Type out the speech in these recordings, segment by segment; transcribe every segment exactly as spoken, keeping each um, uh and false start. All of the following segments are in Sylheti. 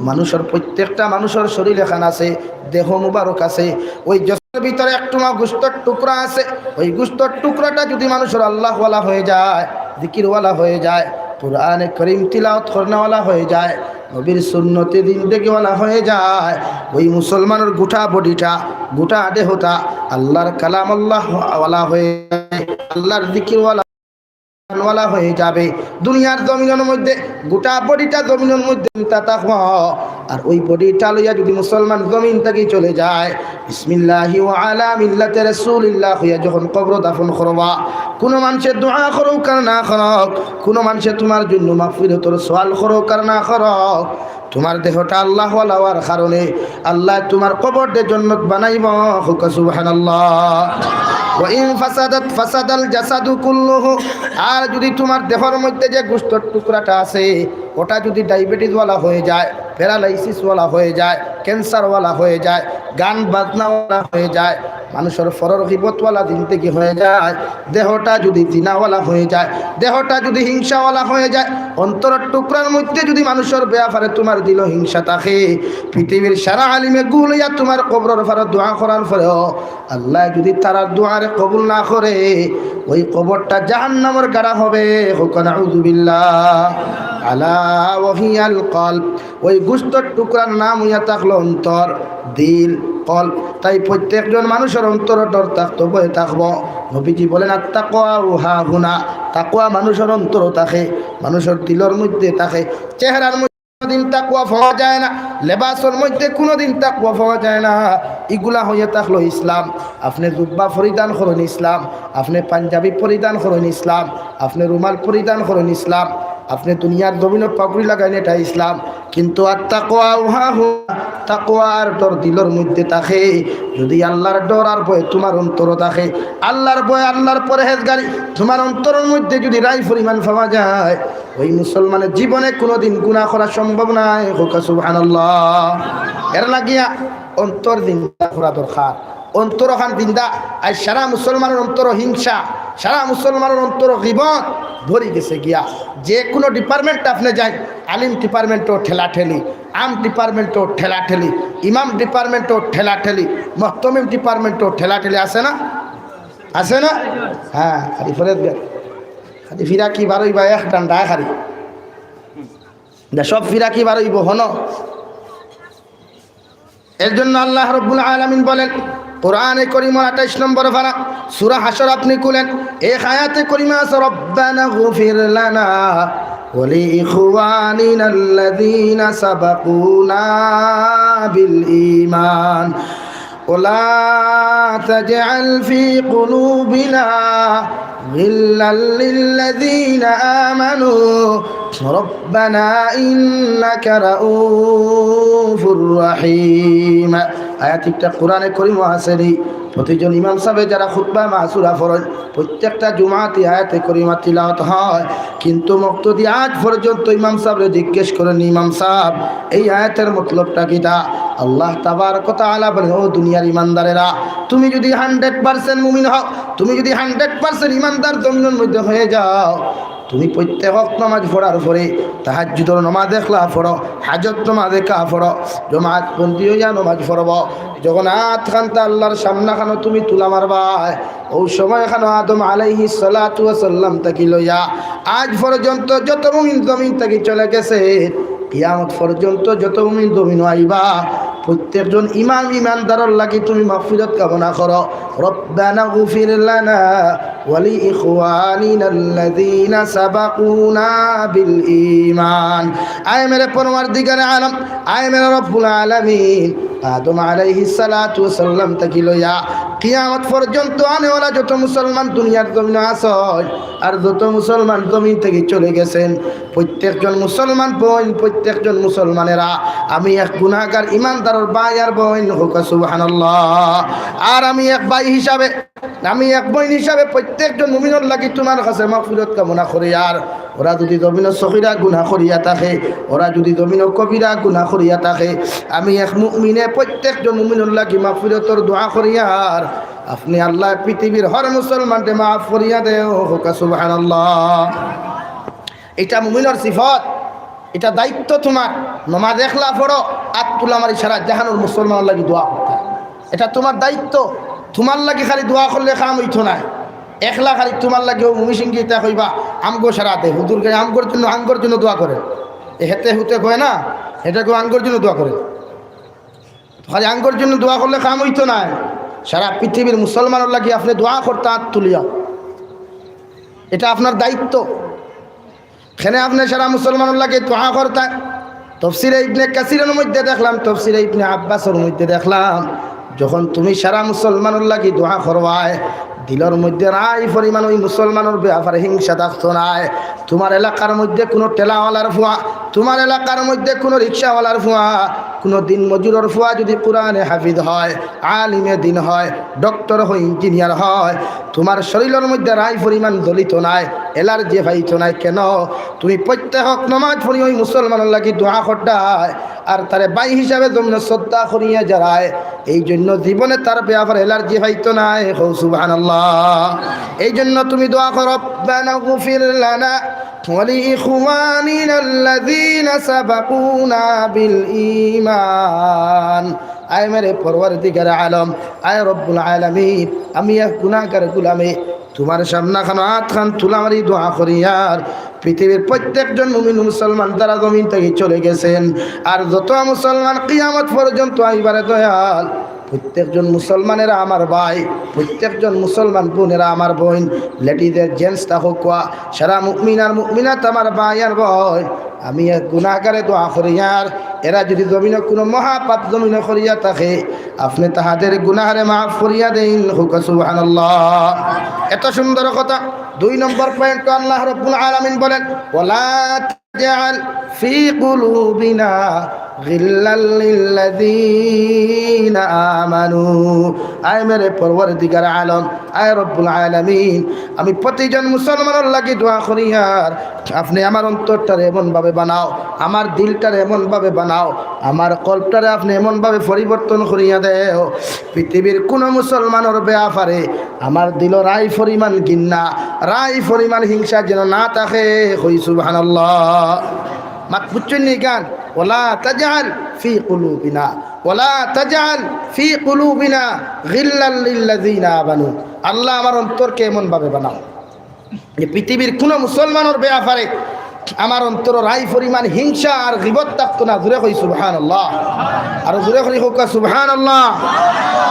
মানুষর, প্রত্যেকটা মানুষর শরীর এখান আছে, দেহ মুবারক আছে। ওই জসমের ভিতরে একটুমা গোস্তর টুকরা আছে। ওই গোস্তর টুকরাটা যদি মানুষর আল্লাহওয়ালা হয়ে যায়, জিকিরওয়ালা হয়ে যায়, কোরআনে করিম তিলাওয়াত করনেওয়ালা হয়ে যায়, নবীর সুন্নতে জিন্দেগিওয়ালা হয়ে যায়, ওই মুসলমানর গোটা বডিটা, গোটা দেহটা আল্লাহর কালাম আল্লাহওয়ালা হয়ে যায়, আল্লাহর জিকিরওয়ালা ওয়ালা হয়ে যাবে। দুনিয়ার জমিনর মধ্যে গোটা বডিটা জমিনর মধ্যে চিন্তা থাকবো। আর ওই বডিটা লইয়া যদি মুসলমান জমিন থাকি চলে যায়, বিসমিল্লাহি ওয়া আলা মিল্লাতে রাসূলিল্লাহ হইয়া যখন কবর দাফন করবা, কোনো মানুষে দোয়া করুক আর না করুক, কোনো মানুষে তোমার জন্য মাগফিরাতর সওয়াল করুক আর না করুক, তোমার দেহটা আল্লাহওয়ালা হওয়ার কারণে আল্লায় তোমার কবররে জন্নত বানাইবা। কউক্কা সুবহানাল্লাহ। ওয়া ইন ফাসাদাত ফাসাদাল জাসাদু কুল্লুহু। আর যদি তোমার দেহর মধ্যে যে গোস্তর টুকরাটা আছে, ওটা যদি ডায়াবেটিসওয়ালা হয়ে যায়, প্যারালাইসিসওয়ালা হয়ে যায়, ক্যান্সারওয়ালা হয়ে যায়, গান বাজনাওয়ালা হয়ে যায়, মানুষর পরর গিবতওয়ালা জিন্দেগি হয়ে যায়, দেহটা যদি জিনাওয়ালা হয়ে যায়, দেহটা যদি হিংসাওয়ালা হয়ে যায়, অন্তরর টুকরার মধ্যে যদি মানুষর ব্যাপারে তোমার দিলো হিংসা থাকে, পৃথিবীর সারা আলিমে গুল হইয়া তোমার কবরর পারো দোয়া করার পরেও আল্লায় যদি তারার দোয়ারে কবুল না করে, ওই কবরটা জাহান্নামর গাড়া হবে। কউক্কা নাউযুবিল্লাহ। আলা ওয়া হিয়াল কলব। ওই গোস্তর টুকরার নাম হইয়া থাকলো অন্তর, দিল, কলব। তাই প্রত্যেকজন মানুষর অন্তরো ডর থাকতো, ভয় থাকবো। নবীজি বলেন, "আত্তাকওয়া হাহুনা।" তাকওয়া মানুষর অন্তরো থাকে, মানুষর দিলর মধ্যে থাকে, চেহারার মধ্যে কোনোদিন তাকওয়া পাওয়া যায় না, লেবাসর মধ্যে কোনোদিন তাকওয়া পাওয়া যায় না। ইগুলা হইয়া থাকলো ইসলাম। আপনে জুব্বা পরিধান করইন ইসলাম, আপনে পাঞ্জাবি পরিধান করইন ইসলাম, আপনে রুমাল পরিধান করইন ইসলাম, আপনে দুনিয়ার জমিনো পাগড়ি লাগাইন এটা ইসলাম। কিন্তু আত্তাকওয়া হাহুনা, তাকওয়ার ডর দিলর মধ্যে থাকে। যদি আল্লাহর ডর আর ভয় তোমার অন্তরো থাকে, আল্লাহর ভয়, আল্লাহর পরহেজগারি তোমার অন্তরর মধ্যে যদি রাই পরিমাণ পাওয়া যায়, ওই মুসলমানের জীবনে কোনোদিন গুনাহ করা সম্ভব নায়। কউক্কা সুবহানাল্লাহ। এর লাগিয়া অন্তর জিন্দা করা দরকার। অন্তর খান জিন্দা। আজ সারা মুসলমানর অন্তরো হিংসা, সারা মুসলমানর অন্তরো গিবত ভরি গেছে গিয়া। যে কোনো ডিপার্টমেন্ট আপনে যাইন, আলিম ডিপার্টমেন্টো ঠেলাঠেলি, আম ডিপার্টমেন্টো ঠেলাঠেলি, ইমাম ডিপার্টমেন্টো ঠেলাঠেলি, মুহতামিম ডিপার্টমেন্টো ঠেলাঠেলি, আছে না? আছে না? হ্যাঁ, খালি ফরেজ গান, খালি ফিরাকি বারইবা এক ডান্ডা খালি। দে সব ফিরাকি বারইবো, হনো। এর জন্য আল্লাহ রাব্বুল আলামিন বলেন, কোরআনে করিমর আঠাইশ নম্বর পারা, সূরা হাশর আপনি খুলেন, এক আয়াতে করিমা আছে, "রব্বানা গফির লানা ওয়া লিইখওয়ানিনা আল্লাযীনা সাবাকুনা বিল ঈমান।" ولا تجعل في قلوبنا غلا للذين آمنوا ربنا إنك رؤوف رحيم। আয়াতটা কোরআনে করিমো আছে নি। প্রতিজন ইমাম সাহেবে যারা খুতবা মাসুরা পড়েন, প্রত্যেকটা জুমাতে আয়াতে করিমা তিলাওয়াত হয়, কিন্তু মুক্তাদি আজ পর্যন্ত ইমাম সাহেবরে জিজ্ঞেস করেন, "ইমাম সাহেব, এই আয়াতের মতলবটা কিতা?" আল্লাহ তাবারক ওয়া তাআলা বলেন, "ও দুনিয়ার ইমানদারেরা, তুমি যদি হান্ড্রেড পার্সেন্ট মুমিন হও, তুমি যদি হান্ড্রেড পার্সেন্ট ইমানদার জমিনের মধ্যে হয়ে যাও, তুমি প্রত্যেক ওয়াক্ত নামাজ পড়ার পরে তাহাজ্জুদর নামাজ একলা পড়ো, হাজত নামাজ একা পড়ো, জমাত বন্দি হইয়া নামাজ পড়বো, যখন আত খান্তা আল্লাহর সামনাখানো তুমি তুলা মারবায়, ও সময় খানো আদম আলাইহিস সালাতু ওয়াস সালাম থাকি লইয়া আজ পর্যন্ত যত মুমিন জমিন থাকি চলে গেছে, কিয়ামত পর্যন্ত যত মুমিন জমিন আইবা, প্রত্যেকজন ইমাম ইমানদারর লাগি তুমি মাগফিরাত কামনা করো। রব্বানা গফির লানা ওয়া লিইখওয়ানিনা আল্লাযীনা সাবাকুনা বিল ঈমান। আয় মেরে পরওয়ারদিগারে আলম, আয় মেরে রব্বুল আলামিন, আদম আলাইহিস সালাতু ওয়াস সালাম থাকি লইয়া কিয়ামত পর্যন্ত আনেওয়ালা যত মুসলমান দুনিয়ার জমিনো আছইন, আর যত মুসলমান জমিন থাকি চলে গেছেন, প্রত্যেকজন মুসলমান বইন, প্রত্যেকজন মুসলমানেরা, আমি এক গুনাহগার ইমানদারর ভাই আর বইন, কউক্কা সুবহানাল্লাহ। আর আমি এক ভাই হিসাবে, আমি এক বইন হিসাবে প্রত্যেকজন মুমিনর লাগি তোমার কাছে মাগফিরাত কামনা করি। আর ওরা যদি জমিনো সগীরা গুনাহ করিয়া থাকে, ওরা যদি জমিনো কবিরা গুনাহ করিয়া থাকে, আমি এক মুমিনে প্রত্যেকজন মুমিনর লাগি মাগফিরাতর দোয়া করি। আর আপনে আল্লাহ পৃথিবীর হর মুসলমানরে মাফ করিয়া দেও, কউক্কা সুবহানাল্লাহ। এটা মুমিনর সিফত। ইটা দায়িত্ব তুমার। নমাজ একলা পড়ো, আত তুলা মারি সারা জাহানর মুসলমানর লাগি দোয়া করতা। ইটা তুমার দায়িত্ব। তুমার লাগি খালি দোয়া করলে কাম অইতো নায়। একলা খালি তুমার লাগি অউ মুমিসিংগি ইতা কইবা, "আমগো সারা দে, হুজুর কে আমগোর জন্য, আঙ্গোর জন্য দোয়া করে।" এ হেতে হুতে কয় না, ইটা কয় আঙ্গোর জন্য দোয়া করে। তো খালি আঙ্গোর জন্য দোয়া করলে কাম অইতো নায়। সারা পৃথিবীর মুসলমানর লাগি আপনে দোয়া করতা আত তুলিয়া। ইটা আপনার দায়িত্ব। কেনে আপনে সারা মুসলমানর লাগি দোয়া করতা। তফসিরে ইবনে কাসিরর মধ্যে দেখলাম, তফসিরে ইবনে আব্বাসর মধ্যে দেখলাম, যখন তুমি সারা মুসলমানর লাগি দোয়া করবায়, দিলর মধ্যে রাই পরিমাণ ওই মুসলমানর ব্যাপারে হিংসা থাকতো নায়। তুমার এলাকার মধ্যে কুনু ঠেলাওয়ালার ফুয়া, তুমার এলাকার মধ্যে কুনু রিক্সাওয়ালার ফুয়া, কুনু দিন মজুরর ফুয়া যুদি কুরআনে হাফিজ হয়, আলিমে দিন হয়, ডক্টর হয়, ইঞ্জিনিয়ার হয়, তুমার শরীলর মধ্যে রাই পরিমাণ জ্বলিতো নায়, অ্যালার্জি পাইতো নায়। কেনে? তুমি প্রত্যেক ওয়াক্ত নমাজ পড়ি ওই মুসলমানর লাগি দোয়া করতায়, আর তারে ভাই হিসাবে জমিনো শ্রদ্ধা করিয়া যারায়, এই জন্য জীবনে তার ব্যাপারে অ্যালার্জি পাইতো নায়। কও সুবহানাল্লাহ। এই জন্য তুমি দোয়া করো, "রব্বানা গফির লানা ওয়া লিইখওয়ানিনা আল্লাযীনা সাবাকুনা বিল ঈমান।" আয় মেরে পরওয়ারদিগারে আলম, আয় রব্বুল আলামিন, আমি এক গুনাহগার গুলামে তুমার সামনে খানো আত খান তুলা মারি দোয়া করিয়ার, পৃথিবীর প্রত্যেকজন মুমিন মুসলমান তারা জমিন থাকি চলে গেছেন, আর যত মুসলমান কিয়ামত পর্যন্ত আইবারে দয়াল, প্রত্যেকজন মুসলমানেরা আমার ভাই, প্রত্যেকজন মুসলমান বোনেরা আমার বইন, লেডিজের জেন্টস থাকউক্কা, সারা মুমিন আর মুমিনাত আমার ভাই আর বইন। আমি এক গুনাহগারে দোয়া করিয়ার, এরা যুদি জমিনো কুনু মহাপাপ জমিনো করিয়া থাকে, আপনে তাহাদের গুনাহরে মাফ করিয়া দেইন। কও সুবহানাল্লাহ। এত সুন্দর কথা। দুই নম্বর পয়েন্ট, আল্লাহ রাব্বুল আলামিন বলেন, "ওয়ালা তাজআল ফি কুলুবিনা গিল্লাল লিল্লাযীনা আমানু।" আয় মেরে পরওয়ারদিগার আলম, আয় রব্বুল আলামিন, আমি প্রতিজন মুসলমানর লাগি দোয়া করিয়ার, আপনে আমার অন্তরটারে এমনভাবে বানাও, আমার দিলটারে এমনভাবে বানাও, আমার কলবটারে আপনে এমনভাবে পরিবর্তন করিয়া দেও, পৃথিবীর কুনু মুসলমানর ব্যাপারে আমার দিলো রাই পরিমাণ ঘিন্না, রাই পরিমাণ হিংসা যেন না থাকে। কই সুবহানাল্লাহ। মাত বুঝছইন নি গান? "ওয়ালা তাজআল ফি কুলুবিনা, ওয়ালা তাজআল ফি কুলুবিনা গিল্লাল লিল্লাযীনা আমানু।" আল্লাহ, আমার অন্তরকে এমনভাবে বানাও যে পৃথিবীর কুনু মুসলমানর ব্যাপারে আমার অন্তরো রাই পরিমাণ হিংসা আর গিবত থাকতো না। জোরে কই সুবহানাল্লাহ। আরো জোরে কই কউক্কা সুবহানাল্লাহ।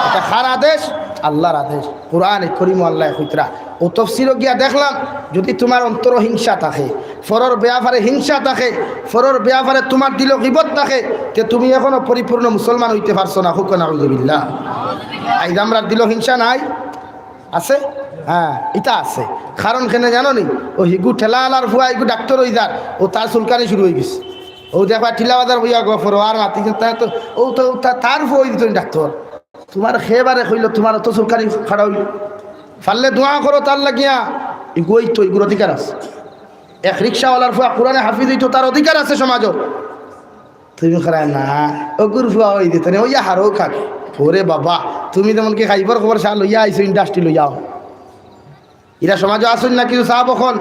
ইটা কার আদেশ? আল্লাহর আদেশ। কুরআনে করিমো আল্লায় কইতরা। অউ তফসিরো গিয়া দেখলাম, যুদি তুমার অন্তরো হিংসা থাকে, পরর ব্যাপারে হিংসা থাকে, পরর ব্যাপারে তুমার দিলো গিবত থাকে, তে তুমি এখনো পরিপূর্ণ মুসলমান অইতে পারছো না। কউক্কা নাউজুবিল্লাহ। আইজ আমরার দিলো হিংসা নাই? আছে? হ্যাঁ, ইটা আছে। কারণ কেনে জানো নি? অউ হিগু ঠেলাআলার ফুয়া, হিগু ডাক্তর অইযার, অউ তার চুলকানি শুরু অইগেছে। অউ দেখবা টিলা বাজার বইয়া গফরো আর মাতি, তার তো, অউ তো, অউ তা-, তার ফুয়া অইযিতো ডাক্তর। তুমার খেবারে কইলো, তুমার অত চুলকানি খাড়া অইলো। পারলে দোয়া করো তার লাগিয়া। ইগু অইতো, ইগুর অধিকার আছে। এক রিক্সাআলার ফুয়া কুরআনে হাফিজ অইতো, তার অধিকার আছে সমাজো। তুমি কইরায় না, অগুর ফুয়া অইযিতো নে, অইয়া হারো খাক। ওরে বাবা, তুমি যেমন কি খাইবার খবর চা লইয়া আইছো, ইন্ডাস্ট্রি লইয়া আও। ইরা সমাজো আছইন না কিছু সাব অকল।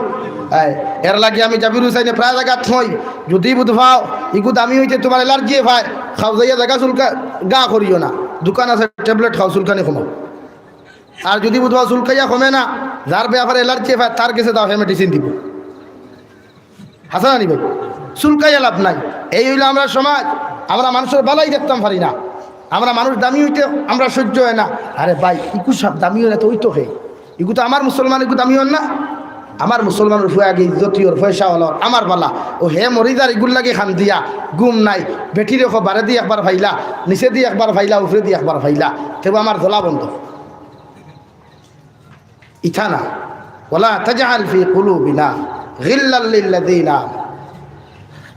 এই, এর লাগি আমি জাবির হুসাইনে প্রায় জাগাত কই, যুদি বুধ পাও, ইগু দামি অইতে তুমার অ্যালার্জি পায়, খাও যাইয়া জাগা চুলকা, গা করিও না। দোকান আছে, ট্যাবলেট খাও, চুলকানি কমাও। আর যুদি বুধ পাও চুলকাইয়া কমে না, যার ব্যাপারে অ্যালার্জি পায়, তার গেছে যাও, হে মেডিসিন দিবো। হাছা না নি ভাই? চুলকাইয়া লাভ নাই। এই অইলো আমরার সমাজ। আমরা মানষর ভালাই দেখতাম পারি না। আমরা মানুষ দামি অইতে আমরার সইজ্য অয় না। আরে ভাই, ইগু সাব দামি অয় না তে অইতো কে? ইগু তো আমার মুসলমান, ইগু দামি অয় না? আমার মুসলমানর ফুয়া আগে ইজ্জতি অর, পয়সাআলা অর, আমার বালা। অউ হে মরি যার ইগুর লাগি কান্দিয়া, ঘুম নাই। বেটিরে কও বারেদি একবার ফাইলা, নিচেদি একবার ফাইলা, উপরেদি একবার ফাইলা। তেউ আমার জ্বলা বন্ধ। ইতা না, ওয়ালা তাজআল ফি কুলুবিনা গিল্লাল লিল্লাযীনা আমানু।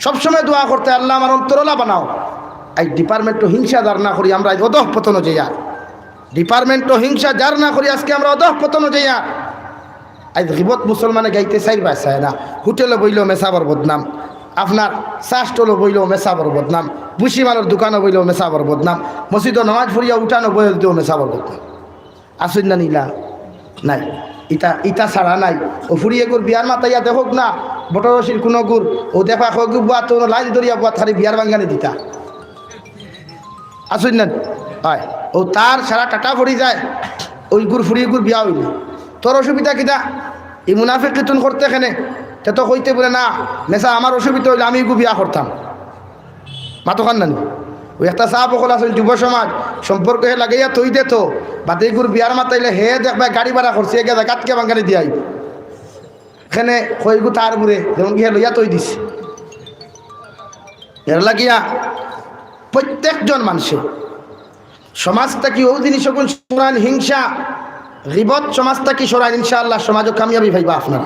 সবসময় দোয়া করতে, "আল্লাহ, আমার অন্তর অলা বানাও।" আইজ ডিপার্টমেন্টো হিংসা যার না করি আমরা আইজ অধঃপতনো যাইয়ার। ডিপার্টমেন্টো হিংসা যার না করি আজকে আমরা অধঃপতনো যাইয়ার। আইজ গিবত মুসলমানে গাইতে চাইর বায় চায় না। হোটেলো বইলেও মেসাবর বদনাম, আপনার চা স্টলো বইলেও মেসাবর বদনাম, ভুসিমালর দোকানো বইলেও মেসাবর বদনাম, মসজিদো নমাজ পড়িয়া উঠানো বইলেও মেসাবর বদনাম। আছইন না নি ইলা? নাই। ইতা ইতা ছাড়া নাই। অউ ফুড়ি এগুর বিয়ার মাতাইয়া দেখউক না, বটরশির কুনু গুর, অউ দেখবা কয়গু বুয়াত লাইন ধরিয়া বুয়াত খালি বিয়ার ভাঙ্গানি দিতা। আছইন না? অয়। অউ তার সারা টাটা পড়ি যায়, অউ ইগুর ফুড়ি ইগুর বিয়া অইলো। তোর অসুবিধা কিতা? ই মুনাফিকি তুন করতে কেনে? তে তো কইতে বলে, "না, মেসা, আমার অসুবিধা অইলে আমি ইগু বিয়া করতাম।" মাতখান নানি? অউ একটা ছাব অকল আছইন, যুব সমাজ, সম্পর্ক হে লাগাইয়া থই দে তো, বাদে ইগুর বিয়ার মাতাইলে হে দেখবা গাড়ি ভাড়া করছে, এগিয়া জাগাত কে ভাঙ্গানি দিয়া আইবো। কেনে কইগু তার বুরে, যেমন কি হে লইয়া থই দিছে। এর লাগিয়া প্রত্যেকজন মানষে সমাজ থাকি অউ জিনিস অগুন সরাইন, হিংসা, গিবত সমাজ থাকি সরাইন, ইনশাআল্লাহ সমাজও কামিয়াবি পাইবা আপনারা।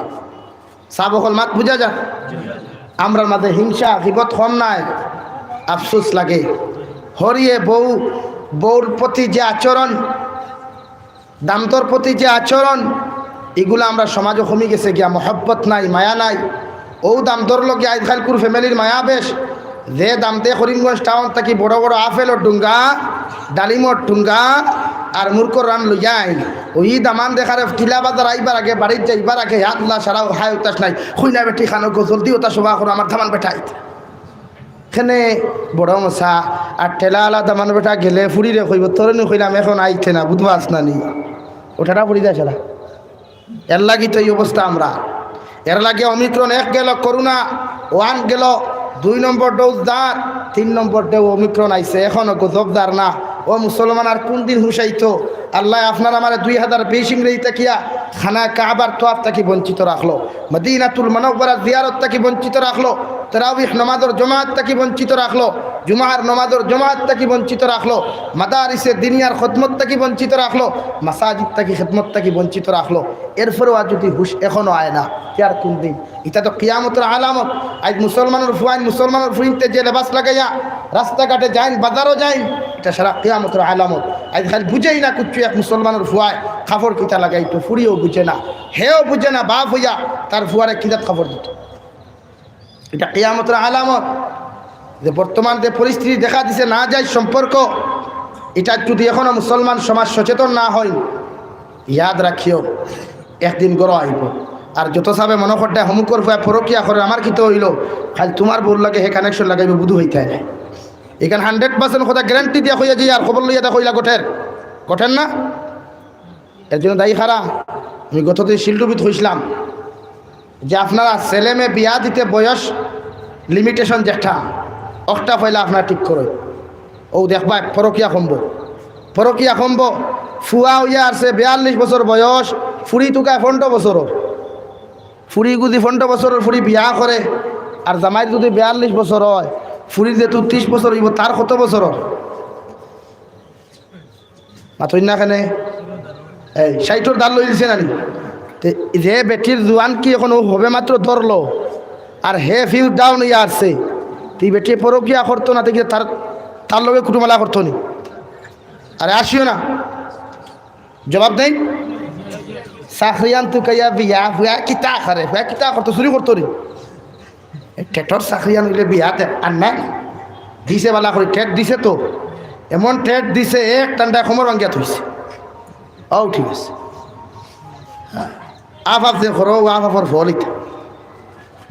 ছাব অকল, মাত বুঝা যায়? আমরার মাঝে হিংসা, গিবত কম নাই, আফসোস লাগে। হরিয়ে বউ, বউর প্রতি যে আচরণ, দামদর প্রতি যে আচরণ, ইগুলা আমরার সমাজও কমি গেছে গিয়া, মহব্বত নাই, মায়া নাই। অউ দামদর লগে আইজকাইল কুর ফ্যামিলির মায়া বেশ, যে দামদে করিমগঞ্জ টাউন থাকি বড় বড় আপেলর ডুঙ্গা, ডালিমর ডুঙ্গা, আর মুরকর রান লইয়া আইন। অউ দামান দেখারে টিলা বাজার আইবার আগে, বাড়িত যাইবার আগে, আল্লাহ সারা হায় উতাস নাই। কইনা বেটি খানো গো, জলদি অতা সভা করো, আমার দামান বেটা আইতে। কেনে বড় মশা, আর ঠেলাআলা দামান বেটা গেলে ফুড়িরে কইবো, "তোরে নি কইলাম অখন আইতে না, বুঝবাস না নি?" অউ টাটা পড়ি যায় সারা। এর লাগি তো ই অবস্থা আমরার। এর লাগি ওমিক্রন এক গেল, করোনা ওয়ান গেল, দুই নম্বর ডোজ যার, তিন নম্বর ঢেউ ওমিক্রন আইছে, অখনো গজব যার না। ও মুসলমান, আর কুন দিন হুঁশ আইতো? আল্লায় আপনার আমারে দুই হাজার বিশ ইংরেজি থাকিয়া খানা কাবার তোয়াফ থাকি বঞ্চিত রাখলো, মদিনাতুল মুনাওয়ারা জিয়ারত থাকি বঞ্চিত রাখলো, তারাবিহ নমাজর জমাত থাকি বঞ্চিত রাখলো, জুমার নমাজর জমাত থাকি বঞ্চিত রাখলো, মাদারিসে দিনিয়ার খেদমত থাকি বঞ্চিত রাখলো, মাসাজিদ থাকি খেদমত থাকি বঞ্চিত রাখলো। এরপরেও আর যুদি হুঁশ অখনো আয় না, তে আর কুন দিন? ইটা তো কিয়ামতর আলামত। আইজ মুসলমানর ফুয়াইন, মুসলমানর ফুড়িন্তে যে লেবাস লাগাইয়া রাস্তাঘাটে যাইন, বাজারো যাইন, ইটা সারা কিয়ামতর আলামত। আইজ খালি বুঝেই না কুচ্ছু, এক মুসলমানর ফুয়ায় কাপড় কিতা লাগাইতো, ফুড়িও বুঝে না, হেও বুঝে না, বাপ অইয়া তার ফুয়ারে কিজাত কাপড় দিতো। ইটা কিয়ামতর আলামত, যে বর্তমান যে পরিস্থিতি দেখা দিছে, নাজায়েজ সম্পর্ক, ইটা যুদি অখনো মুসলমান সমাজ সচেতন না অয়, ইয়াদ রাখিও, একদিন গরো আইবো। আর যত সাবে মনো করতা হমুকর ফুয়ায় পরকিয়া করের, আমার কিতা অইলো, খালি তুমার বউর লগে হে connection লাগাইবো, বুধু অইতায় নায়। ইখান hundred percent কথা guarantee দিয়া কইয়া যাই, আর খবর লইয়া দেখো ইলা ঘটের, ঘটের না? এর জন্য দায়ী কারা? আমি গত দিন শিলডুবিত কইছলাম যে আপনারা ছেলে মেয়ে বিয়া দিতে বয়স limitation যেটা, অখটা পয়লা আপনারা ঠিক করো। অউ দেখবায় পরকিয়া কমবো, পরকিয়া কমবো। ফুয়া অইয়া আরছে বিয়াল্লিশ বছর বয়স, ফুড়ি তুকায় পনরো বছরর। ফুড়ি যুদি পনরো বছরর ফুড়ি বিয়া করে, আর জামাইর যুদি বিয়াল্লিশ বছর অয়, ফুড়ির যেহেতু ত্রিশ বছর অইবো, তার কত বছরর? মাতইন না কেনে? এই, ষাইটর দার লই দিছে না নি? তে যে বেটির জুয়ানকি অখনো সবে মাত্র ধরলো, আর হে fuse down অইয়া আরছে, তে বেটি পরকিয়া করতো না, তে কিতা তার, তার লগে কুটুমালা করতো নি? আরে আসিও না, জবাব দেইন। চাকরিয়ান তুকাইয়া বিয়া, ফুয়ায় কিতা করে? ফুয়ায় কিতা করতো? চুরি করতো নি? টেটর চাকরিয়ান অইলে বিয়া দে, আর না? দিছে বালা করি, টেট দিছে তো, এমন টেট দিছে, এক টান্ডায় কোমর ভাঙ্গিয়া থইছে। অউ ঠিক আছে। আফ আফ যে করো, অউ আফ আফর ফল ইতা।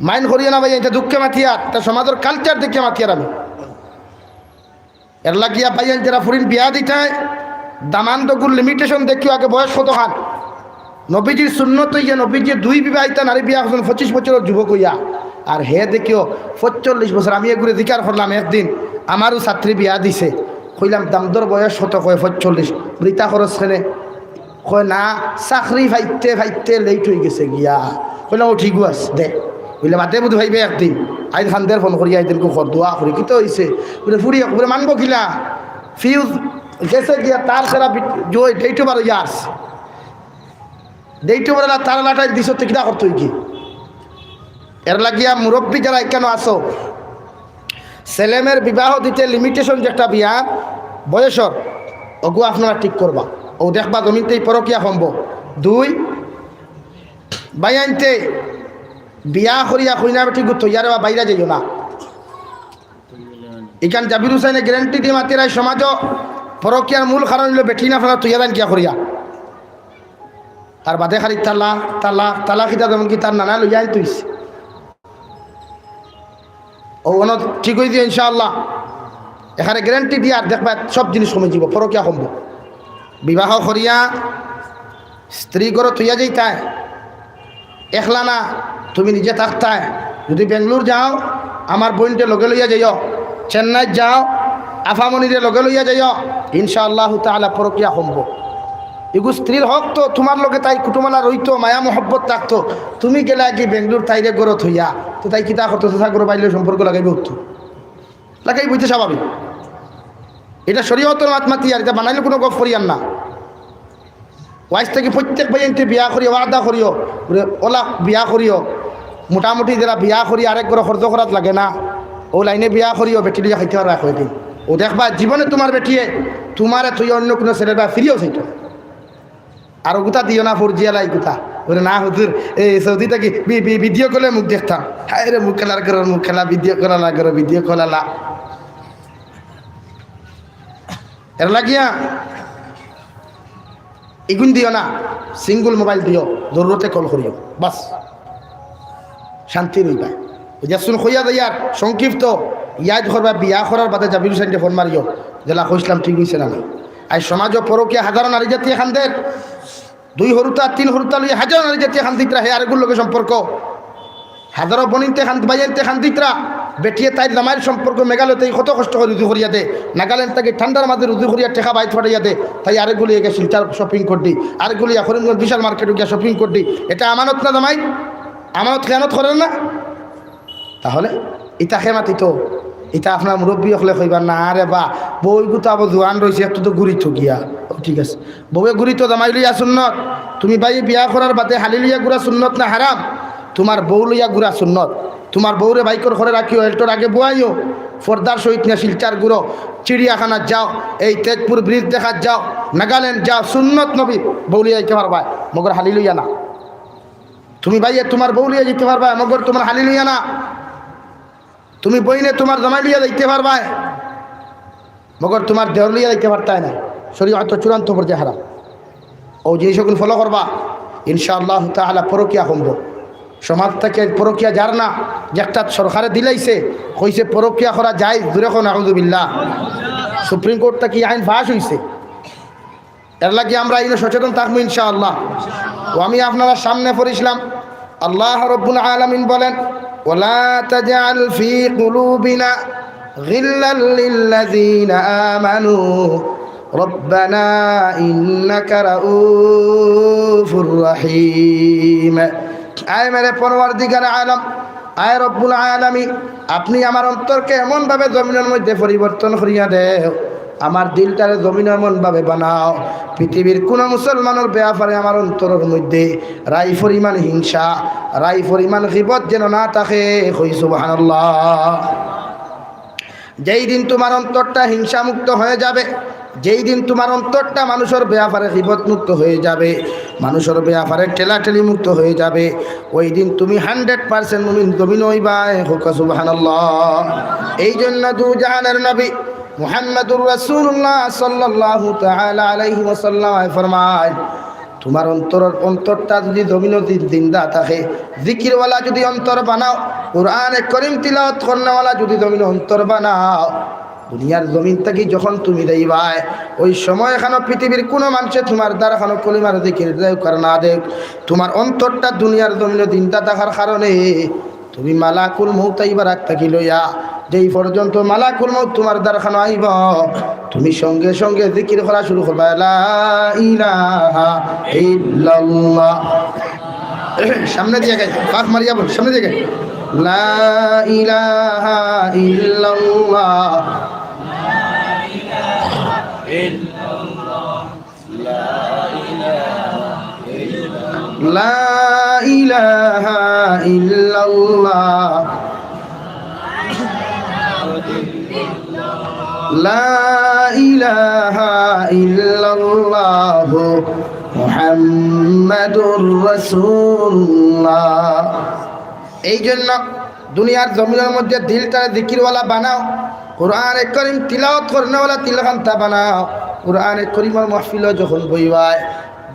Mind করিও না ভাই, ইটা দুঃখে মাতিয়ার, ইটা সমাজর culture দেখিয়া মাতিয়ার আমি। এর লাগিয়া ভাইয়াইন যেরা ফুড়িন বিয়া দিতায়, দামান্দগুর limitation দেখিও আগে বয়স কতখান। নবীজির সুন্নত অইয়া নবীজিয়ে দুই বিবাহিতা নারী বিয়া করছইন পঁচিশ বছরর যুবক অইয়া। আর হে দেখিও পঁয়তাল্লিশ বছর। আমি এগুরে জিকার করলাম একদিন, আমারও ছাত্রী বিয়া দিছে। কইলাম, "দামান্দর বয়স কত?" কয়, "পঁয়তাল্লিশ।" "ইতা করছ কেনে?" কয়, "না, চাকরি পাইতে পাইতে late অইগেছে গিয়া।" কইলাম, "ও ঠিক আছে, দে।" কইলে, "বাদে বুধ পাইবে একদিন, আইজ কান্দের ফোন করি, আইজ দিন কর, দোয়া করি, কিতা অইছে?" বলে, "ফুড়ি, বলে, মানবো কিলা? Fuse গেছে গিয়া, তার সারা বিট-, জয়, date over অইয়া আছে। Date over অইলা, তার লাটাই দিছ, তে কিতা করতো অইগি?" এর লাগিয়া মুরব্বি যেরা ইখানো আছো, ছেলেমেয়ের বিবাহ দিতে limitation যেটা বিয়া বয়সর, অগু আপনারা ঠিক করবা। অউ দেখবা জমিনতেই পরকিয়া কমবো। দুই, ভাইয়াইন্তে বিয়া করিয়া কইনা বেটিগু থইয়া রেবা বাইরা যাইও না। ইখান জাবির হুসাইনে guarantee দি মাতিয়ার, সমাজো পরকিয়ার মূল কারণ অইলো বেটিন আপনারা থইয়া যাইন কিয়া করিয়া। আর বাদে খালি তালাক, তালাক, তালাক ইতা যেমন কি তার নানা লইয়া আইন তুইছে। ও অনো ঠিক অই যে ইনশাআল্লাহ। এখানে গ্যারান্টি দিয়ার দেখবা সব জিনিস কমি যিবো, পরকিয়া কমবো। বিবাহ করিয়া স্ত্রী ঘরো থইয়া যাইতায়, একলা না, তুমি নিজে থাকতায়। যদি বেঙ্গলোর যাও, আমার বইনরে লগে লইয়া যাইও, চেন্নাইত যাও, আফামনিরে লগে লইয়া যাইও, ইনশাআল্লাহু তাআলা পরকিয়া কমবো। ইগু স্ত্রীর হক তো, তুমার লগে তাইর কুটুমালা রইতো, মায়া মহব্বত থাকতো। তুমি গেলায় কি বেঙ্গলোর তাইরে ঘরো থইয়া, তো তাই কিতা করতো? চাচা ঘরো বাইলে সম্পর্ক লাগাইবো তো, লাগাইবো, ইতা স্বাভাবিক। ইটা শরীয়তর মাত মাতিয়ার, ইটা বানাইলে কুনু গফ করিয়ার না। ওয়াইজ থাকি প্রত্যেক ভাইয়াইন্তে বিয়া করিও, ওয়াদা করিও, বুলে, ওলা বিয়া করিও। মোটামুটি যেরা বিয়া করি আরেক ঘরো খরচ করাত লাগে না, অউ লাইনে বিয়া করিও, বেটি লইয়া খাইতে পারবায় কয়দিন। অউ দেখবায় জীবনে তুমার বেটিয়ে তুমারে থইয়া অইন্য কুনু ছেলের বায় ফিরিয়াও চাইতো না। আর অগুতা দিও না, ফোর জি আলা ইগুতা। বুলে, "না হুজুর, এই সৌদি থাকি ভি-, ভি-, ভিডিও কলে মুখ দেখতাম।" হায়রে, মুখ খেলার করো, মুখ খেলা, ভিডিও কল আলা করো, ভিডিও কল আলা। এর লাগিয়া ইগুন দিও না, সিঙ্গল মোবাইল দিও, জরুরতে কল করিও, বাস, শান্তি রইবায়। বুঝাছুন? কইয়া যাইয়ার সংক্ষিপ্ত, ইয়াদ করবায়, বিয়া করার বাদে জাবির হুসাইনরে ফোন মারিও, যেলা কইছলাম ঠিক অইছে না নাই। আইজ সমাজো পরকিয়া, হাজারো নারী জাতিয়ে কান্দের, দুই হুরুতা, তিন হুরুতা লইয়া হাজারো নারী জাতিয়ে কান্দিত্রা, হে আরেকগুর লগে সম্পর্ক। হাজারো বইনাইন্তে কান্দ-, ভাইয়াইন্তে কান্দিত্রা, বেটিয়ে তাইর জামাইর সম্পর্ক মেঘালয় থাকি কত কষ্ট করি রুজি করিয়া দে, নাগাল্যান্ড থাকি ঠান্ডার মাঝে রুজি করিয়া টেকা বাইত পাঠাইয়া দে, তাই আরেকগু লইয়া গিয়া শিলচর শপিং করদি, আরেকগু লইয়া করিমগঞ্জ বিশাল মার্কেটো গিয়া শপিং করদি। ইটা আমানত না জামাই? আমানত খেয়ানত করের না? তাহলে ইতা কে মাতিতো? ইতা আপনার মুরব্বি অকলে কইবা, "না রে বা, বউগুতা আবো জোয়ান রইছে, একটু তো ঘুরিতো গিয়া।" ও, ঠিক আছে, বউয়ে ঘুরিতো জামাই লইয়া সুন্নত। তুমি ভাইয়ে বিয়া করার বাদে হালি লইয়া ঘুরা সুন্নত না হারাম? তুমার বউ লইয়া ঘুরা সুন্নত। তুমার বউরে বাইকর ঘরে রাখিও, এল্টোর আগে বওয়াইও, পর্দার সহিত নিয়া শিলচর ঘুরো, চিড়িয়াখানাত যাও, এই তেজপুর ব্রিজ দেখাত যাও, নাগাল্যান্ড যাও, সুন্নত নবীর। বউ লইয়া যাইতে পারবায়, মগর হালি লইয়া না। তুমি ভাইয়ে তুমার বউ লইয়া যাইতে পারবায়, মগর তুমার হালি লইয়া না। তুমি বইনে তুমার জামাই লইয়া যাইতে পারবায়, মগর তুমার দেওর লইয়া যাইতে পারতায় না। শরীয়তো চূড়ান্ত পর্যায়ে হারাম। অউ জিনিস অগুন ফলো করবা, ইনশাআল্লাহু তাআলা পরকিয়া কমবো। সমাজ থাকি পরকিয়া যার না, যে একটা সরকারে দিলাইছে, কইছে পরকিয়া করা জায়েজ, জুরে কও নাউজুবিল্লাহ। সুপ্রিম কোর্ট থাকি আইন পাস অইছে। এর লাগি আমরা ইনো সচেতন থাকমু ইনশাআল্লাহ। ও আমি আপনারার সামনে পড়ছিলাম, আল্লাহ রব্বুল আলামিন বলেন, "ওয়ালা তাজআল ফি কুলুবিনা গিল্লাল লিল্লাযিনা আমানু রাব্বানা ইন্নাকা রাউফুর রাহিম।" আয় মেরে পরওয়ারদিগার আলম, আয় রব্বুল আলামিন, আপনি আমার অন্তরকে এমনভাবে জমিনর মধ্যে পরিবর্তন করিয়া দেও, আমার দিলটারে জমিন এমনভাবে বানাও, পৃথিবীর কুনু মুসলমানর ব্যাপারে আমার অন্তরর মধ্যে রাই পরিমাণ হিংসা, রাই পরিমাণ গিবত যেন না থাকে। কই সুবহানাল্লাহ। যেই দিন তুমার অন্তরটা হিংসামুক্ত হয়ে যাবে, যেই দিন তুমার অন্তরটা মানুষর ব্যাপারে গিবত মুক্ত হয়ে যাবে, মানুষর ব্যাপারে ঠেলাঠেলি মুক্ত হয়ে যাবে, ওই দিন তুমি হান্ড্রেড পার্সেন্ট মুমিন জমিন অইবায়। কও সুবহানাল্লাহ। এই জন্য দু জাহানের নবী মুহাম্মাদুর রাসূলুল্লাহ সাল্লাল্লাহু তাআলা আলাইহি ওয়াসাল্লাম ফরমায়, তুমার অন্তরর, অন্তরটা যদি জমিনো জি-, জিন্দা থাকে, জিকিরওয়ালা যদি অন্তর বানাও, কোরআনে করিম তিলাওয়াত করনেওয়ালা যদি জমিনো অন্তর বানাও, দুনিয়ার জমিন থাকি যখন তুমি যাইবায়, ওই সময় খানো পৃথিবীর কুনু মানষে তুমার দ্বারখানো কলিমার জিকির দেউক আর না দেউক, তুমার অন্তরটা দুনিয়ার জমিনো জিন্দা থাকার কারণে তুমি মালাকুল মউত আইবার আগ থাকি লইয়া যেই পর্যন্ত মালাকুল মউত তুমার দ্বারখানো আইবো, তুমি সঙ্গে সঙ্গে জিকির করা শুরু করবায়, লা ইলাহা ইল্লাল্লাহ। সামনে দিয়া গাই, পাক মারিয়া বল, সামনে দিয়া গাই। লা ইলাহা ইল্লাল্লাহ। লা ইলাহা ইল্লাল্লাহ। লা ইলাহা ইল্লাল্লাহু মুহাম্মাদুর রাসূলুল্লাহ। এই জন্য দুনিয়ার জমিনর মধ্যে দিলটারে জিকিরওয়ালা বানাও, কোরআনে করিম তিলাওয়াত করনেওয়ালা দিলখান্তা বানাও। কোরআনে করিমর মাহফিলো যখন বইবায়,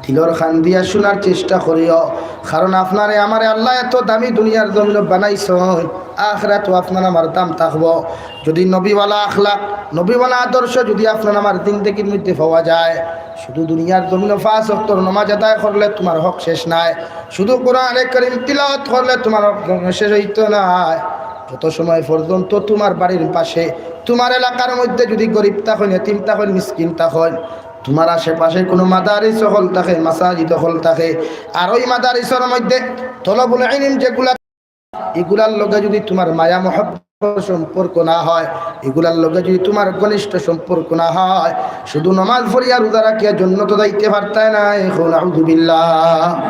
দিলর কান দিয়া হুনার চেষ্টা করিও। কারণ আপনারে আমারে আল্লায় এত দামি দুনিয়ার জমিনো বানাইছইন, আখেরাতো আপনার আমার দাম থাকবো। যদি নবীওয়ালা আখলাক, নবীওয়ালা আদর্শ যদি আপনার আমার জিন্দেগির মধ্যে পাওয়া যায়, শুধু দুনিয়ার জমিনো পাঁচ ওয়াক্তর নামাজ আদায় করলে তুমার হক শেষ নায়, শুধু কোরআনে করিম তিলাওয়াত করলে তুমার হক শেষ অইতো নায়। যত সময় পর্যন্ত তুমার বাড়ির পাশে, তুমার এলাকার মধ্যে যদি গরিব থাকইন, এতিম থাকইন, মিসকিন থাকইন, তুমার আশেপাশে কুনু মাদারিস অকল থাকে, মাসাজিদ অকল থাকে, আর ওই মাদারিসর মধ্যে তলবুল ইলিম যেগুলা, ইগুলার লগে যদি তুমার মায়া মহব্বত সম্পর্ক না হয়, ইগুলার লগে যদি তুমার ঘনিষ্ঠ সম্পর্ক না হয়, শুধু নমাজ পড়িয়া রোজা রাখিয়া জন্নতো যাইতে পারতায় নায়। কও নাউজুবিল্লাহ।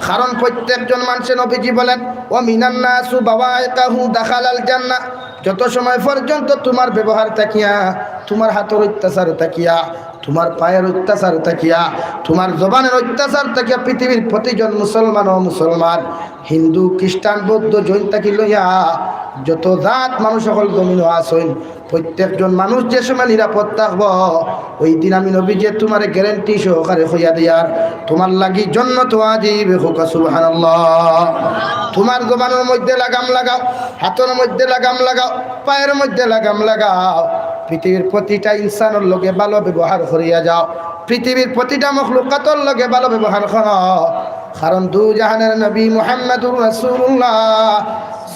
কারণ প্রত্যেকজন মানষে, নবীজি বলেন, "ওয়া মিনান নাসু বাওয়াইকাহু দাখালাল জান্নাহ।" যত সময় পর্যন্ত তুমার ব্যবহার থাকিয়া, তুমার হাতর অত্যাচার থাকিয়া, তুমার পায়ের অত্যাচার থাকিয়া, তুমার জবানের অত্যাচার থাকিয়া পৃথিবীর প্রতিজন মুসলমান ও মুসলমান, হিন্দু, খ্রিস্টান, বৌদ্ধ, জৈন থাকি লইয়া যত জাত মানুষ অকল জমিনো আছইন, প্রত্যেকজন মানুষ যে সময় নিরাপদ থাকবো, ওই দিন আমি নবীজিয়ে তুমারে গ্যারান্টি সহকারে কইয়া দিয়ার, তুমার লাগি জন্নত ওয়াজিব। কউক্কা সুবহানাল্লাহ। তুমার জবানর মধ্যে লাগাম লাগাও, হাতর মধ্যে লাগাম লাগাও, পায়ের মধ্যে লাগাম লাগাও। পৃথিবীর প্রতিটা ইনসানর লগে ভালো ব্যবহার করিয়া যাও, পৃথিবীর প্রতিটা মখলুকাতর লগে ভালো ব্যবহার করো। কারণ দুজাহানের নবী মুহাম্মাদুর রাসূলুল্লাহ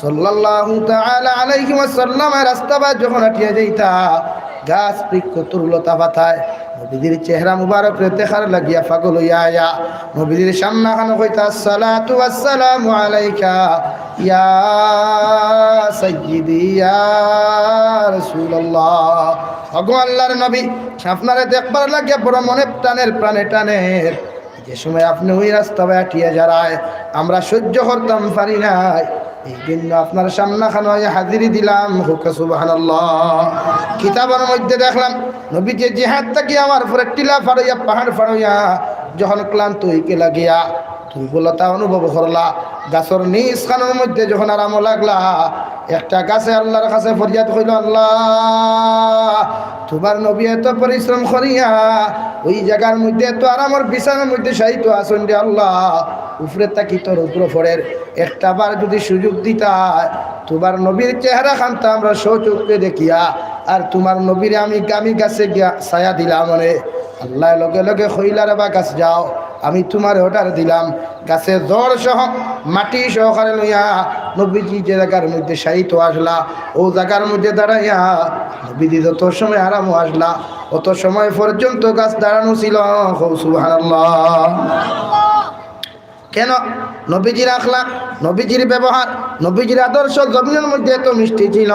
সাল্লাল্লাহু তাআলা আলাইহি ওয়াসাল্লাম রাস্তা বায় যখন আটিয়া যাইতা, গাছ বৃক্ষ তরুলতা পাতায় নবীজির চেহারা মুবারকরে দেখার লাগিয়া পাগল অইয়া আয়া নবীজির সামনাখানো কইতা, "আসসালাতু ওয়াসসালামু আলাইকা ইয়া সাইয়্যিদি ইয়া রাসূলুল্লাহ।" ওগো আল্লাহর নবী, আপনারে দেখবার লাগিয়া বড় মনে টানের, প্রাণে টানের। যে সময় আপনে ওই রাস্তা বায় আটিয়া যারায়, আমরা সহ্য করতাম পারি নায়। এই জন্য আপনার সামনাখানো আইয়া হাজিরি দিলাম। কউক্কা সুবহানাল্লাহ। কিতাবর মধ্যে দেখলাম, নবীজিয়ে জিহাদ থাকি আওয়ার পরে টিলা ফাড়ইয়া, পাহাড় ফাড়ইয়া যখন ক্লান্ত অইগেলা গিয়া, দুর্বলতা অনুভব করলা, গাছর নিচ খানর মধ্যে যখন আরামো লাগলা, একটা গাছে আল্লাহর কাছে ফরিয়াদ কইলো, "আল্লাহ, তুমার নবী এত পরিশ্রম করিয়া ওই জাগার মধ্যে এত আরামর বিছানার মধ্যে শায়িত আছইন রে আল্লাহ, উপরে থাকি তো রৌদ্র পড়ের, একটা বার যদি সুযোগ দিতায়, তুমার নবীর চেহারা খানতা আমরা স্বচক্ষে দেখিয়া, আর তুমার নবীরে আমি, আমি গাছে গিয়া ছায়া দিলাম অনে।" আল্লায় লগে লগে কইলা, "রে বা গাছ যাও, আমি তুমারে অর্ডার দিলাম।" গাছে জড় সহ মাটি সহকারে লইয়া নবীজি যে জাগার মধ্যে শায়িত আছলা, অউ জাগার মধ্যে দাঁড়াইয়া নবীজি যত সময় আরামো আছলা, অত সময় পর্যন্ত গাছ দাঁড়ানো ছিল। কও সুবহানাল্লাহ। কেন? নবীজির আখলাক, নবীজির ব্যবহার, নবীজির আদর্শ জমিনর মধ্যে এত মিষ্টি ছিল,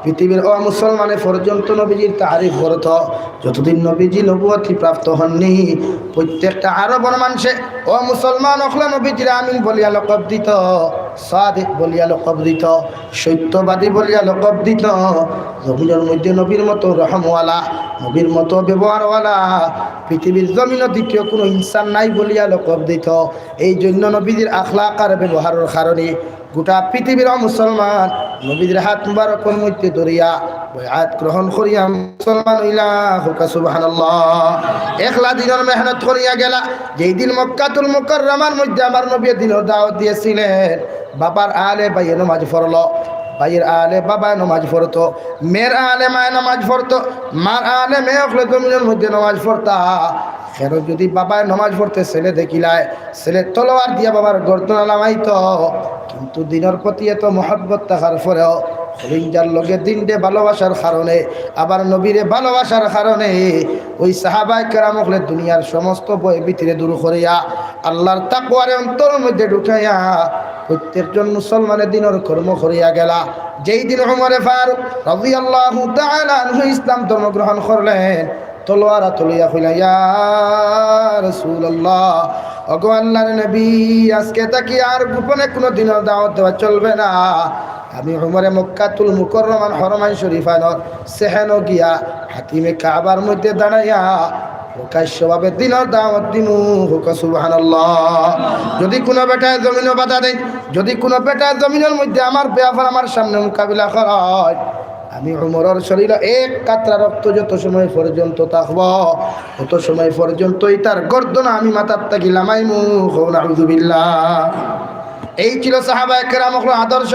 পৃথিবীর অমুসলমানে পর্যন্ত নবীজির তারিফ করত। যতদিন নবীজি নবুয়তি প্রাপ্ত হননি, প্রত্যেকটা আরবর মানষে অমুসলমান অকলে নবীজিরে আমিন বলিয়া লকব দিত, সাদিক বলিয়া লকব দিত, সত্যবাদী বলিয়া লকব দিত। জমিনর মধ্যে নবীর মতো রহমওয়ালা, নবীর মতো ব্যবহারওয়ালা পৃথিবীর জমিনো দ্বিতীয় কুনু ইনসান নাই বলিয়া লকব দিত। এই জন্য নবীজির আখলাক আর ব্যবহারর কারণে গোটা পৃথিবীর মুসলমান নবীজির হাত মুবারকর মধ্যে ধরিয়া বয়াত গ্রহণ করিয়া মুসলমান অইলা। কউক্কা সুবহানাল্লাহ। একলা দিনর মেহনত করিয়া গেলা। যেই দিন মক্কাতুল মুকাররমার মধ্যে আমার নবী দিনর দাওয়াত দিয়াছিলেন, বাবার আলে ভাইয়ে নমাজ পড়লো, ভাইয়ের আলে বাবায় নমাজ পড়তো, মেয়ের আলে মায়ে নমাজ পড়তো, মার আলে মেয়ে অকলে জমিনর মধ্যে নমাজ পড়তা। কেন যদি বাবায় নমাজ পড়তে ছেলে দেখিলায়, ছেলে তলোয়ার দিয়া বাবার গর্দনা লামাইতো। কিন্তু দিনর প্রতি এত মহব্বত থাকার পরেও কলিজার লগে দিনরে ভালোবাসার কারণে, আবার নবীরে ভালোবাসার কারণে ওই সাহাবায়ে কেরাম অকলে দুনিয়ার সমস্ত ভয় ভীতিরে দূর করিয়া আল্লাহর তাকওয়ারে অন্তরর মধ্যে ঢুকাইয়া প্রত্যেকজন মুসলমানে দিনর কর্ম করিয়া গেলা। যেই দিন উমরে ফারুক রাদিয়াল্লাহু তাআলা আনহু ইসলাম ধর্ম গ্রহণ করলেন, তলোয়ার আতো লইয়া কইলা, "ইয়া রাসূলুল্লাহ, ওগো আল্লাহর নবী, আজকে থাকি আর গোপনে কুনু দিনর দাওয়াত দেওয়া চলবে না। আমি উমরে মক্কাতুল মুকাররমার হরমাইন শরীফানর সেহেনো গিয়া হাতিমে কাবার মধ্যে দাঁড়াইয়া প্রকাশ্যভাবে দিনর দাওয়াত দিমু।" কউক্কা সুবহানাল্লাহ। যদি কুনু বেটায় জমিনো বাধা দেয়, যদি কুনু বেটায় জমিনর মধ্যে আমার ব্যাপার আমার সামনে মোকাবিলা করায়, আমি উমরর শরীলো এক কাতরা রক্ত যত সময় পর্যন্ত থাকবো, তত সময় পর্যন্ত ইতার গর্দন আমি মাথার থাকি লামাইমু। কও নাউজুবিল্লাহ। এই ছিল সাহাবায়ে কেরাম অকলর আদর্শ,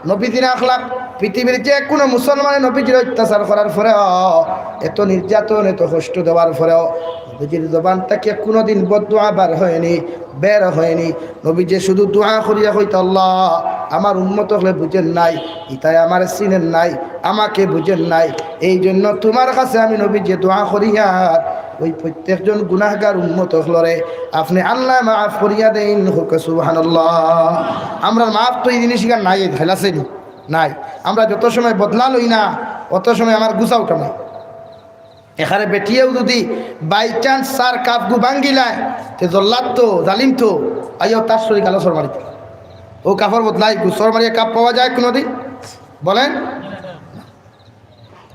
নবীজির আখলাক। পৃথিবীর যে কুনু মুসলমানে নবীজিরে অত্যাচার করার পরেও, এত নির্যাতন, এত কষ্ট দেওয়ার পরেও, নবীজির জবান থাকি কুনুদিন বদদোয়া বার হয়নি, বের হয়নি। নবীজিয়ে শুধু দোয়া করিয়া কইতা, "আল্লাহ, আমার উম্মত অকলে বুঝের নাই, ইতায় আমারে চিনের নাই, আমাকে বুঝের নাই। এই জন্য তুমার কাছে আমি নবীজিয়ে দোয়া করিয়ার অউ প্রত্যেকজন গুনাহগার উম্মত অকলরে আপনে আল্লায় মাফ করিয়া দেইন।" কউক্কা সুবহানাল্লাহ। আমরার মাফ তো ই জিনিস ইখান নাই, খেলাছেনি নাই। আমরা যত সময় বদলা লই না, অত সময় আমার গুছা উঠে না। এখানে বেটিয়েও যদি by chance চার কাপগু ভাঙ্গিলায়, তে জল্লাদ তো, জালিম তো, আইও তার শরীর কালো চড় মারিতে। অউ কাপর বদলায় গু চড় মারিয়া কাপ পাওয়া যায় কুনুদিন? বলেন।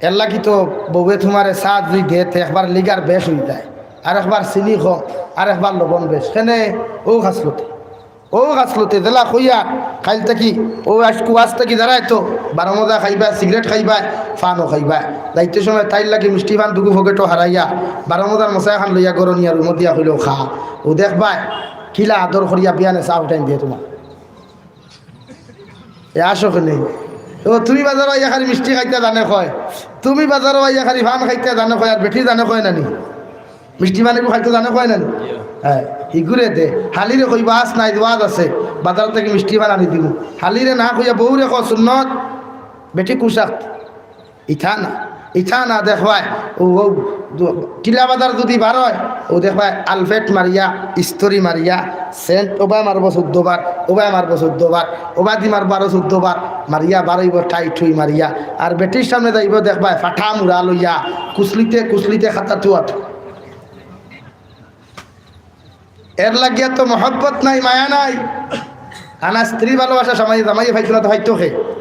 এর লাগি তো বউয়ে তুমারে চা যদি দে, তে একবার লিগার বেশ অইযায়, আর একবার চিনি কম, আর একবার লবণ বেশ। কেনে? অউ খাসলতে। অউ খাসলতে যেলা কইয়া, কাইল থাকি, অউ আইজকু আইজ থাকি দাঁড়ায় তো, বারো মজা খাইবা, সিগারেট খাইবা, পানও খাইবা। যাইতে সময় তাইর লাগি মিষ্টি পান দুগু পকেটো হারাইয়া, বারো মজার মশা এখান লইয়া ঘরো নিয়া রুমো দিয়া কইলো, "খা।" অউ দেখবায়, কিলা আদর করিয়া বিয়ানে চা উঠাইন দে তুমার। এ আসো কেনে? ও, তুমি বাজারো আইয়া খালি মিষ্টি খাইতা জানে কয়, তুমি বাজারো আইয়া খালি পান খাইতা জানে কয়, আর বেটি জানে কয় না নি? মিষ্টি পান ইগু খাইতো জানে কয় না নি? হ্যাঁ, ইগুরে দে। হালিরে কইবা, "আস নাই, ওয়াজ আছে, বাজার থাকি মিষ্টি পান আনি দিমু।" হালিরে না কইয়া বউরে কও সুন্নত, বেটি কুশাক। ইতা না, ইতা না দেখবায়, অউ, অউ, দু-, টিলা বাজার যদি বার অয়, অউ দেখবায় আলফেট মারিয়া, ইস্তরি মারিয়া, সেন্ট ওবায় মারবো চৌদ্দ বার, ওবায় মারবো চৌদ্দ বার, ওবাদি মারবো আরো চৌদ্দ বার, মারিয়া বারইবো টাই টুই মারিয়া। আর বেটির সামনে যাইবো দেখবায় ফাটা মুড়া লইয়া, কুচলিতে কুচলিতে খাতা থুয়াত। এর লাগিয়া তো মহব্বত নাই, মায়া নাই। আনা স্ত্রী ভালোবাসা সময় জামাইয়ে পাইতো না তো পাইতো কে?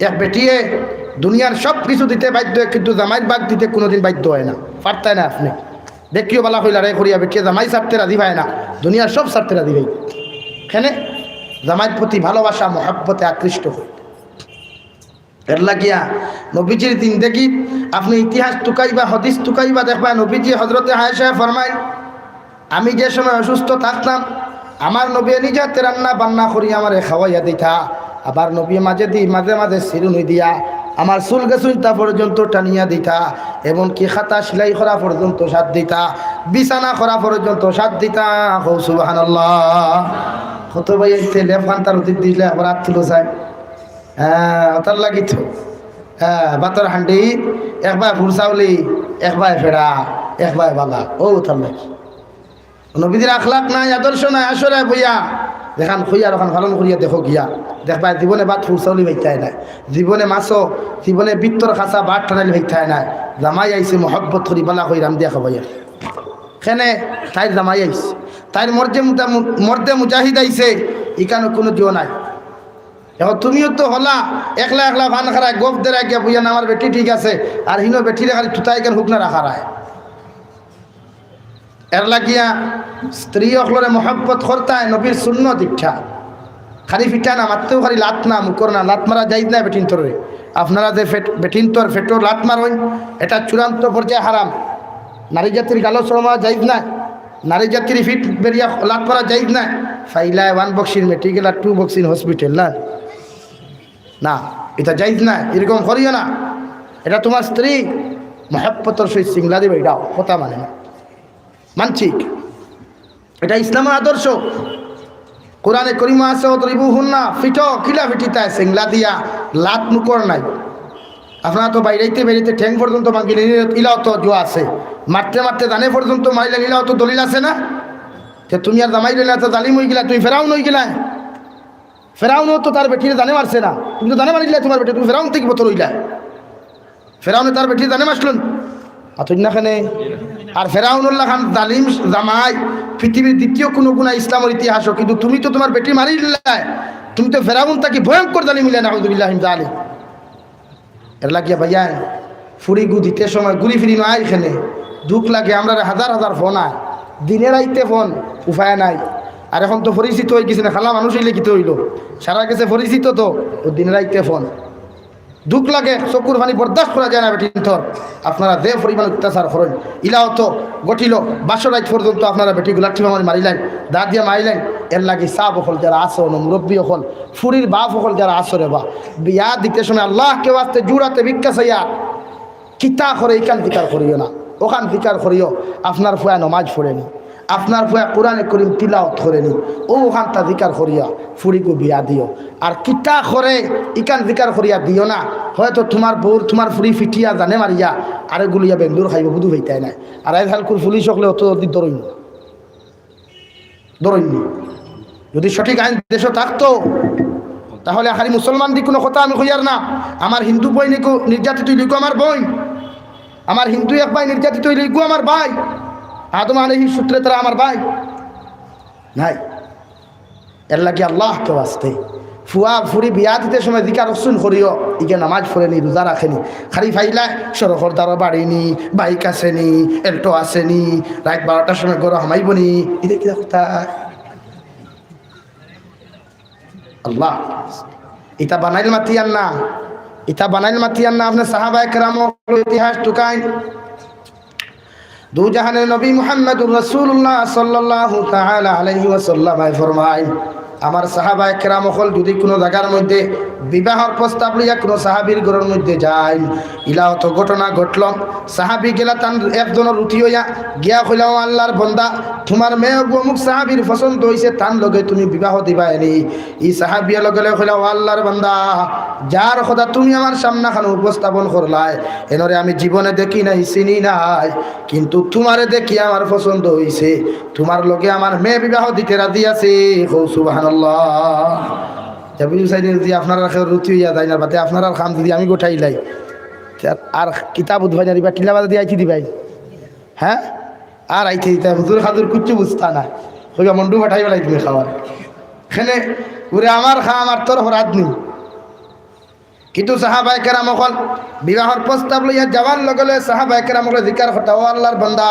এক বেটিয়ে দুনিয়ার সব কিছু দিতে বাধ্য অয়, কিন্তু জামাইর ভাগ দিতে কুনুদিন বাধ্য অয় না, পারতায় না আপনে। দেখিও বালা কই লড়াই করিয়া বেটিয়ে জামাই ছাড়তে রাজি পায় না, দুনিয়ার সব ছাড়তে রাজি পায়। কেনে? জামাইর প্রতি ভালোবাসা, মহব্বতে আকৃষ্ট অয়। এর লাগিয়া নবীজির জিন্দেগিত আপনে ইতিহাস তুকাইবা, হাদিস তুকাইবা, দেখবা নবীজি হজরতে আয়েশায় ফরমাইন, "আমি যে সময় অসুস্থ থাকতাম, আমার নবীয়ে নিজে হাতে রান্না বান্না করি আমারে খাওয়াইয়া দিতা। আবার নবীয়ে মাঝেদি, মাঝে মাঝে চিরুনি দিয়া আমার চুল গেছুইনতা পর্যন্ত টানিয়া দিতা, এমনকি খাতা সিলাই করা পর্যন্ত সাথ দিতা, বিছানা করা পর্যন্ত সাথ দিতা।" কও সুবহানাল্লাহ। কত ভাই আইতে লেফ খান্তার উচিত দিলে আবার আত তুলো চায়। হ্যাঁ, অতার লাগি তো। হ্যাঁ, ভাতর হান্ডি, একবায় ফুরসাউলি, একবায় ফেড়া, একবায় বালা। অউ অতার লাগি। নবীজির আখলাক নাই, আদর্শ নাই, আসরে বইয়া যেখান কইয়ার অখান পালন করিয়া দেখো গিয়া। দেখবায় জীবনে ভাত ফুরসাউলি পাইতায় নায়। জীবনে মাছো, জীবনে বিত্তর খাসা ভাত টানাইল পাইতায় নায়। জামাই আইছে মহব্বত করি বালা কই রান্দিয়া খাওয়াইয়ার। কেনে? তাইর জামাই আইছে। তাইর মর্দে মুতা-, মর্দে মুজাহিদ আইছে। ইখানো কুনু জো নাই। এখন তুমিও তো হলা, একলা একলা পান খারায়, গফ দেরায় গিয়া বইয়া না, আমার বেটি ঠিক আছে, আর হিনো বেটিরে খালি তুতায় কেন হুক না রাখারায়। এর লাগিয়া স্ত্রী অকলরে মহব্বত করতায়, নবীর সুন্নত ইটা। খালি ফিটা না, মারতেও খালি লাত না, মুকর না, লাত মারা জায়েজ না বেটিন্তরে। আপনারা যে ফেট-, বেটিন্তর ফেটো লাত মারইন, এটা চূড়ান্ত পর্যায়ে হারাম। নারী জাতির গালো চড় মারা জায়েজ না। নারী জাতির ফিট বেরিয়া লাত মারা জায়েজ না। ফাইলায় one boxing medical আর two boxing hospital না। না, এটা জায়েজ না, এরকম করিও না। এটা তোমার স্ত্রী, মহব্বতর সহিত সিংলা দিবে, এটাও কথা মানে না। মানছি, এটা ইসলামের আদর্শ। কোরআনে করিম আছে, "ওয়াদরিবুহুন্না", ফিটো, কিলা ফিটিতায়, সিংলা দিয়া, লাত মুকর নাই। আপনারা তো বাইরাইতে বাইরাইতে ঠ্যাং পর্যন্ত ভাঙ্গিলে, ইলাও তো জুয়া আছে। মারতে মারতে জানে পর্যন্ত মারিলে, ইলাও তো দলিল আছে না? তে তুমি আর জামাই রইলা, তো জালিম অইগেলা, তুমি ফেরাউন অইগেলা। ফেরাউনও তো তার বেটিরে জানে মারছে না, তুমি তো জানে মারিলে তোমার বেটি, তুমি ফেরাউন থাকি বতর অইলা। ফেরাউনে তার বেটিরে জানে মারছিল না? আতই না কেনে? আর ফেরাউনর লাখান জালিম জামাই পৃথিবীর দ্বিতীয় কুনু গুনা ইসলামের ইতিহাসও, কিন্তু তুমি তো তোমার বেটি মারিলায়, তুমি তো ফেরাউন থাকি ভয়ঙ্কর জালিম অইলা, নাউজুবিল্লাহি মিন জালিক। এর লাগিয়া ভাইয়াইন, ফুড়ি গু দিতে সময় ঘুরি ফিরি নয় এখানে। দুঃখ লাগে, আমরারে হাজার হাজার ফোন আয়, দিনে রাইতে ফোন, উপায় নাই। আর এখন তো পরিচিত অইগেছে না, খালা মানুষ অইলে কিতা অইলো, সারার গেছে পরিচিত তো, ও দিনে রাইতে ফোন। দুখ লাগে, চকুর পানি বরদাস্ত করা যায় না বেটিন্তর। আপনারা যে পরিমাণ অত্যাচার করইন, ইলা অত ঘটিল, বাসর রাইত পর্যন্ত আপনারা বেটিগুলা টিপা মারি মারিলাইন, দা দিয়া মারিলাইন। এর লাগি সাব অকল যারা আছো, মুরব্বি অকল, ফুরির বাপ অকল যারা আছো রে বা, বিয়া দিতে সময় আল্লাহকে ওয়াস্তে জুড়াতে ভিক্ষা চাইয়া কিতা করে ইখান জিকার করিও না, অখান জিকার করিও। আপনার ফুয়া নমাজ পড়েনি, আপনার ফুয়া কোরআনে করিম তিলাওত করেনি, অউ অখানতা জিকার করিয়া ফুরিগু বিয়া দিও। আর কিতা করে ইখান জিকার করিয়া দিও না, হয়তো তুমার বউর, তুমার ফুরি ফিটিয়া জানে মারিয়া আরেকগু লইয়া বেঙ্গলোর খাইবো, বুঝু পাইতায় নায়। আর আইজ কাইলকুর পুলিশ অকলে অত জলদি ধরইন না। ধরইন নি। যদি সঠিক আইন দেশো থাকতো, তাহলে খালি মুসলমানদি কুনু কথা আমি কইয়ার না। আমার হিন্দু বইন ইগু নির্যাতিত অইলে ইগু আমার বইন, আমার হিন্দু এক ভাই নির্যাতিত অইলে ইগু আমার ভাই। আদম আলাইহিস সূত্রে তারা আমার ভাই নাই। এর লাগি আল্লাহকে ওয়াস্তে ফুয়া ফুরি বিয়া দিতে সময় জিকার অকসুন করিও, ইগে নমাজ পড়েনি, রোজা রাখেনি, খালি ফাইলা সড়কর দ্বারো বাড়িনি, বাইক আছেনি, এল্টো আছেনি, রাইত বারোটার সময় ঘরো হামাইবনি, ইতা কিতা কথা? আল্লাহ, ইতা বানাইল মাতিয়ার না, ইতা বানাইল মাতিয়ার না। আপনে সাহাবায়ে কেরামর ইতিহাস তুকাইন। দুজাহানের নবী মুহাম্মাদুর রাসূলুল্লাহ সাল্লাল্লাহু তাআলা আলাইহি ওয়াসাল্লাম ফরমাইন, আমার সাহাবায়ে কেরাম অকল যদি কুনু জাগার মধ্যে বিবাহর প্রস্তাব লইয়া কুনু সাহাবীর ঘরর মধ্যে যাইন, ইলা অত ঘটনা ঘটল, সাহাবী গেলা তান একজনর রুটি অইয়া গিয়া কইলা, "ও আল্লাহর বন্দা, তুমার মেয়ে অমুক সাহাবীর পছন্দ অইছে, তান লগে তুমি বিবাহ দিবায়নি।" ই সাহাবিয়ে লগে লগে কইলা, "ও আল্লাহর বান্দা, যার কথা তুমি আমার সামনাখানো উপস্থাপন করলায়, এনরে আমি জীবনে দেখি নাই, চিনি নাই, কিন্তু তুমারে দেখি আমার পছন্দ অইছে, তুমার লগে আমার মেয়ে বিবাহ দিতে রাজি আছি।" কও সুবহানাল্লাহ। জাবির হুসাইন যদি আপনারার কেউর রুটি অইয়া যায় না, বাদে আপনারার কাম যদি আমি গোটাইলাই, তে আর, আর কিতা বুঝবায় না, টিলা বাজাদি আইতে দিবায়, হ্যাঁ? আর আইতে দিতা, হুজুর খাজুর কুচ্ছু বুঝতা না। কইবা, "মন্ডু পাঠাই বেলাই তুমি খাওয়ার।" খেনে, ওরে আমার কাম আর তোর হরাদ নি। কিন্তু সাহাবায়ে কেরাম অকল বিবাহর প্রস্তাব লইয়া যাওয়ার লগে লগে সাহাবায়ে কেরাম অকলে জিকার করতা, "ও আল্লাহর বান্দা,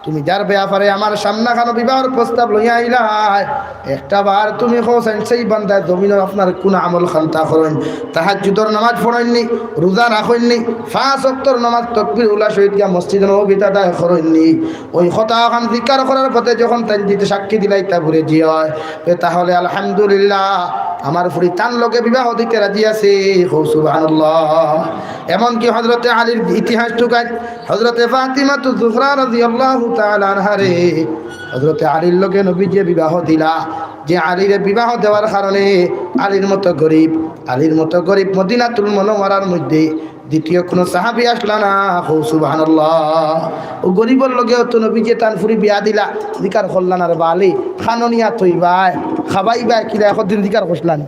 তুমি যার ব্যাপারে আমার সামনাখানো বিবাহর প্রস্তাব লইয়া আইলায়, একটা বার তুমি কও চাইন, সেই বান্দায় জমিনো আপনার কুন আমল খান্তা করইন, তাহাজ্জুদর নামাজ পড়ইননি, রোজা রাখইননি, পাঁচ ওয়াক্তর নামাজ তকবির উলা শহীদ গিয়া মসজিদে নববীত আদায় করইননি।" ওই কথা অখান জিকার করার পথে যখন তাইন দিতে সাক্ষী দিলাইতা বুড়ে জি অয়, তে তাহলে আলহামদুলিল্লাহ, আমার ফুরি তান লগে বিবাহ দিতে রাজি আছে। কও সুবহানাল্লাহ। এমনকি হযরতে আলীর ইতিহাস তুকাইন, হযরতে ফাতিমাতু জুহরা রাদিয়াল্লাহু তাআলা আনহারে হযরতে আলীর লগে নবীজিয়ে বিবাহ দিলা, যে আলীরে বিবাহ দেওয়ার কারণে আলীর মতো গরিব, আলীর মতো গরিব মদিনাতুল মুনাওয়ারার মধ্যে দ্বিতীয় কুনু সাহাবী আছলা না। কও সুবহানাল্লাহ। অউ গরিবর লগেও তো নবীজিয়ে তান ফুরি বিয়া দিলা, জিকার করলা না রে বা আলী, খানো নিয়া থইবায়, খাবাইবায় কিলা, একদিন জিকার করছলা নি?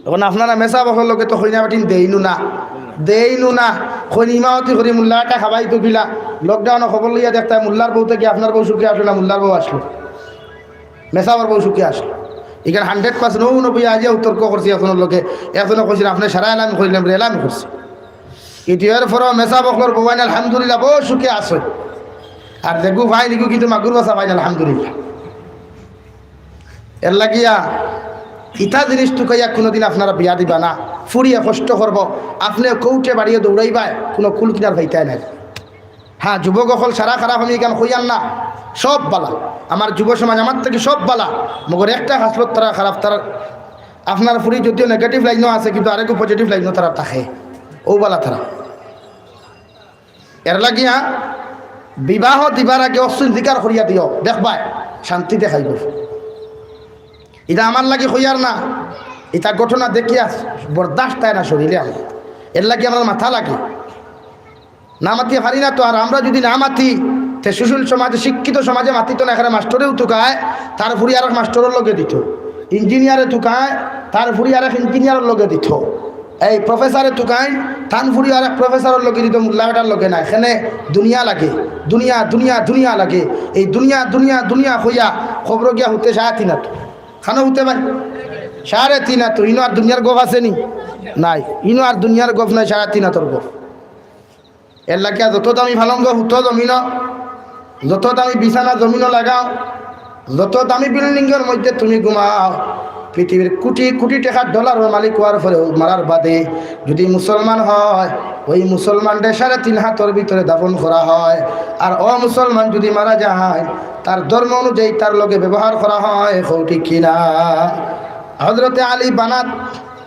অখন আপনারা মেসাব অকলর লগে তো কইনা বেটিন দেইনউ না, দেইনউ না। কইন ইমামতি করি মুল্লা একটা খাবাইতো কিলা। লকডাউনো খবর লইয়া দেখতায় মুল্লার বউ থাকি আপনার বউ সুখে আছলো না মুল্লার বউ আছলো, মেসাবর বউ সুখে আছলো। ইখান hundred percent অউ নবী আজিয়া তর্ক করছি একজনর লগে, একজনে কইছিল, "আপনে সারা এলান করিলাম রে, এলান করছি।" কিন্তু এর পরেও মেসাব অকলর বউ আইন আলহামদুলিল্লাহ বউ সুখে আছে। আর যেগু ভাই নিগু কিন্তু মাগুর বাসা ভাই আলহামদুলিল্লাহ। এর লাগিয়া ইতা জিনিস তুকাইয়া কুনুদিন আপনারা বিয়া দিবা না। ফুরিয়ে কষ্ট করবো, আপনে কোর্টে বাড়িয়ে দৌড়াইবায়, কুনু কুল কিনার পাইতায় নায়। হ্যাঁ, যুবক অকল সারা খারাপ আমি ইখান কইয়ার না, সব বালা। আমার যুব সমাজ আমার থাকি সব বালা, মগর একটা খাসলত তারা খারাপ। তারা, আপনার ফুরি যদিও negative লাইনও আছে, কিন্তু আরেকগু positive লাইনও তারা থাকে, অউ বালা তারা। এর লাগিয়া বিবাহ দিবার আগে অকসুন জিকার করিয়া দিও, দেখবায় শান্তি দেখাইবো। ইটা আমার লাগি কইয়ার না, ইটা ঘটনা দেখিয়া বরদাস্ত অয় না শরীরে আমার। এর লাগি আমার মাথা লাগে, না মাতিয়া পারি না তো। আর আমরা যদি না মাতি, তে সুশীল সমাজে, শিক্ষিত সমাজে মাতিতো না। এখানে মাস্টরেও তুকায়, তার ফুরি আরেক মাস্টরর লগে দিতো, ইঞ্জিনিয়ারে তুকায়, তার ফুরি আরেক ইঞ্জিনিয়ারর লগে দিতো। এই প্রফেসরে তুকাইন, তান ফুরি আরেক প্রফেসরর লগে দিতো, মুল্লা বেটার লগে নায়। এখানে দুনিয়া লাগে, দুনিয়া, দুনিয়া, দুনিয়া লাগে। এই দুনিয়া, দুনিয়া, দুনিয়া কইয়া কবরো গিয়া হুতে সাড়ে তিন আত। খানো হুতে ভাই? সাড়ে তিন আত। ইনো আর দুনিয়ার গফ আছে নি? নাই। ইনো আর দুনিয়ার গফ নাই, সাড়ে তিন আতর গফ। এর লাগিয়া যত দামি পালঙ্গ হুতো জমিনো, যত দামি বিছানা জমিনো লাগাও, যত দামি বিল্ডিংর মধ্যে তুমি ঘুমাও, পৃথিবীর কোটি কোটি টেকার ডলারর মালিক অওয়ার পরেও মারার বাদে যদি মুসলমান হয়, ওই মুসলমানরে সাড়ে তিন হাতর ভিতরে দাফন করা হয়। আর অমুসলমান যদি মারা যায়, তার ধর্ম অনুযায়ী তার লগে ব্যবহার করা হয়। কও ঠিক কি না? হযরতে আলী বানাত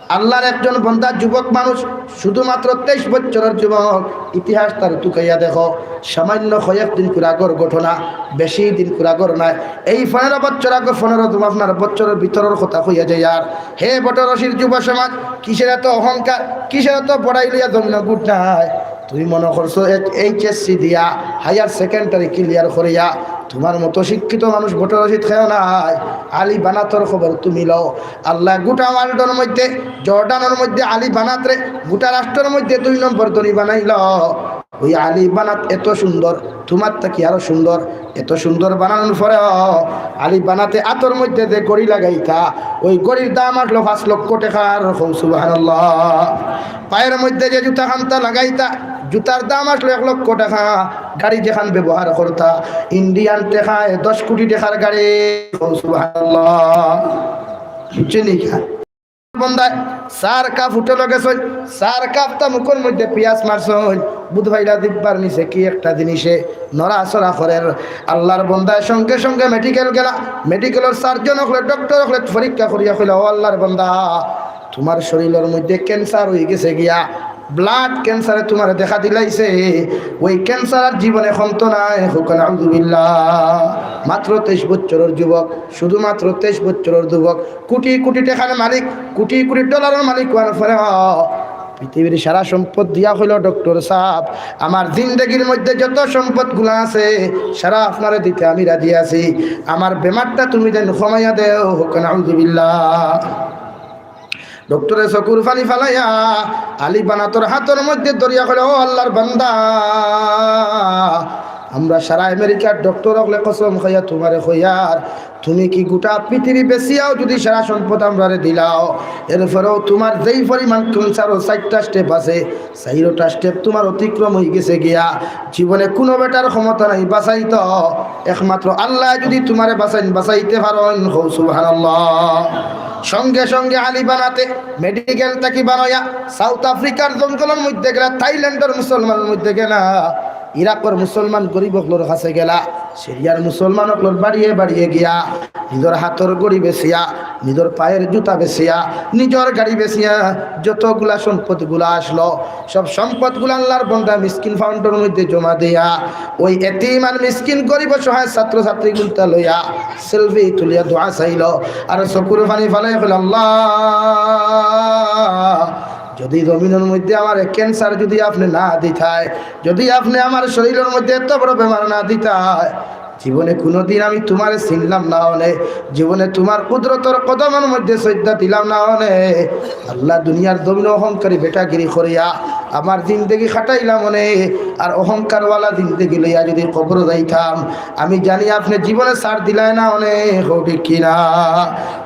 আল্লাহর একজন বন্দা, যুবক মানুষ, শুধুমাত্র তেইশ বছরর যুবক। ইতিহাস তার তুকাইয়া দেখো, সামান্য কয়েক দিনকুর আগর ঘটনা, বেশি দিনকুর আগর নায়। এই পনেরো বছর আগে, পনেরো তো আপনার বছরর ভিতরর কথা কইয়া যাইয়ার। হে বটরশির যুব সমাজ, কিসের এত অহংকার, কিসের এত বড়াই লইয়া জমিন গুটায়? তুমি মনে করছো এইচএসসি দিয়া, হায়ার সেকেন্ডারি ক্লিয়ার করিয়া, তোমার মতো শিক্ষিত মানুষ বটরশিত কেউ নাই। আলী বানাতর খবর তুমি লও। আল্লায় গোটা ওয়ার্ল্ডর মধ্যে, জর্ডানর মধ্যে আলী বানাতরে গোটা রাষ্ট্রর মধ্যে দুই নম্বর ধনী বানাইল। ওই আলী বানাত এত সুন্দর, তোমার থাকি আরো সুন্দর। এত সুন্দর বানানোর পরেও আলী বানাতে আতর মধ্যে যে ঘড়ি লাগাইতা, ওই ঘড়ির দাম আসলো পাঁচ লক্ষ টেকার। কও সুবহানাল্লাহ। পায়ের মধ্যে যে জুতা খানতা লাগাইতা, জুতার দাম আসলো এক লক্ষ টেকা। গাড়ি যেখান ব্যবহার করতা, ইন্ডিয়ান টেকায় দশ কোটি টেকার গাড়ি। কও সুবহানাল্লাহ। বুঝছো নি? বন্দায় চার কাপ হোটেলো গেছইন, চার কাপতা মুখর মধ্যে পিয়াজ মারছইন, বুধ ভাইলা দিব্বার নিচে কি একটা জিনিসে নড়াচড়া করের। আল্লাহর বন্দায় সঙ্গে সঙ্গে মেডিকেল গেলা, মেডিকেলর সার্জন অকলে, ডক্টর অকলে পরীক্ষা করিয়া কইলা, "ও আল্লাহর বন্দা, তোমার শরীলর মধ্যে ক্যান্সার অইগেছে গিয়া, ব্লাড ক্যান্সারে তোমারে দেখা দিলাইছে, ওই ক্যান্সার আর জীবনে কমতো নায়।" কও নাউজুবিল্লাহ। মাত্র তেইশ বছরর যুবক, শুধুমাত্র তেইশ বছরর যুবক, কোটি কোটি টেকার মালিক, কোটি কোটি ডলারর মালিক অওয়ার পরেও পৃথিবীর সারা সম্পদ দিয়া কইল, "ডক্টর সাব, আমার জিন্দেগির মধ্যে যত সম্পদগুলা আছে, সারা আপনারে দিতে আমি রাজি আছি। আমার বেমারটা তুমি যেন কমাইয়া দেও।" কও নাউজুবিল্লাহ। ডক্টরে চকুর পানি ফালাইয়া আলী বানাতর হাতর মধ্যে ধরিয়া কইল, "ও আল্লাহর বান্দা, আমরা সারা আমেরিকার ডক্টর অকলে কসম খাইয়া তোমারে কইয়ার, তুমি কি গোটা পৃথিবী বেচিয়াও যদি সারা সম্পদ আমরারে দিলাও, এরপরেও তোমার যেই পরিমাণ ক্যান্সারর চাইরটা স্টেপ আছে, চাইরোটা স্টেপ তোমার অতিক্রম অইগেছে গিয়া। জীবনে কুনু বেটার ক্ষমতা নাই বাঁচাইতো, একমাত্র আল্লায় যদি তোমারে বাঁচাইন, বাঁচাইতে পারইন।" কও সুবহানাল্লাহ। সঙ্গে সঙ্গে আলী বানাতে মেডিকেল থাকি বারইয়া সাউথ আফ্রিকার জঙ্গলর মধ্যে গেলা, থাইল্যান্ডর মুসলমানর মধ্যে গেলা, ইরাকর মুসলমান গরিব অকলর কাছে গেলা, সিরিয়ার মুসলমান অকলর বাড়িয়ে বাড়িয়ে গিয়া নিজর হাতর ঘড়ি বেচিয়া, নিজর পায়ের জুতা বেচিয়া, নিজর গাড়ি বেচিয়া, যতগুলা সম্পদগুলা আসলো, সব সম্পদগুলা আল্লাহর বন্দা মিসকিন ফাউন্ডর মধ্যে জমা দিয়া, ওই এতিম আর মিসকিন গরিব অসহায় ছাত্র ছাত্রীগুনতা লইয়া সেলফি তুলিয়া দোয়া চাইল, আর চকুর পানি ফালাই কইল, "আল্লাহ, যদি জমিনর মধ্যে আমারে ক্যান্সার যদি আপনে না দিতায়, যদি আপনে আমার শরীলর মধ্যে এত বড় বেমার না দিতায়, জীবনে কুনুদিন আমি তোমারে চিনলাম না অনে, জীবনে তোমার কুদরতর কদমর মধ্যে সইজদা দিলাম না অনে। আল্লাহ, দুনিয়ার জমিনো অহংকারী বেটাগিরি করিয়া আমার জিন্দেগি কাটাইলাম অনে, আর অহংকারওয়ালা জিন্দেগি লইয়া যদি কবরো যাইতাম, আমি জানি আপনে জীবনে ছাড় দিলায় না অনে।" কও ঠিক কি না?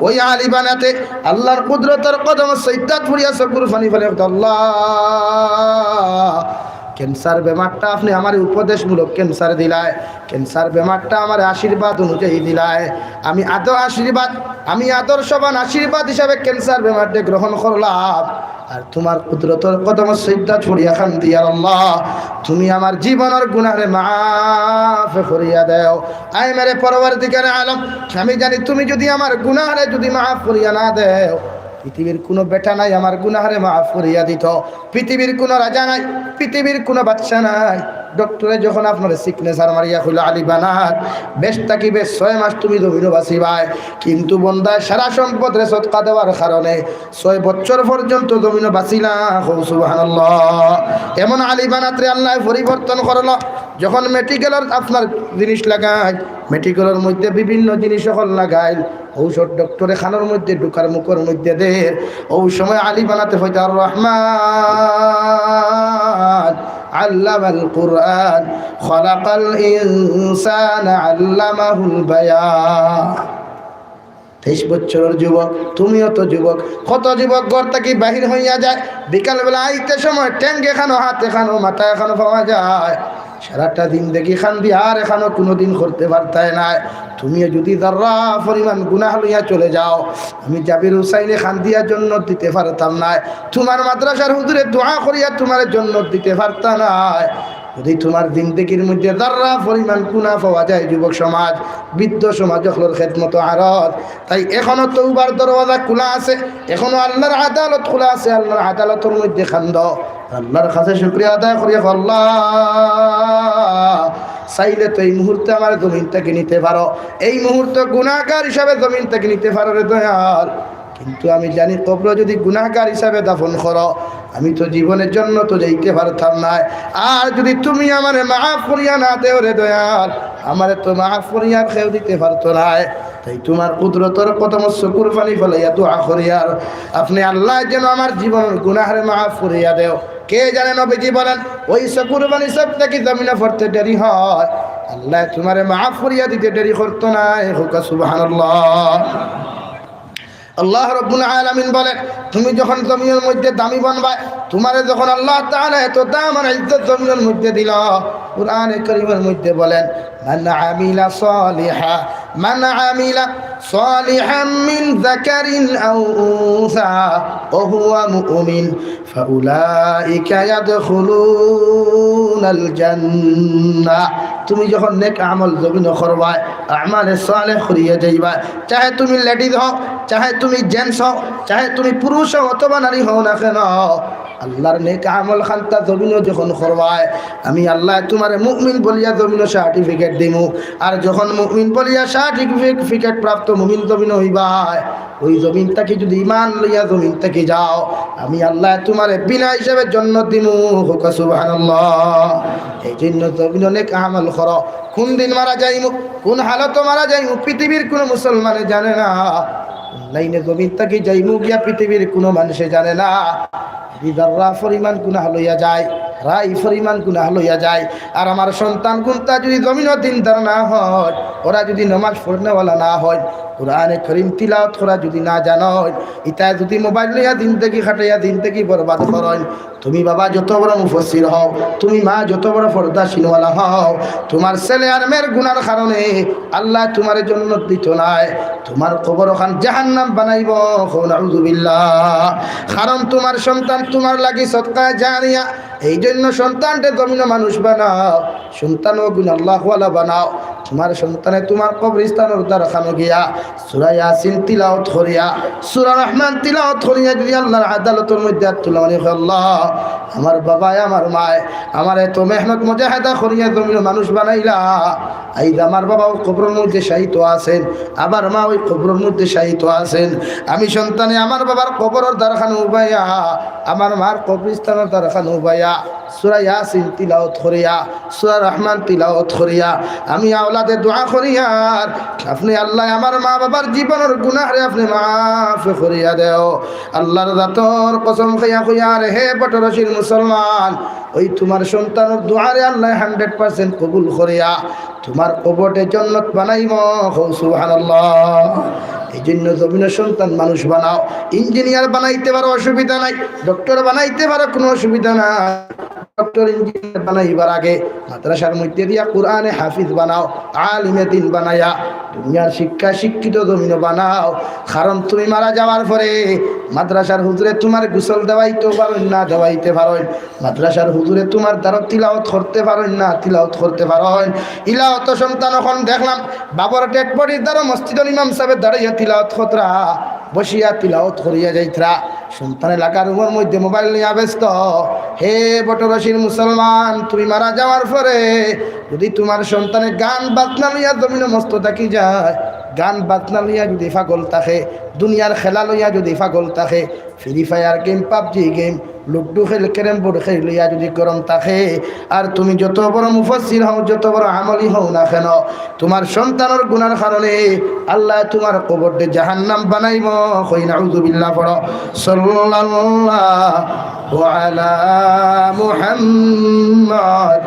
ওই আলী বানাতে আল্লাহর কুদরতর কদমো সইজদাত পড়িয়া চকুর পানি ফালাই, "আল্লাহ, ক্যান্সার বেমারটা আপনে আমারে উপদেশমূলক ক্যান্সার দিলায়, ক্যান্সার বেমারটা আমারে আশীর্বাদ অনুযায়ী দিলায়, আমি আদর আশীর্বাদ, আমি আদর্শবান আশীর্বাদ হিসাবে ক্যান্সার বেমারটা গ্রহণ করলাম, আর তোমার কুদরতর কদমো সইজদাত পড়িয়া কান্দিয়ার, আল্লাহ, তুমি আমার জীবনর গুনাহরে মাফ করিয়া দেও। আয় মেরে পরওয়ারদিগারে আলম, আমি জানি তুমি যদি আমার গুনাহরে যদি মাফ করিয়া না দেও, পৃথিবীর কুনু বেটা নাই আমার গুনাহরে মাফ করিয়া দিতো, পৃথিবীর কুনু রাজা নাই, পৃথিবীর কুনু বাদশা নাই।" ডক্টরে যখন আপনারে সিগনেচার মারিয়া কইল, "আলী বানাত, বেশ থাকিবে, ছয় মাস তুমি জমিনো বাঁচিবায়, কিন্তু বন্দায় সারা সম্পদরে সদকা দেওয়ার কারণে ছয় বছর পর্যন্ত জমিনো বাঁচিলা।" কও সুবহানাল্লাহ। এমন আলী বানাতরে আল্লায় পরিবর্তন করলো। যখন মেডিকেলর আপনার জিনিস লাগাইল, মেডিকেলর মধ্যে বিভিন্ন জিনিস অকল লাগাইল, ঔষধ ডক্টরে খানোর মধ্যে ঢুকার মুখর মধ্যে দের, ও সময় আলী বানাতে হইতে, "আর রহমান আল্লামাল কুরআন, খলাকাল ইনসানা আল্লামাহুল বায়ান।" তেইশ বছরর যুবক, তুমিও তো যুবক। কত যুবক ঘর থাকি বাহির হইয়া যায়, বিকালবেলা আইতে সময় ঠেঙ্গে খানো, হাতে খানো, মাথায় খানো পাওয়া যায়। সারাটা জিন্দেগি কান্দি আর এখানো কুনুদিন করতে পারতায় নায়। তুমিও যুদি যাররা পরিমাণ গুনাহ লইয়া চলে যাও, আমি জাবির হুসাইনে কান্দিয়া জন্নত দিতে পারতাম নায়। তুমার মাদ্রাসার হুজুরে দোয়া করিয়া তুমারে জন্নত দিতে পারতা নায়। যুদি তুমার জিন্দেগির মধ্যে যাররা পরিমাণ গুনাহ পাওয়া যায়, যুবক সমাজ, বৃদ্ধ সমাজ অকলর খেদমতো আরজ, তাই এখনো তওবার দরওয়াজা খোলা আছে, এখনো আল্লাহর আদালত খোলা আছে। আল্লাহর আদালতর মধ্যে কান্দো, আল্লাহর কাছে শুকরিয়া আদায় করি, আল্লাহ চাইলে তো এই মুহূর্তে আমার জমিন থাকি নিতে পারো, এই মুহূর্তে গুনাহগার হিসাবে জমিন থাকি নিতে পারো রে দয়াল। কিন্তু আমি জানি কবরো যুদি গুনাহগার হিসাবে দাফন করো, আমি তো জীবনে জন্নতো যাইতে পারতাম নায়। আর যুদি তুমি আমারে মাফ করিয়া না দেও রে দয়াল, আমারে তো মাফ করিয়া আর কেউ দিতে পারতো নায়। তাই তুমার কুদরতর কদমো চকুর পানি ফালাইয়া দোয়া করিয়ার, আপনে আল্লায় যেন আমার জীবনর গুনাহরে মাফ করিয়া দেও। কে জানে, নবীজি বলেন, ওই চকুর পানি চোখ থাকি জমিনো পড়তে দেরি হয়, আল্লায় তুমারে মাফ করিয়া দিতে দেরি করতো নায়। কউক্কা সুবহানাল্লাহ। আল্লাহ রাব্বুল আলামিন বলেন, তুমি যখন জমিনর মধ্যে দামি বানাইবায়, তুমারে যখন আল্লাহ তাআলা এত দাম আর ইজ্জত জমিনর মধ্যে দিল, কোরআনে কারীমর মধ্যে বলেন, মান আমিলা সালিহা, মান আমিলা সালিহাম মিন যাকারিন আও উনসা ওয়া হুয়া মুমিন ফাউলাইকা ইয়াদখুলুনাল জান্নাহ। তুমি যখন নেক আমল জমিনো করবায়, আমালে সালেহ করিয়া যাইবায়, চাহে তুমি লেডিজ হও, চাহে তুমি জেন্টস হও, চাহে তুমি পুরুষ হও অথবা নারী হও না কেন, আল্লাহর নেক আমল খান্তা জমিনো যখন করবায়, আমি আল্লায় তুমারে মুমিন বলিয়া জমিনো সার্টিফিকেট দিমু। আর যখন মুমিন বলিয়া সার্টিফিকেট প্রাপ্ত মুমিন জমিনো অইবায়, ওই জমিন থাকি যুদি ইমান লইয়া জমিন থাকি যাও, আমি আল্লায় তুমারে বিনা হিসাবে জন্নত দিমু। কউক্কা সুবহানাল্লাহ। এই জন্য জমিনো নেক আমল করো। কুন দিন মারা যাইমু, কুন হালতো মারা যাইমু, পৃথিবীর কুনু মুসলমানে জানে না। কোন লাইনে জমিন থাকি যাইমু গিয়া পৃথিবীর কুনু মানষে জানে না। যুদি যাররা পরিমাণ গুনাহ লইয়া যায়, রাই পরিমাণ গুনাহ লইয়া যায়, আর আমার সন্তান কুন্তা যুদি জমিনো দিনদার না হয়, ওরা যুদি নমাজ পড়নেওয়ালা না হয়, কোরআনে করিম তিলাওয়াত করা যুদি না জানইন, ইতায় যুদি মোবাইল লইয়া জিন্দেগি কাটাইয়া জিন্দেগি বরবাদ করইন, তুমি বাবা যত বড় মুফাসসির হও, তুমি মা যত বড় পর্দাশীলওয়ালা হও, তুমার ছেলে আর মেয়ের গুনার কারণে আল্লায় তুমারে জন্নত দিতো নায়, তুমার কবর অখান জাহান্নাম বানাইবো। কও নাউজুবিল্লাহ। কারণ তুমার সন্তান তুমার লাগি সদকায়ে জারিয়া, এই জন্য সন্তানরে জমিনো মানুষ বানাও, সন্তানও গুনাহ আল্লাহওয়ালা বানাও। তুমার সন্তানে তুমার কবরস্থানর দ্বারখানো গিয়া সূরা ইয়াসিন তিলাওয়াত করিয়া, সূরা রহমান তিলাওয়াত করিয়া যুদি আল্লাহর আদালতর মধ্যে আত তুলে মানি, আল্লাহ, আমার বাবায়, আমার মায়, আমার এত মেহনত মুজাহাদা করিয়া জমিনো মানুষ বানাইলা, আইজ আমার বাবা ওই কবরর মধ্যে শায়িত আছেন, আমার মা ওই কবরর মধ্যে শায়িত আছেন। আমি সন্তানে আমার বাবার কবরর দ্বারখানো উবাইয়া, আমার মার কবরস্থানর দ্বারখানো উবাইয়া, সূরা ইয়াসিন তিলাওয়াত করিয়া, সূরা রহমান তিলাওয়াত করিয়া, আমি আওলাদে দোয়া করিয়ার, আপনে আল্লায় আমার মা বাবার জীবনর গুনাহরে আপনে মাফ করিয়া দেও। আল্লাহর জাতর কসম খাইয়া কইয়ার, হে বটরশির মুসলমান, ওই তুমার সন্তানর দোয়ারে আল্লায় হান্ড্রেড পার্সেন্ট কবুল করিয়া তুমার কবররে জন্নত বানাইমু। কও সুবহানাল্লাহ। এই জন্য জমিনো সন্তান মানুষ বানাও। ইঞ্জিনিয়ার বানাইতে পারো, অসুবিধা নাই, ডক্টর বানাইতে পারো, কুনু অসুবিধা নাই। ডক্টর ইঞ্জিনিয়ার বানাইবার আগে মাদ্রাসার মধ্যে দিয়া কোরআনে হাফিজ বানাও, আলিমে দিন বানাইয়া দুনিয়ার শিক্ষা শিক্ষিত জমিনো বানাও। কারণ তুমি মারা যাওয়ার পরে মাদ্রাসার হুজুরে তুমার গোসল দেওয়াইতে পারইন না, দেওয়াইতে পারইন, মাদ্রাসার হুজুরে তুমার দ্বারা তিলাওয়াত করতে পারইন না, তিলাওয়াত করতে পারইন। ইলা অত সন্তান অখন দেখলাম, বাবার ডেড বডির দ্বারা মসজিদর ইমাম সাবে দাঁড়াইয়া তিলাওয়াত করতরা, বসিয়া তিলাওয়াত করিয়া যাইতরা। সন্তানে লাগা রুমর মধ্যে মোবাইল নিয়া ব্যস্ত। হে বটরশির মুসলমান, তুমি মারা যাওয়ার পরে যুদি তুমার সন্তানে গান বাজনা লইয়া জমিনো মস্ত থাকি যায়, গান বাজনা লইয়া যুদি পাগল থাকে, দুনিয়ার খেলা লইয়া যুদি পাগল থাকে, free fire game, PUBG game, ludo খেল, ক্যারম বোর্ড খেল লইয়া যুদি গরম থাকে, আর তুমি যত বড় মুফাসসির হও, যত বড় আমলি হও না কেন, তুমার সন্তানর গুনার কারণে আল্লায় তুমার কবররে জাহান্নাম বানাইবো। কই নাউজুবিল্লাহ পড়ো। সাল্লাল্লাহু আলা মুহাম্মদ।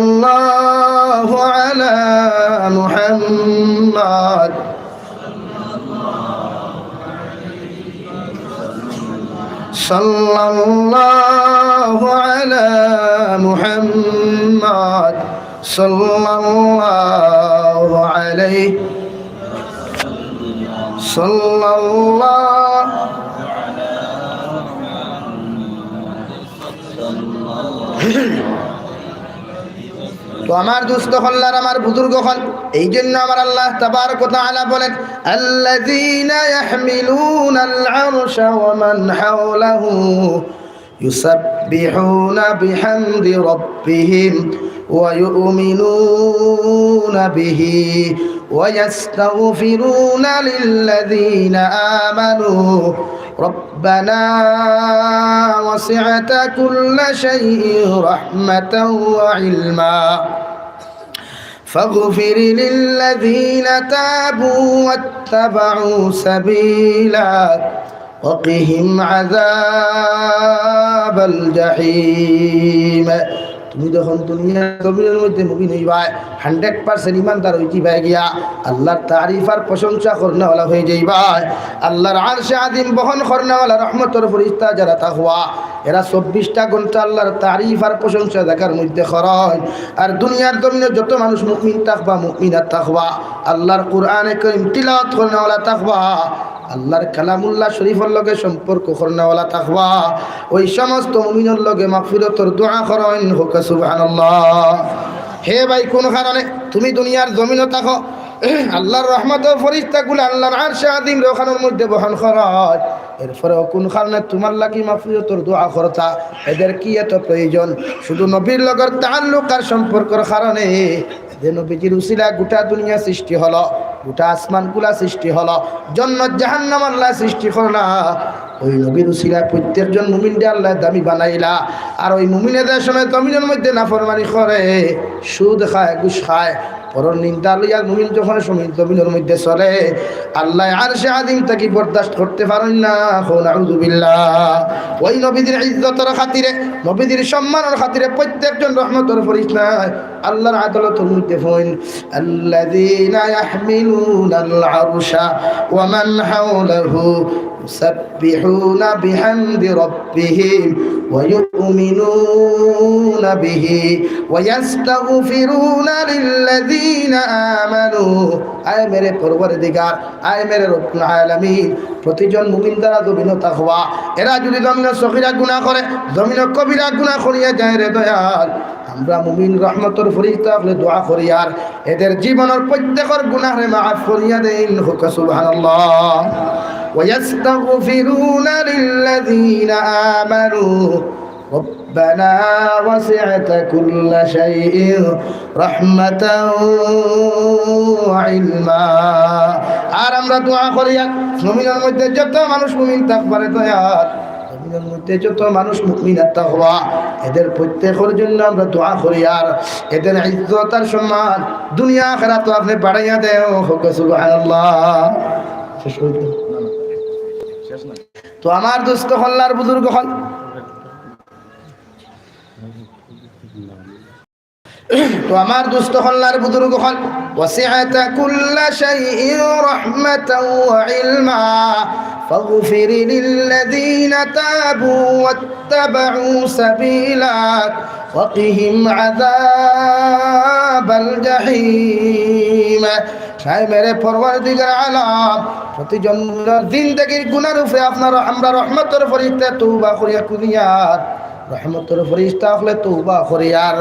সাল্লাল্লাহু আলা মুহাম্মদ। صلى الله على محمد، صلى الله عليه، صلى الله. তো আমার দোস্ত অকল আর আমার বুজুর্গ অকল, এই জন্য আমার আল্লাহ তাবারক ওয়া তাআলা বলেন, الذين يحملون العرش ومن حوله يسبحون بحمد ربهم ويؤمنون به ويستغفرون للذين آمنوا ربنا وسعت كل شيء رحمة وعلما فاغفر للذين تابوا واتبعوا سبيلك وقهم عذاب الجحيم. তুমি যখন দুনিয়ার জমিনের মধ্যে মুমিন অইবায়, হান্ড্রেড পার্সেন্ট ইমানদার অইযিবায় গিয়া, আল্লাহর তারিফ আর প্রশংসা করনেওয়ালা অইযাইবায়, আল্লাহর আরশে আজিম বহন করনেওয়ালা রহমতর ফিরিস্তা যারা তাকওয়া, এরা চব্বিশটা ঘন্টা আল্লাহর তারিফ আর প্রশংসা জাগার মধ্যে করইন। আর দুনিয়ার জমিনো যত মানুষ মুমিন তাকবা, মুমিনাত তাকবা, আল্লাহর কোরআনে করিম তিলাওয়াত করনেওয়ালা তাকবা, আল্লাহর কালামুল্লাহ শরীফর লগে সম্পর্ক করনেওয়ালা তাকবা, ওই সমস্ত মুমিনর লগে মাগফিরতর দোয়া করইন, কউক্কা সুবহানাল্লাহ। হে ভাই, কোন কারণে তুমি দুনিয়ার জমিনো তাকো, আল্লাহর রহমতর ফিরিস্তাগুলা আল্লাহর আরশে আজিমরে অখানর মধ্যে বহন করইন, এরপরেও কোন কারণে তুমার লাগি মাগফিরতর দোয়া করতা? এদের কি এত প্রয়োজন? শুধু নবীর লগর তাআল্লুক আর সম্পর্কর কারণে যে নবীজির উসিলায় গোটা দুনিয়া সৃষ্টি হলো, গোটা আসমানগুলা সৃষ্টি হলো, জন্নত জাহান্নাম আল্লায় সৃষ্টি করলা, ওই নবীর উসিলায় প্রত্যেকজন মুমিনরে আল্লায় দামি বানাইলা। আর ওই মুমিনে যে সময় জমিনর মধ্যে নাফরমানি করে, সুদ খায়, ঘুষ খায়, পরর নিন্দা লইয়া মুমিন যখন সময় জমিনর মধ্যে চলে, আল্লায় আরশে আজিম থাকি বরদাস্ত করতে পারইন না। কও নাউজুবিল্লাহ। ওই নবীজির ইজ্জতর খাতিরে, নবীজির সম্মানর খাতিরে প্রত্যেকজন রহমতর ফিরিস্তায় আল্লাহর আদালতর মধ্যে ফইন, الذين يحملون العرش ومن حوله يسبحون بحمد ربهم ويؤمنون به ويستغفرون للذين آمنوا। আয় মেরে পরওয়ারদিগার, আয় মেরে রব্বুল আলামিন, প্রতিজন মুমিন যারা জমিনো তাকওয়া, এরা যদি জমিনো সগীরা গুনাহ করে, জমিনো কবিরা গুনাহ করিয়া যায় রে দয়াল, আমরা মুমিন রহমতর ফিরিস্তা অকলে দোয়া করিয়ার, এদের জীবনর প্রত্যেকর গুনাহরে মাফ করিয়া দেইন, কউক্কা সুবহানাল্লাহ। ويستغفرون للذين آمنوا ربنا وسعت كل شيء رحمة وعلما। আর আমরা দোয়া করিয়ার, জমিনর মধ্যে যত মানুষ মুমিন তাকবা রে দয়াল, জমিনর মধ্যে যত মানুষ মুমিনাত তাকওয়া, এদের প্রত্যেকর জন্য আমরা দোয়া করিয়ার, এদের ইজ্জত আর সম্মান দুনিয়া আখিরাতো আপনে বাড়াইয়া দেও, কউক্কা সুবহানাল্লাহ। শেষ করি দিন। তো আমার দোস্ত অকল আর বুজুর্গ অকল, তো আমার দোস্ত অকল আর বুজুর্গ অকল, وسعت كل شيء رحمة وعلما فاغفر للذين تابوا واتبعوا سبيلك وقهم عذاب الجحيم। আয় মেরে পরওয়ারদিগার আলম, প্রতিজন মুমিনর জিন্দেগির গুনার উপরে আপনার, আমরা রহমতর ফিরিস্তায় তওবা করিয়া খুজিয়ার, রহমতর ফিরিস্তা অকলে তওবা করিয়ার।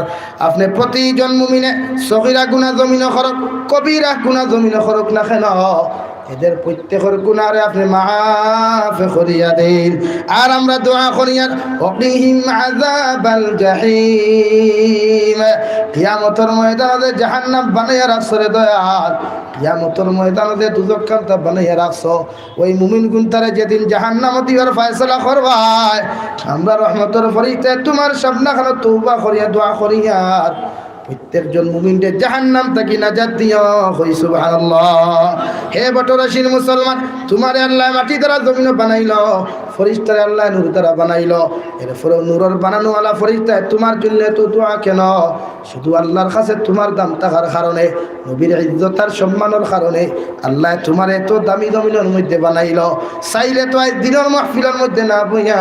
আপনে প্রতিজন মুমিনে সগীরা গুনাহ জমিনো করউক, কবিরা গুনাহ জমিনো করউক না কেন, এদের প্রত্যেকর গুনাহরে আপনে মাফ করিয়া দেইন। আর আমরা দোয়া করিয়ার, وقهم عذاب الجحيم। কিয়ামতর ময়দানো যে জাহান্নাম বানাইয়া রাখছো রে দয়াল, কিয়ামতর ময়দানো যে দুজখ খান্তা বানাইয়া রাখছো, ওই মুমিন গুনতারে যেদিন জাহান্নামো দিবার ফয়সালা করবায়, আমরা রহমতর ফিরিস্তায় তুমার সামনে খানো তওবা করিয়া দোয়া করিয়ার, প্রত্যেকজন মুমিনরে জাহান্নাম থাকি নাজাত দিও, কই সুবহানাল্লাহ। হে বটরশির মুসলমান, তুমারে আল্লায় মাটি দ্বারা জমিনো বানাইলো, ফিরিস্তারে আল্লায় নূর দ্বারা বানাইলো। এরপরেও নূরর বানানোওয়ালা ফিরিস্তায় তুমার জন্য এত দোয়া কেন? শুধু আল্লার কাছে তুমার দাম থাকার কারণে, নবীর ইজ্জত আর সম্মানর কারণে আল্লায় তুমারে এত দামি জমিনর মধ্যে বানাইলো। চাইলে তো আইজ দিনর মাহফিলর মধ্যে না বইয়া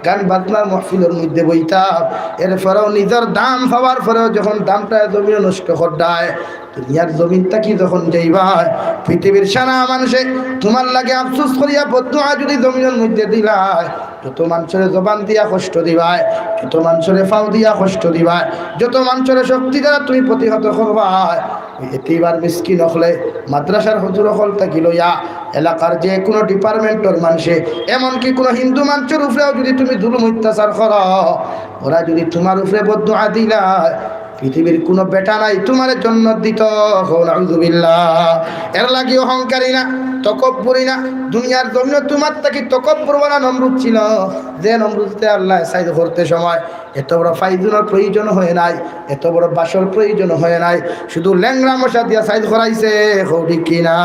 গান বাজনার মাহফিলর মধ্যে বইতাম। এরপরেও নিজর দাম পাওয়ার পরেও যখন দামটা জমিনো নষ্ট কররায়, দুনিয়ার জমিন থাকি যখন যাইবায়, পৃথিবীর সারা মানষে তুমার লাগি আফসোস করিয়া বদদোয়া যুদি জমিনর মধ্যে দিলায়, যত মানষরে জবান দিয়া কষ্ট দিবায়, যত মানষরে ফাও দিয়া কষ্ট দিবায়, যত মানষরে শক্তি দ্বারা তুমি প্রতিহত করবায়, ওই এতিম আর মিসকিন অকলে, মাদ্রাসার হুজুর অকল থাকি লইয়া, এলাকার যে কুনু ডিপার্টমেন্টর মানষে, এমনকি কুনু হিন্দু মানষর উপরেও যুদি তুমি জুলুম অত্যাচার করো, ওরা যুদি তুমার উপরে বদদোয়া দিলায়, পৃথিবীর কুনু বেটা নাই তুমারে জন্নত দিতো। কও নাউজুবিল্লাহ। এর লাগি অহংকারী না, তকব্বুরি না। দুনিয়ার জমিনো তুমার থাকি তকব্বুরওয়ালা নমরুদ ছিল, যে নমরুদরে আল্লায় সাইজ করতে সময় এত বড় ফাইজুনর প্রয়োজন হয় নাই, এত বড় বাঁশর প্রয়োজন হয় নাই, শুধু ল্যাংড়া মশা দিয়া সাইজ করাইছে। কও ঠিক কি না?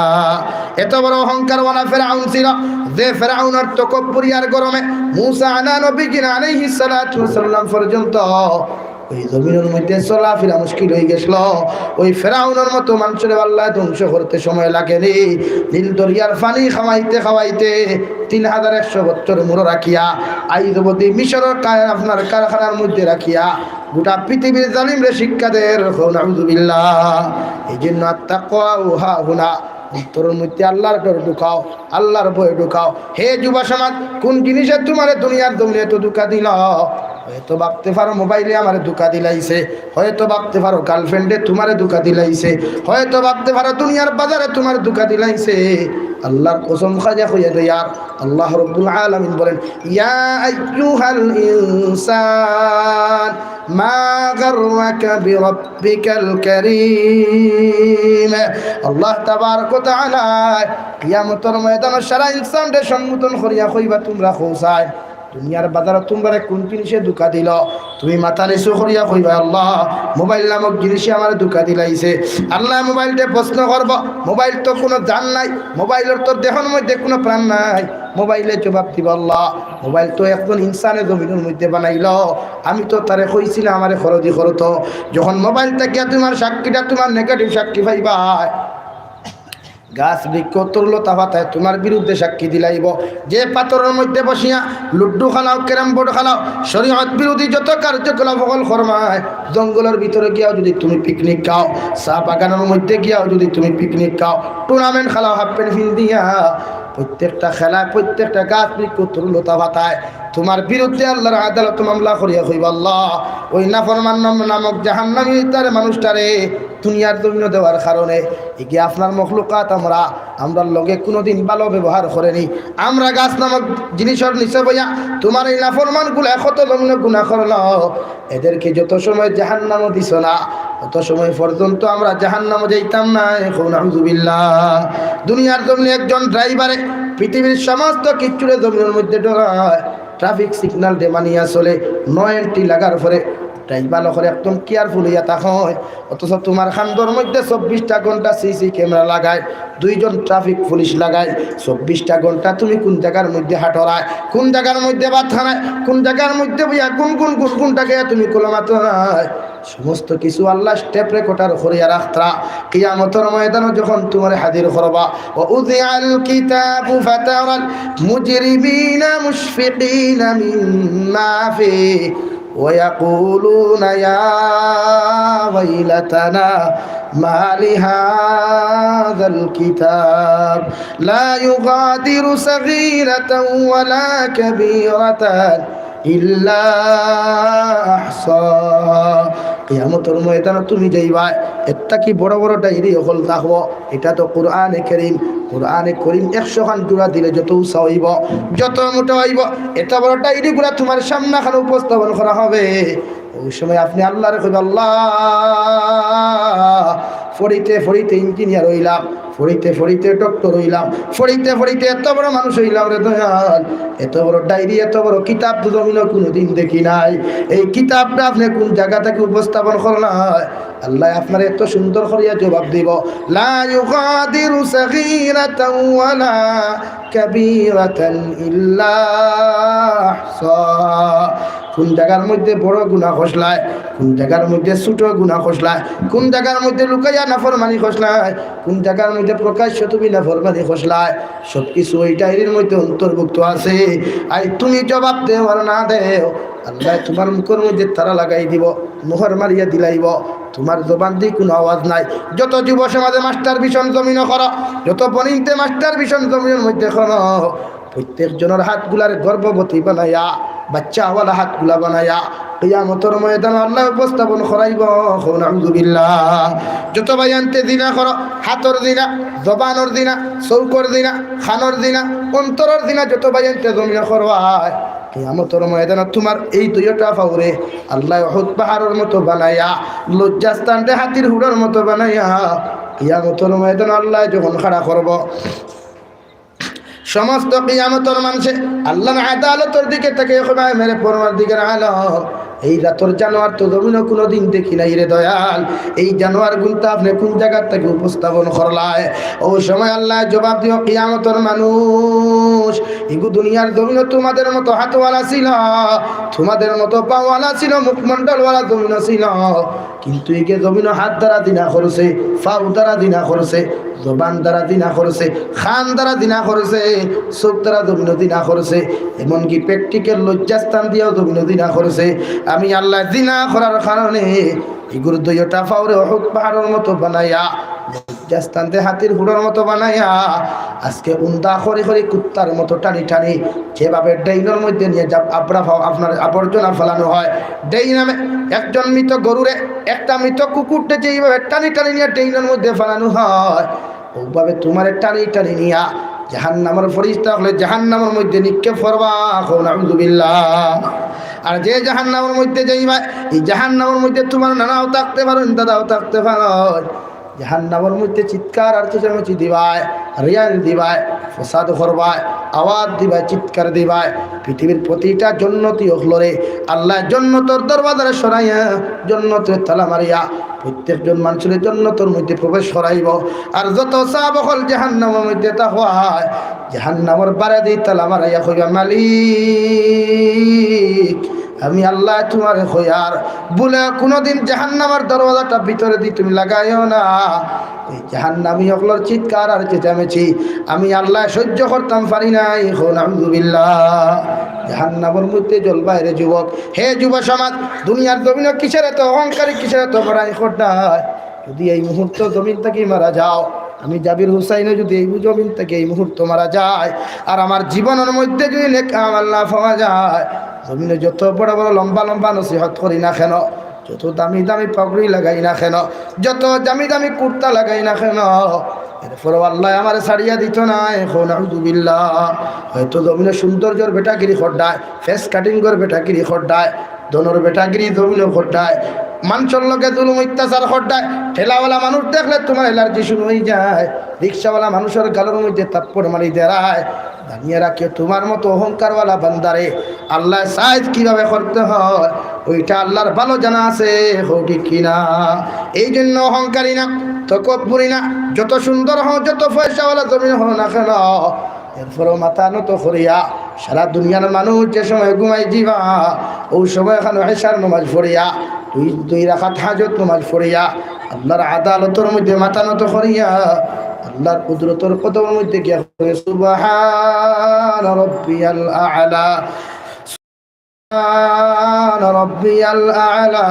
এত বড় অহংকারওয়ালা ফেরাউন ছিল, যে ফেরাউনর তকব্বুরি আর গরমে মুসা আনা নবীজিন আলাইহিস সালাতু ওয়াস সালাম পর্যন্ত ওই জমিনর মধ্যে চলাফিরা মুশকিল অইগেছিল। ওই ফেরাউনর মতো মানষরে আল্লায় ধ্বংস করতে সময় লাগেনি। নীল দরিয়ার পানি খাওয়াইতে খাওয়াইতে তিন হাজার একশো বছর মুরো রাখিয়া, আইজ অবধি মিশরর কার-, আপনার কারখানার মধ্যে রাখিয়া, গোটা পৃথিবীর জালিমরে শিক্ষা দের। কও নাউজুবিল্লাহ। এই জন্য আত্তাকওয়া হাহুনা, অন্তরর মধ্যে আল্লার ডর ঢুকাও, আল্লার ভয় ঢুকাও। হে যুব সমাজ, কুন জিনিসে তুমারে দুনিয়ার জমিনো এত ধোঁকা দিল? হয়তো ভাবতে পারো মোবাইলে আমারে ধোঁকা দিলাইছে, হয়তো ভাবতে পারো গার্লফ্রেন্ডে তুমারে ধোঁকা দিলাইছে, হয়তো ভাবতে পারো দুনিয়ার বাজারে তুমারে ধোঁকা দিলাইছে। আল্লার কসম খাইয়া কইয়া দেই, আর আল্লাহ রব্বুল আলামিন বলেন, ইয়া আইয়ুহাল ইনসান মা গাররাকা বিরাব্বিকাল কারীম। আল্লাহ তাবারক ওয়া তাআলা কিয়ামতর ময়দানো সারা ইনসানরে সম্বোধন করিয়া কইবা, তুমরা কও চাই, দুনিয়ার বাজারো তুমরারে কুন জিনিসে ধোঁকা দিল? তুমি মাথা নিচু করিয়া কইবা, আল্লাহ, মোবাইল নামক জিনিসে আমারে ধোঁকা দিলাইছে। আল্লায় মোবাইলরে প্রশ্ন করবো, মোবাইল তো কুনু জান নাই, মোবাইলর তো দেহর মধ্যে কুনু প্রাণ নাই। মোবাইলে জবাব দিবো, আল্লাহ, মোবাইল তো একজন ইনসানে জমিনর মধ্যে বানাইল, আমি তো তারে কইছিলাম আমারে খরদি করতো। যখন মোবাইল থাকিয়া তুমার সাক্ষীটা তুমার নেগেটিভ সাক্ষী পাইবায়, গাছ বৃক্ষ তরুলতা পাতায় তুমার বিরুদ্ধে সাক্ষী দিলাইবো। যে পাথরর মধ্যে বসিয়া লুডু খেলাও, ক্যারাম বোর্ড খেলাও, শরীয়ত বিরোধী যত কার্যকলাপ অকল করমায়, জঙ্গলর ভিতরে গিয়াও যুদি তুমি পিকনিক খাও, চা বাগানর মধ্যে গিয়াও যুদি তুমি পিকনিক খাও, টুর্নামেন্ট খেলাও হাফ প্যান্ট পিন্দিয়া, প্রত্যেকটা খেলায় প্রত্যেকটা গাছ বৃক্ষ তরুলতা পাতায় তুমার বিরুদ্ধে আল্লার আদালতো মামলা করিয়া কইবা, আল্লাহ, ওই নাফরমান নাম-, নামক জাহান্নামী তার মানুষটারে দুনিয়ার জমিনো দেওয়ার কারণে ইগিয়ে আপনার মখলুকাত আমরা, আমরার লগে কুনুদিন ভালো ব্যবহার করেনি। আমরা গাছ নামক জিনিসর নিচে বইয়া তুমার এই নাফরমানগুলায় কত জমিনো গুনা করলো। এদেরকে যত সময় জাহান্নামো দিছো না, অত সময় পর্যন্ত আমরা জাহান্নামো যাইতাম না। কও নাউজুবিল্লাহ। দুনিয়ার জমিনো একজন ড্রাইভারে পৃথিবীর সমস্ত কিচ্ছুরে জমিনর মধ্যে ডরায়, ট্রাফিক সিগন্যাল দে মানিয়া চলে, নো এন্ট্রি লাগার পরে ড্রাইভার অকলে একদম কেয়ারফুল অইয়া থাকইন। অথচ তুমার কান্দর মধ্যে চব্বিশটা ঘন্টা সিসি ক্যামেরা লাগায়, দুইজন ট্রাফিক পুলিশ লাগায়, চব্বিশটা ঘন্টা তুমি কুন জাগার মধ্যে হাটরায়, কুন জাগার মধ্যে ভাত খানায়, কুন জাগার মধ্যে বইয়া কুন কুন কুন কুন টাকায় তুমি কলমা তোরায়, সমস্ত কিছু আল্লায় টেপ রেকর্ডার করিয়া রাখতরা। কিয়ামতর ময়দানো যখন তুমারে হাজির করবা, ووضع الكتاب فترى المجرمين مشفقين مما فيه ويقولون يا ويلتنا ما لهذا الكتاب لا يغادر صغيرة ولا كبيرة إلا أحصاها। কিয়ামতর ময়দানো তুমি যাইবায়, এর থাকি বড় বড় ডায়েরি অকল থাকবো। ইটা তো কোরআনে করিম, কোরআনে করিম একশো খান জোড়া দিলে যত উঁচা অইবো, যত মোটা অইবো, এত বড় ডায়েরিগুলা তুমার সামনে খানো উপস্থাপন করা হবে। ওই সময় আপনি আল্লাহরে কইবা, "আল্লাহ, পড়িতে পড়িতে ইঞ্জিনিয়ার অইলাম, পড়িতে পড়িতে ডক্টর অইলাম, পড়িতে পড়িতে এত বড় মানুষ অইলাম রে দয়াল, এত বড় ডায়েরি, এত বড় কিতাব তো জমিনো কুনুদিন দেখি নাই। এই কিতাবটা আপনে কুন জাগা থাকি উপস্থাপন করলা?" আল্লায় আপনারে এত সুন্দর করিয়া জবাব দিবো, "লা ইউগাদিরু সাগীরাতান ওয়ালা কাবীরাতান ইল্লা আহসাহা।" কুন জাগার মধ্যে বড় গুনা করছলায়, কুন জাগার মধ্যে ছোট গুনা করছলায়, কুন জাগার মধ্যে লুকাইয়া নাফরমানি করছলায়, কুন জাগার মধ্যে প্রকাশ্য তুমি নাফরমানি করছলায়, সব কিছু ওই ডায়েরির মধ্যে অন্তর্ভুক্ত আছে। আর তুমি জবাব দেও আর না দেও, আল্লায় তুমার মুখর মধ্যে তালা লাগাই দিবো, মোহর মারিয়া দিলাইবো, তুমার জবান দি কুনু আওয়াজ নাই। যত যুব সমাজে মাস্টারবেশন জমিনো করো, যত বনিন্তে মাস্টারবেশন জমিনর মধ্যে করো, প্রত্যেক জনর হাতগুলারে গর্ভবতী বানাইয়া, বাচ্চাওয়ালা হাতগুলা বানাইয়া, কিয়ামতর ময়দানো আল্লায় উপস্থাপন করাইবো। কও নাউজুবিল্লাহ। যত ভাইয়ান্তে জিনা করো, হাতর জিনা, জবানর জিনা, চউখর জিনা, কানর জিনা, অন্তরর জিনা, যত ভাইয়ান্তে জমিনো করো, আয় কিয়ামতর ময়দানো তুমার এই দুইওটা পাওরে আল্লায় উহুদ পাহাড়র মতো বানাইয়া, লজ্জাস্থানরে হাতির হুড়র মতো বানাইয়া, কিয়ামতর ময়দানো আল্লায় যখন খাড়া করবো, সমস্ত কিয়ামতর মানষে আল্লাহর আদালতর দিকে তাকাইয়া কইবা, "মেরে পরওয়ারদিগার আলম, এই জাতর জানোয়ার তো জমিনো কুনুদিন দেখি নাই রে দয়াল, এই জানোয়ারগুনতা আপনে কুন জাগার থাকি উপস্থাপন করলায়?" ওই সময় আল্লায় জবাব দিবো, "কিয়ামতর মানুষ, ইগু দুনিয়ার জমিনো তুমাদের মতো হাতওয়ালা ছিল, তুমাদের মতো পাওয়ালা ছিল, মুখমণ্ডলওয়ালা জমিনো ছিল, কিন্তু ইগে জমিনো হাত দ্বারা জিনা করছে, পাও দ্বারা জিনা করছে, জবান দ্বারা জিনা করছে, কান দ্বারা জিনা করছে, চউখ দ্বারা জমিনো জিনা করছে, এমনকি প্র্যাকটিক্যাল লজ্জাস্থান দিয়াও জমিনো জিনা করছে। আমি আল্লায় জিনা করার কারণে ইগুর দুইওটা পাওরে উহুদ পাহাড়র মতো বানাইয়া, লজ্জাস্থানরে হাতির হুড়র মতো বানাইয়া, আজকে উন্দা করি করি কুত্তার মতো টানি টানি যেভাবে ড্রেইনর মধ্যে নিয়া যা আবরা ফাও-, আপনার আবর্জনা ফালানো হয়, ড্রেইন নামে একজন মৃত গরুরে, একটা মৃত কুকুররে যেইভাবে টানি টানি নিয়া ড্রেইনর মধ্যে ফালানো হয়, ওভাবে তুমারে টানি টানি নিয়া জাহান্নামর ফিরিস্তা অকলে জাহান্নামর মধ্যে নিক্ষেপ করবা।" কও নাউজুবিল্লাহ। আর যে জাহান্নামর মধ্যে যাইবায়, এই জাহান্নামর মধ্যে তুমার নানাও থাকতে পারইন, দাদাও থাকতে পারইন। জাহান্নামর মধ্যে চিৎকার আর চেঁচামেচি দিবায়, রিয়াল দিবায়, ফসাদ করবায়, আওয়াজ দিবায়, চিৎকার দিবায়। পৃথিবীর প্রতিটা জন্নতি অকলরে আল্লায় জন্নতর দরওয়াজারে সরাইয়া, জন্নতরে তালা মারিয়া, প্রত্যেকজন মানষরে জন্নতর মধ্যে প্রবেশ করাইবো। আর যত সাব অকল জাহান্নামর মধ্যে থাকবায়, জাহান্নামর বারেদি তালা মারাইয়া কইবা, "মালিক, আমি আল্লায় তুমারে কইয়ার, ভুলে কুনুদিন জাহান্নামর দরওয়াজাটা ভিতরেদি তুমি লাগাইও না।" ওই জাহান্নামী অকলর চিৎকার আর চেঁচামেচি আমি আল্লায় সহ্য করতাম পারি নাই। কও নাউজুবিল্লাহ। জাহান্নামর মধ্যে জ্বলবায় রে যুবক। হে যুব সমাজ, দুনিয়ার জমিনো কিসের এত অহংকারী, কিসের এত বড়াই করতায়? যদি এই মুহূর্ত জমিন থাকি মারা যাও, আমি জাবির হুসাইনে যদি এই জমিন থাকি এই মুহূর্ত মারা যায়, আর আমার জীবনর মধ্যে যদি নেক আমল না পাওয়া যায়, জমিনো যত বড় বড় লম্বা লম্বা নসিহত করি না কেন, যত দামি দামি পাগড়ি লাগাই না কেন, যত দামি দামি কুর্তা লাগাই না কেন, এরপরেও আল্লায় আমারে ছাড়িয়া দিতো নায়। কও নাউজুবিল্লাহ। হয়তো জমিনো সৌন্দর্যর বেটাগিরি কররায়, ফেস কাটিংর বেটাগিরি কররায়, ধনর বেটাগিরি জমিনো কররায়, মানষর লগে জুলুম অত্যাচার কররায়, ঠেলাওয়ালা মানুষ দেখলে তুমার অ্যালার্জি শুরু অইযায়, রিক্সাওয়ালা মানুষর গালর মধ্যে থাপ্পড় মারি দেরায়। জানিয়া রাখিও, তুমার মতো অহংকারওয়ালা বান্দারে আল্লায় সাইজ কিভাবে করতে হয়, ওইটা আল্লার ভালো জানা আছে। কও ঠিক কি না? এই জন্য অহংকারী না, তকব্বুরি না, যত সুন্দর হও, যত পয়সাওয়ালা জমিনো হও না কেন, এরপরেও মাথা নত করিয়া, সারা দুনিয়ার মানুষ যে সময় ঘুমাই যিবা, ওই সময় খানো এশার নামাজ পড়িয়া, দুই, দুই রাকাত হাজত নামাজ পড়িয়া, আল্লার আদালতর মধ্যে মাথা নত করিয়া, আল্লার কুদরতর কদমর মধ্যে গিয়া কইবে, "সুবহান রব্বিয়াল আ'লা।" সুবহান রব্বিয়াল আ'লা।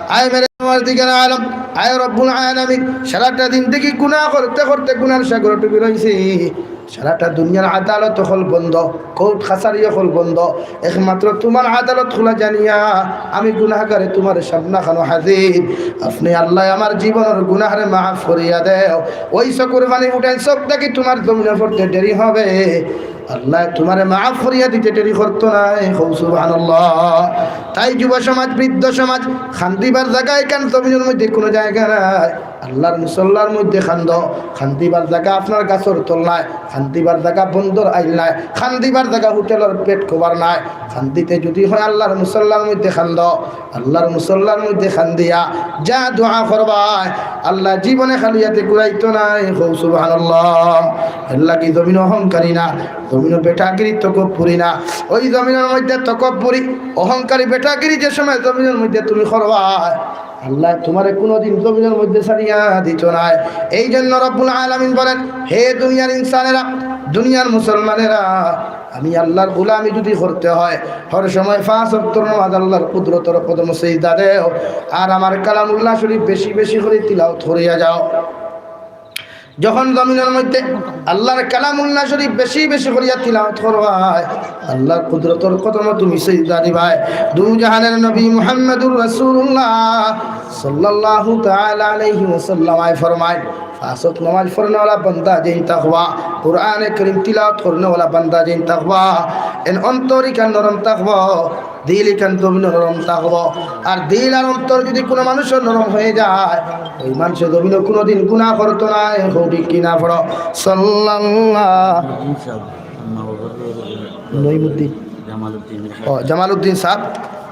আয় মেরে পরওয়ারদিগার আলম, আয় রব্বুল আলামিন, সারাটা দিন থাকি গুনা করতে করতে গুনার সাগরে ডুবি রইছি। সারাটা দুনিয়ার আদালত অকল বন্ধ, কোর্ট কাছারি অকল বন্ধ, একমাত্র তুমার আদালত খুলা জানিয়া আমি গুনাহগারে তুমার সামনাখানো হাজির। আপনে আল্লায় আমার জীবনর গুনাহরে মাফ করিয়া দেও। ওই চকুর পানি ফুটাইন, চউখ থাকি তুমার জমিনো পড়তে দেরি হবে। আল্লায় তুমারে মাফ করিয়া দিতে দেরি করতো নায়। কও সুবহানাল্লাহ। তাই যুব সমাজ, বৃদ্ধ সমাজ, কান্দিবার জাগা ইখান জমিনর মধ্যে কুনু জাগা নাই। আল্লার মুসল্লার মধ্যে কান্দো, কান্দিবার জাগা আপনার গাছর তল নাই, কান্দিবার জাগা বন্দর আইল নাই, কান্দিবার জাগা হোটেলর পেট কভার নাই। কান্দিতে যুদি হয় আল্লার মুসল্লার মধ্যে কান্দো, আল্লার মুসল্লার মধ্যে কান্দিয়া যা দোয়া করবায়, আল্লায় জীবনে খালি আতে ঘুরাইতো নায়। কও সুবহানাল্লাহ। এরলাগি জমিনো অহংকারী না, জমিনো বেটাগিরি তকব্বুরি না। ওই জমিনর মধ্যে তকব্বুরি, অহংকারী, বেটাগিরি যে সময় জমিনর মধ্যে তুমি করবায়, আল্লায় তুমারে কুনুদিন জমিনর মধ্যে ছাড়িয়া দিতো নায়। এই জন্য রব্বুল আলামিন বলেন, হে দুনিয়ার ইনসানেরা, দুনিয়ার মুসলমানেরা, আমি আল্লার গোলামি যুদি করতে হয়, হর সময় পাঁচ ওয়াক্তর নামাজ, আল্লার কুদরতর কদমো সিজদা দেও, আর আমার কালামুল্লাহ শরীফ বেশি বেশি করি তিলাওত করিয়া যাও। যখন জমিনর মধ্যে আল্লার কালামুল্লাহ শরীফ বেশি বেশি করিয়া তিলাওত করবায়, আল্লার কুদরতর কদমো তুমি সিজদা দিবায়। দুজাহানের নবী মুহাম্মাদুর রাসূলুল্লাহ সাল্লাল্লাহু তাআলা আলাইহি ওয়াসাল্লাম আয় ফরমায়, পাঁচ ওয়াক্ত নামাজ পড়নেওয়ালা বান্দা যেইন থাকবা, কোরআনে করিম তিলাওত করনেওয়ালা বান্দা যেইন থাকবা, এন অন্তর ইখান নরম থাকবো, দিল ইখান জমিনো নরম থাকবো। আর দিল আর অন্তর যুদি কুনু মানুষর নরম হয়ে যায়, ওই মানুষে জমিনো কুনুদিন গুনাহ করতো নায়। কও ঠিক কি না পড়ো? সাল্লাল্লাহু নঈমুদ্দিন। ও, জামালউদ্দিন সাব,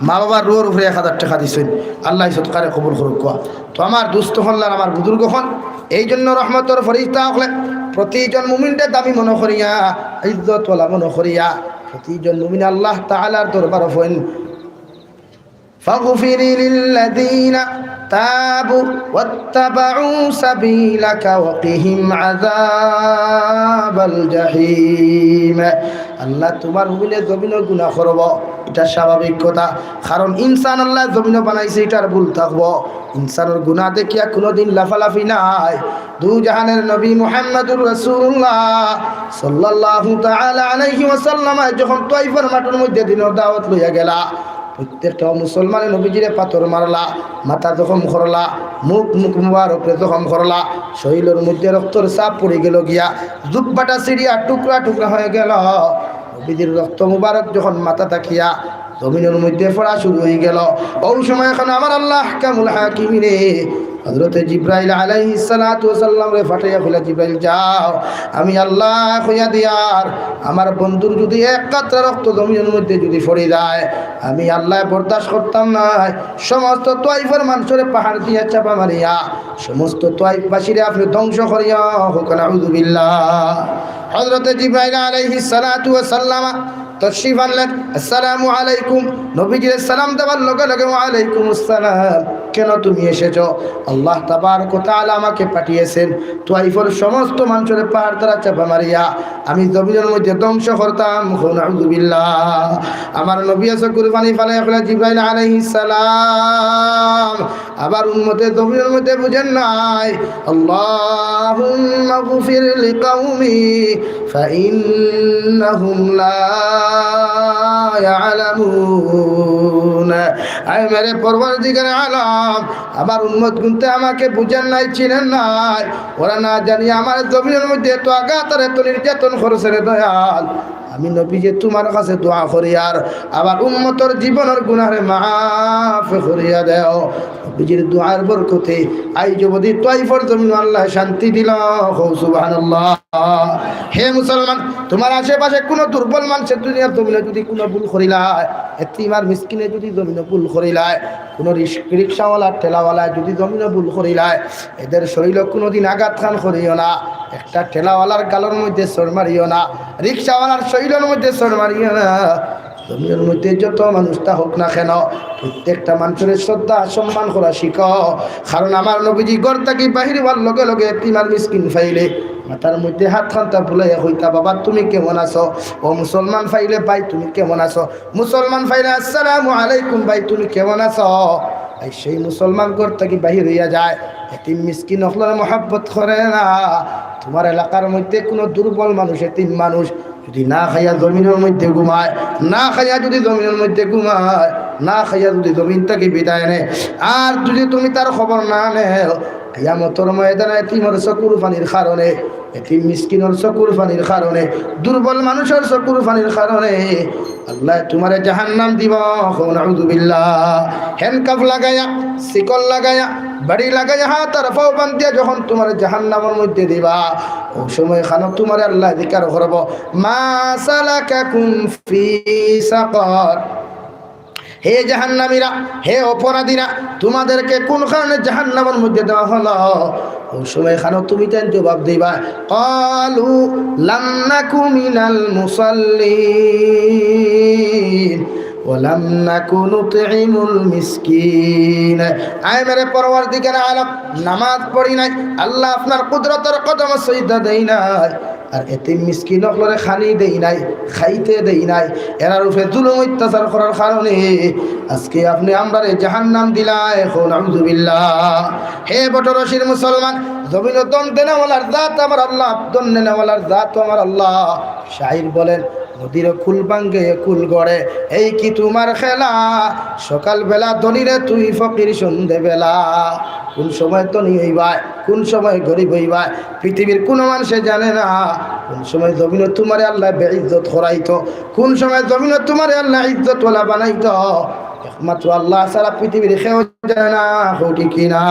মা বাবার রুহর উপরে এক হাজার টেকা দিছইন, আল্লায় সদকারে কবুল করউক্কা। তো আমার দোস্ত অকল আর আমার বুজুর্গ অকল, এই জন্য রহমতর ফিরিস্তা অকলে প্রতিজন মুমিনরে দামি মনো করিয়া, ইজ্জতওয়ালা মনো করিয়া, প্রতিজন মুমিন আল্লাহ তাআলার দরবারো ফইন, فاغفر للذين تابوا واتبعوا سبيلك وقهم عذاب الجحيم। আল্লাহ, তুমার হুকুমে জমিনো গুনাহ করবো, ইটা স্বাভাবিক কথা, কারণ ইনসান আল্লায় জমিনো বানাইছে, ইটার ভুল থাকবো। ইনসানর গুনাহ দেখিয়া কুনুদিন লাফালাফি নাই। দুজাহানের নবী মুহাম্মাদুর রাসূলুল্লাহ সাল্লাল্লাহু তাআলা আলাইহি ওয়াসাল্লাম যখন তাইফর মাঠর মধ্যে দিনর দাওয়াত লইয়া গেলা, প্রত্যেকটা মুসলমানে নবীজিরে পাথর মারলা, মাথা জখম করলা, মুখ, মুখ মুবারকরে জখম করলা, শরীলর মধ্যে রক্তর ছাপ পড়ি গেলো গিয়া, জুব্বাটা ছিড়িয়া টুকরা টুকরা হয়ে গেলো। নবীজির রক্ত মুবারক যখন মাথা থাকিয়া জমিনর মধ্যে পড়া শুরু হয়ে গেলো, ওই সময় অখন আমার আল্লাহ আহকামুল হাকিমিনে হযরতে জিব্রাইল আলাইহিস সালাতু ওয়াস সালামরে পাঠাইয়া কইলা, "জিব্রাইল, যাও, আমি আল্লায় কইয়া দিয়ার, আমার বন্ধুর যুদি এক কাতরা রক্ত জমিনর মধ্যে যুদি পড়ি যায়, আমি আল্লায় বরদাস্ত করতাম নায়। সমস্ত তাইফর মানষরে পাহাড় দিয়া চাপা মারিয়া সমস্ত তাইফবাসীরে আপনে ধ্বংস করিয়া হউক, নাউযুবিল্লাহ।" হযরতে জিব্রাইল আলাইহিস সালাতু ওয়াস সালাম তশরিফ আনলেন। "আসসালামু আলাইকুম।" নবীজিরে সালাম দেওয়ার লগে লগে, "ওয়া আলাইকুম আসসালাম, কেন তুমি এসেছো?" "আল্লাহ তাবারক ওয়া তাআলা আমাকে পাঠিয়েছেন তাইফর সমস্ত মানষরে পাহাড় তারা চাপা মারিয়া আমি জমিনর মধ্যে ধ্বংস করতাম।" কও নাউযুবিল্লাহ। আমার নবী আছে কুরবানি ফালাই ফেলা জিব্রাইল আলাইহিস সালাম, আবার উম্মতে জমিনর মধ্যে বুঝেন নাই, "আল্লাহুম্মা গফির লিকাওমি ফাইন্নাহুম লা ইয়ালামুন।" আয় মেরে পরওয়ারদিগারে আলম, আমার উম্মত গুনতে আমাকে বুঝেন নাই, চিনেন নাই, ওরা না জানি আমার জমিনর মধ্যে এত আঘাত আর এত নির্যাতন করছে রে দয়াল। আমি নবীজি তুমার কাছে দোয়া করিয়ার, আবার উম্মতর জীবনর গুনাহরে মাফ করিয়া দেও। নবীজির দোয়ার বরকতে আইজ অবধি তাইফর জমিন আল্লায় শান্তি দিলা। কও সুবহানাল্লাহ। হে মুসলমান, তুমার আশেপাশে কুনু দুর্বল মানষে দুনিয়ার জমিনো যুদি কুনু ভুল করিলায়, এতিম আর মিসকিনে যুদি জমিনো ভুল করিলায়, কুনু রিস-, রিক্সাওয়ালা, ঠেলাওয়ালায় যুদি জমিনো ভুল করিলায়, এদের শরীলো কুনুদিন আঘাত খান করিও না। একটা ঠেলাওয়ালার গালর মধ্যে চড় মারিও না, রিক্সাওয়ালার শরীলর মধ্যে চড় মারিও না। জমিনর মধ্যে যত মানুষ থাকউক না কেন, প্রত্যেকটা মানষরে শ্রদ্ধা সম্মান করা শিখো। কারণ আমার নবীজি ঘর থাকি বাহির অওয়ার লগে লগে এতিম আর মিসকিন পাইলে মাথার মধ্যে হাত খান্তা বুলাইয়া কইতা, "বাবা, তুমি কেমন আছো?" ও মুসলমান পাইলে, "ভাই, তুমি কেমন আছো?" মুসলমান পাইলে, "আসসালামু আলাইকুম ভাই, তুমি কেমন আছো?" সেই মুসলমান ঘর থাকি বাহির অইয়া যায়, এতিম মিসকিন অকলরে মহব্বত করে না। তুমার এলাকার মধ্যে কুনু দুর্বল মানুষ, এতিম মানুষ, যুদি না খাইয়া জমিনর মধ্যে ঘুমায়, না খাইয়া যুদি জমিনর মধ্যে ঘুমায়, না খাইয়া যুদি জমিন থাকি বিদায় নেয়, আর যুদি তুমি তার খবর না নেও, কিয়ামতর ময়দানে এতিমর চকুর পানির কারণে, এতিম মিসকিনর চকুর পানির কারণে, দুর্বল মানুষর চকুর পানির কারণে আল্লায় তুমারে জাহান্নাম দিবা। কও নাউজুবিল্লাহ। হ্যান্ডকাফ লাগাইয়া, শিকল লাগাইয়া, বাড়ি লাগাইয়া, হাত আর পাও বান্ধিয়া যখন তুমারে জাহান্নামর মধ্যে দিবা, অউ সময় খানো তুমারে আল্লায় জিকার করবো, "মা সালাকাকুম ফি সাকার?" হে জাহান্নামীরা, হে অপরাধীরা, তুমাদেরকে কুন কারণে জাহান্নামর মধ্যে দেওয়া হলো? অউ সময় খানো তুমি তাইন জবাব দিবা, "ক্বালু লাম নাকু মিনাল মুসাল্লিন ওয়া লাম নাকু নুতইমুল মিসকিন।" আয় মেরে পরওয়ারদিগারে আলম, নামাজ পড়ি নাই, আল্লাহ আপনার কুদরতর কদমো সিজদা দেই নাই, আর এতিম মিসকিন অকলরে খানি দেই নাই, খাইতে দেই নাই, এরার উপরে জুলুম অত্যাচার করার কারণে আজকে আপনে আমরারে জাহান্নাম দিলায়। কও নাউজুবিল্লাহ। হে বটরশির মুসলমান, জমিনো দম দেনেওয়ালার জাত আমার আল্লাহ, দম নেনেওয়ালার জাত আমার আল্লাহ। শাইর বলেন, "নদীর কুল ভাঙ্গে কুল গড়ে, এই কি তুমার খেলা? সকালবেলা ধনীরে তুই ফকির সন্ধেবেলা।" কুন সময় ধনী অইবায়, কুন সময় গরিব অইবায়, পৃথিবীর কুনু মানষে জানে না। কুন সময় জমিনো তুমারে আল্লায় বেইজ্জত করাইতো, কুন সময় জমিনো তুমারে আল্লায় ইজ্জতওয়ালা বানাইতো, একমাত্র আল্লাহ ছাড়া পৃথিবীর কেউ জানে না। কও ঠিক কি না?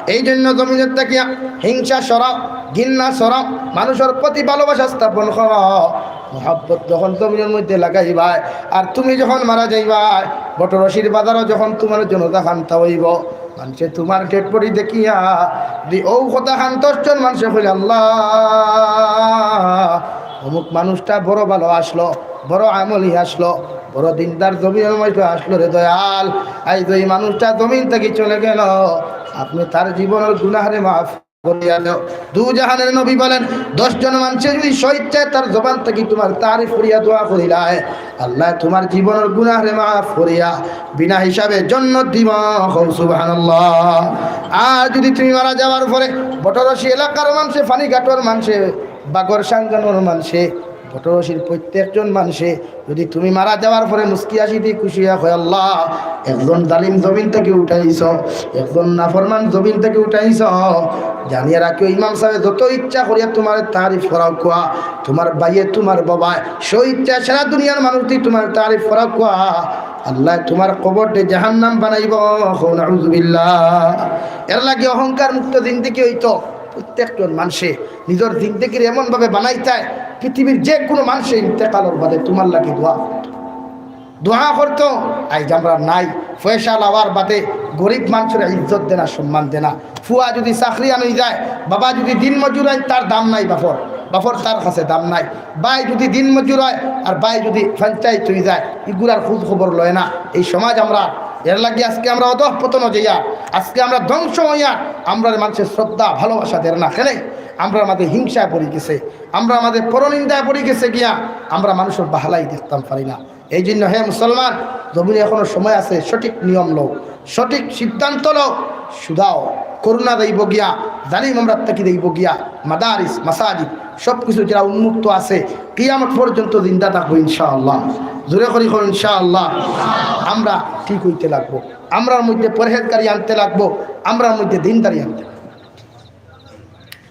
এই জন্য জমিনো থাকিয়া হিংসা সরাও, ঘিন্না সরাও, মানুষর প্রতি ভালোবাসা স্থাপন করো। মহব্বত যখন জমিনর মধ্যে লাগাইবায়, আর তুমি যখন মারা যাইবায়, বটরশির বাজারো যখন তুমার জানাজা খান্তা অইবো, মানষে তুমার ডেড বডি দেখিয়া দি অউ কথা খান দশ জন মানষে কইলে, "আল্লাহ, অমুক মানুষটা বড় ভালা আছলো, বড় আমলি আছলো, বড় দিনদার জমিনর মধ্যে আছলো রে দয়াল, আইজ অউ মানুষটা জমিন থাকি চলে গেলো, আপনে তার জীবনর গুনাহরে মাফ করিয়া দেও।" দুজাহানের নবী বলেন, দশ জন মানষে যুদি স্বইচ্ছায় তার জবান থাকি তুমার তারিফ করিয়া দোয়া করিলায়, আল্লায় তুমার জীবনর গুনাহরে মাফ করিয়া বিনা হিসাবে জন্নত দিবা। কও সুবহানাল্লাহ। আর যুদি তুমি মারা যাওয়ার পরে বটরশি এলাকার মানষে, পানিঘাটর মানষে, বাগর সাঙ্গানোর মানষে, বটরশির প্রত্যেকজন মানষে যুদি তুমি মারা যাওয়ার পরে মুস্কি হাসি দি খুশি অইয়া কয়, "আল্লাহ, একজন জালিম জমিন থাকি উঠাইছো, একজন নাফরমান জমিন থাকি উঠাইছো।" জানিয়া রাখিও, ইমাম সাবে যত ইচ্ছা করিয়া তুমারে তারিফ করাউক্কা, তুমার ভাইয়ে, তুমার বাবায়, স্বইচ্ছায় সারা দুনিয়ার মানুষ দি তুমারে তারিফ করাউক্কা, আল্লায় তুমার কবররে জাহান্নাম বানাইবো। কও নাউজুবিল্লাহ। এরলাগি অহংকার মুক্ত জিন্দেগি অইতো। প্রত্যেকজন মানষে নিজর জিন্দেগিরে এমনভাবে বানাইতায়, পৃথিবীর যেকুনু মানষে ইন্তেকালর বাদে তুমার লাগি দোয়া করতো। দোয়া করতো, আইজ আমরা নাই, পয়সা লাওয়ার বাদে গরিব মানষরে ইজ্জত দেনা, সম্মান দেনা। ফুয়া যুদি চাকরিয়ান অইযায়, বাবা যুদি দিনমজুর অইন, তার দাম নাই বাপর, বাপর তার কাছে দাম নাই। ভাই যুদি দিনমজুর অয়, আর ভাই যুদি পঞ্চায়েত অইযায়, ইগুলার খোঁজ খবর লয় না। এই সমাজ আমরা, এরলাগি আজকে আমরা অধঃপতনো যাইয়ার, আজকে আমরা ধ্বংস অইয়ার, আমরারে মানষে শ্রদ্ধা ভালোবাসা দের না। কেনে? আমরার মাঝে হিংসায় পড়ি গেছে, আমরার মাঝে পরনিন্দায় পড়ি গেছে গিয়া, আমরা মানষর বাহালাই দেখতাম পারি না। এই জন্য হে মুসলমান, জমিনো এখনো সময় আছে, সঠিক নিয়ম লও, সঠিক সিদ্ধান্ত লও, শুধাও, করুণা দেইব গিয়া, জালিম আমরার থাকি দেইব গিয়া, মাদারিস, মাসাজিদ, সব কিছু যেরা উন্মুক্ত আছে, কিয়ামত পর্যন্ত জিন্দা থাকবো ইনশাআল্লাহ। জোরে করি কও ইনশাআল্লাহ। আমরা ঠিক অইতে লাগবো, আমরার মধ্যে পরহেজগারি আনতে লাগবো, আমরার মধ্যে দিনদারি আনতে লাগবো।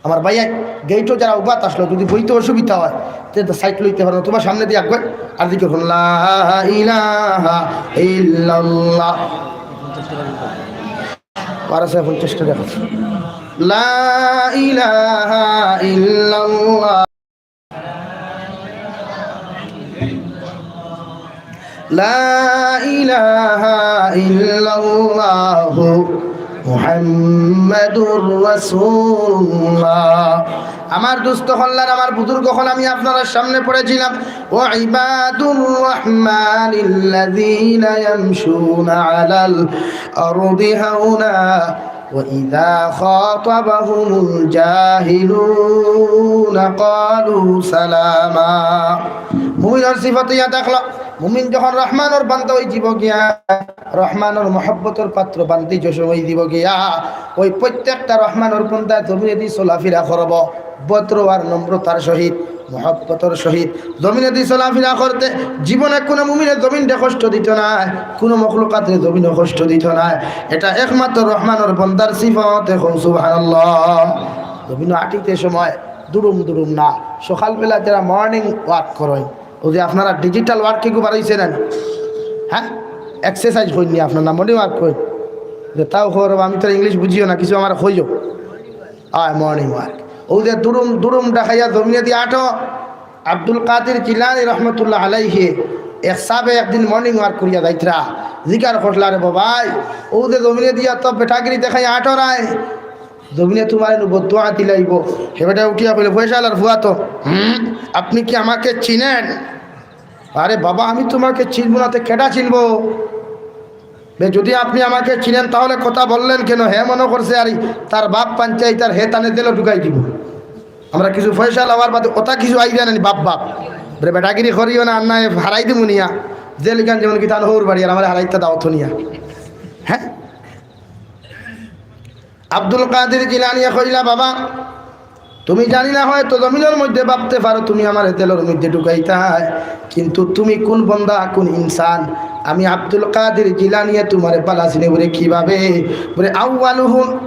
আমার ভাইয়ে, গেইটো যেরা উবাত আছলো, যুদি বইতে অসুবিধা অয়, তে তো সাইড লইতে পারো, তুমার সামনেদি আগুয়াই আর দিকে বলো, "লা ইলাহা ইল্লাল্লাহ।" বারোশো পঞ্চাশ টাকা। লা ইলাহা ইল্লাল্লাহ। লা ইলাহা ইল্লাল্লাহু মুহাম্মাদুর রাসূলুল্লাহ। আমার দোস্ত অকল আর আমার বুজুর্গ অকল, আমি আপনারার সামনে পড়ছিলাম, وعباد الرحمن الذين يمشون على الأرض هونا وإذا خاطبهم الجاهلون قالوا سلاما। মুমিনর সিফত ইয়া দেখলা, মুমিন যখন রহমানর বান্দা অইযিবো গিয়া, রহমানর মহব্বতর পাত্র বান্দি যে সময় অইযিবো গিয়া, ওই প্রত্যেকটা রহমানর বান্দা জমিনেদি চলাফিরা করবো ভদ্র আর নম্রতার সহিত, মহব্বতর সহিত। জমিনেদি চলাফিরা করতে জীবনে কুনু মুমিনে জমিনরে কষ্ট দিতো নায়, কুনু মখলুকাতরে জমিনও কষ্ট দিতো নায়। এটা একমাত্র রহমানর বান্দার সিফত। এখন সুবহানাল্লাহ। জমিনো আটিতে সময় দুরুম দুরুম না, সকালবেলা যারা মর্নিং ওয়াক করইন, ওই যে আপনারা ডিজিটাল ওয়ার্ক কিগু বাড়াইছে না, হ্যাঁ, এক্সারসাইজ কইন নি আপনার, না মর্নিং ওয়াক কইন? যে তাও খবর, আমি তো ইংলিশ বুঝিও না, কিছু আমার কইও। আয় মর্নিং ওয়াক। ওই যে দুরুম দুরুম ডাকাইয়া জমিনেদি আটো। আব্দুল কাদির জিলানী রহমতুল্লাহ আলাইহি এক সাবে একদিন মর্নিং ওয়াক করিয়া যাইতরা, জিকার করলা, "রে বাবাই, ও যে জমিনেদি অত বেটাগিরি দেখাই আটো রায়, জমিনে তুমারে নু বদদোয়া দিলাইবো।" হে বেটা উঠিয়া কইলে, "পয়সাআলার ফুয়া তো, হুম, আপনি কি আমাকে চিনেন?" "আরে বাবা, আমি তোমাকে চিনবো না, তে কেডা চিনবো? বে, যদি আপনি আমাকে চিনেন, তাহলে কথা বললেন কেন?" হে মনো করছে আর তার বাপ পঞ্চায়েত, আর হে তানে জেলো ঢুকাই দিবো। আমরা কিছু পয়সাআলা অওয়ার বাদে ওতা কিছু আইবা না নি, বাপ বাপ। বে, বেটাগিরি করিও না, আর না হারাই দিমু নিয়া। জেল ইখান যেমন কি তান হউর বাড়ি, আর আমারে হারাইতা দাও তো নিয়া। হ্যাঁ? আব্দুল কাদির জিলানীয়ে কইলা, "বাবা, তুমি জানি না, হয়তো জমিনর মধ্যে ভাবতে পারো তুমি আমারে জেলর মধ্যে ঢুকাইতায়, কিন্তু তুমি কুন বন্দা, কুন ইনসান? আমি আব্দুল কাদির জিলানীয়ে তুমারে বালা চিনি।" বলে, "কিভাবে?" বলে, "আউয়ালুহু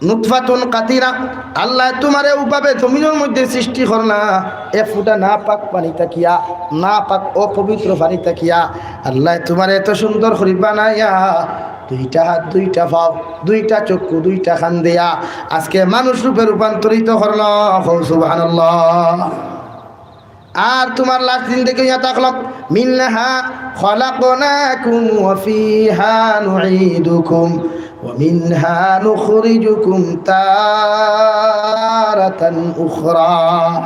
নুতফাতুন কাতিরা।" আল্লায় তুমারে অউভাবে জমিনর মধ্যে সৃষ্টি করলা, এক ফুটা নাপাক পানি থাকিয়া, নাপাক অপবিত্র পানি থাকিয়া আল্লায় তুমারে এত সুন্দর করি বানাইয়া দুইটা হাত, দুইটা পাও, দুইটা চক্ষু, দুইটা কান দিয়া আজকে মানুষ রূপে রূপান্তরিত করলো। কও সুবহানাল্লাহ। আর তুমার লাস্ট জিন্দেগি অইয়া থাকলো, "মিনহা খলাকনাকুম ওয়া ফিহা নুঈদুকুম ওয়া মিনহা নুখরিজুকুম তারাতান উখরা।"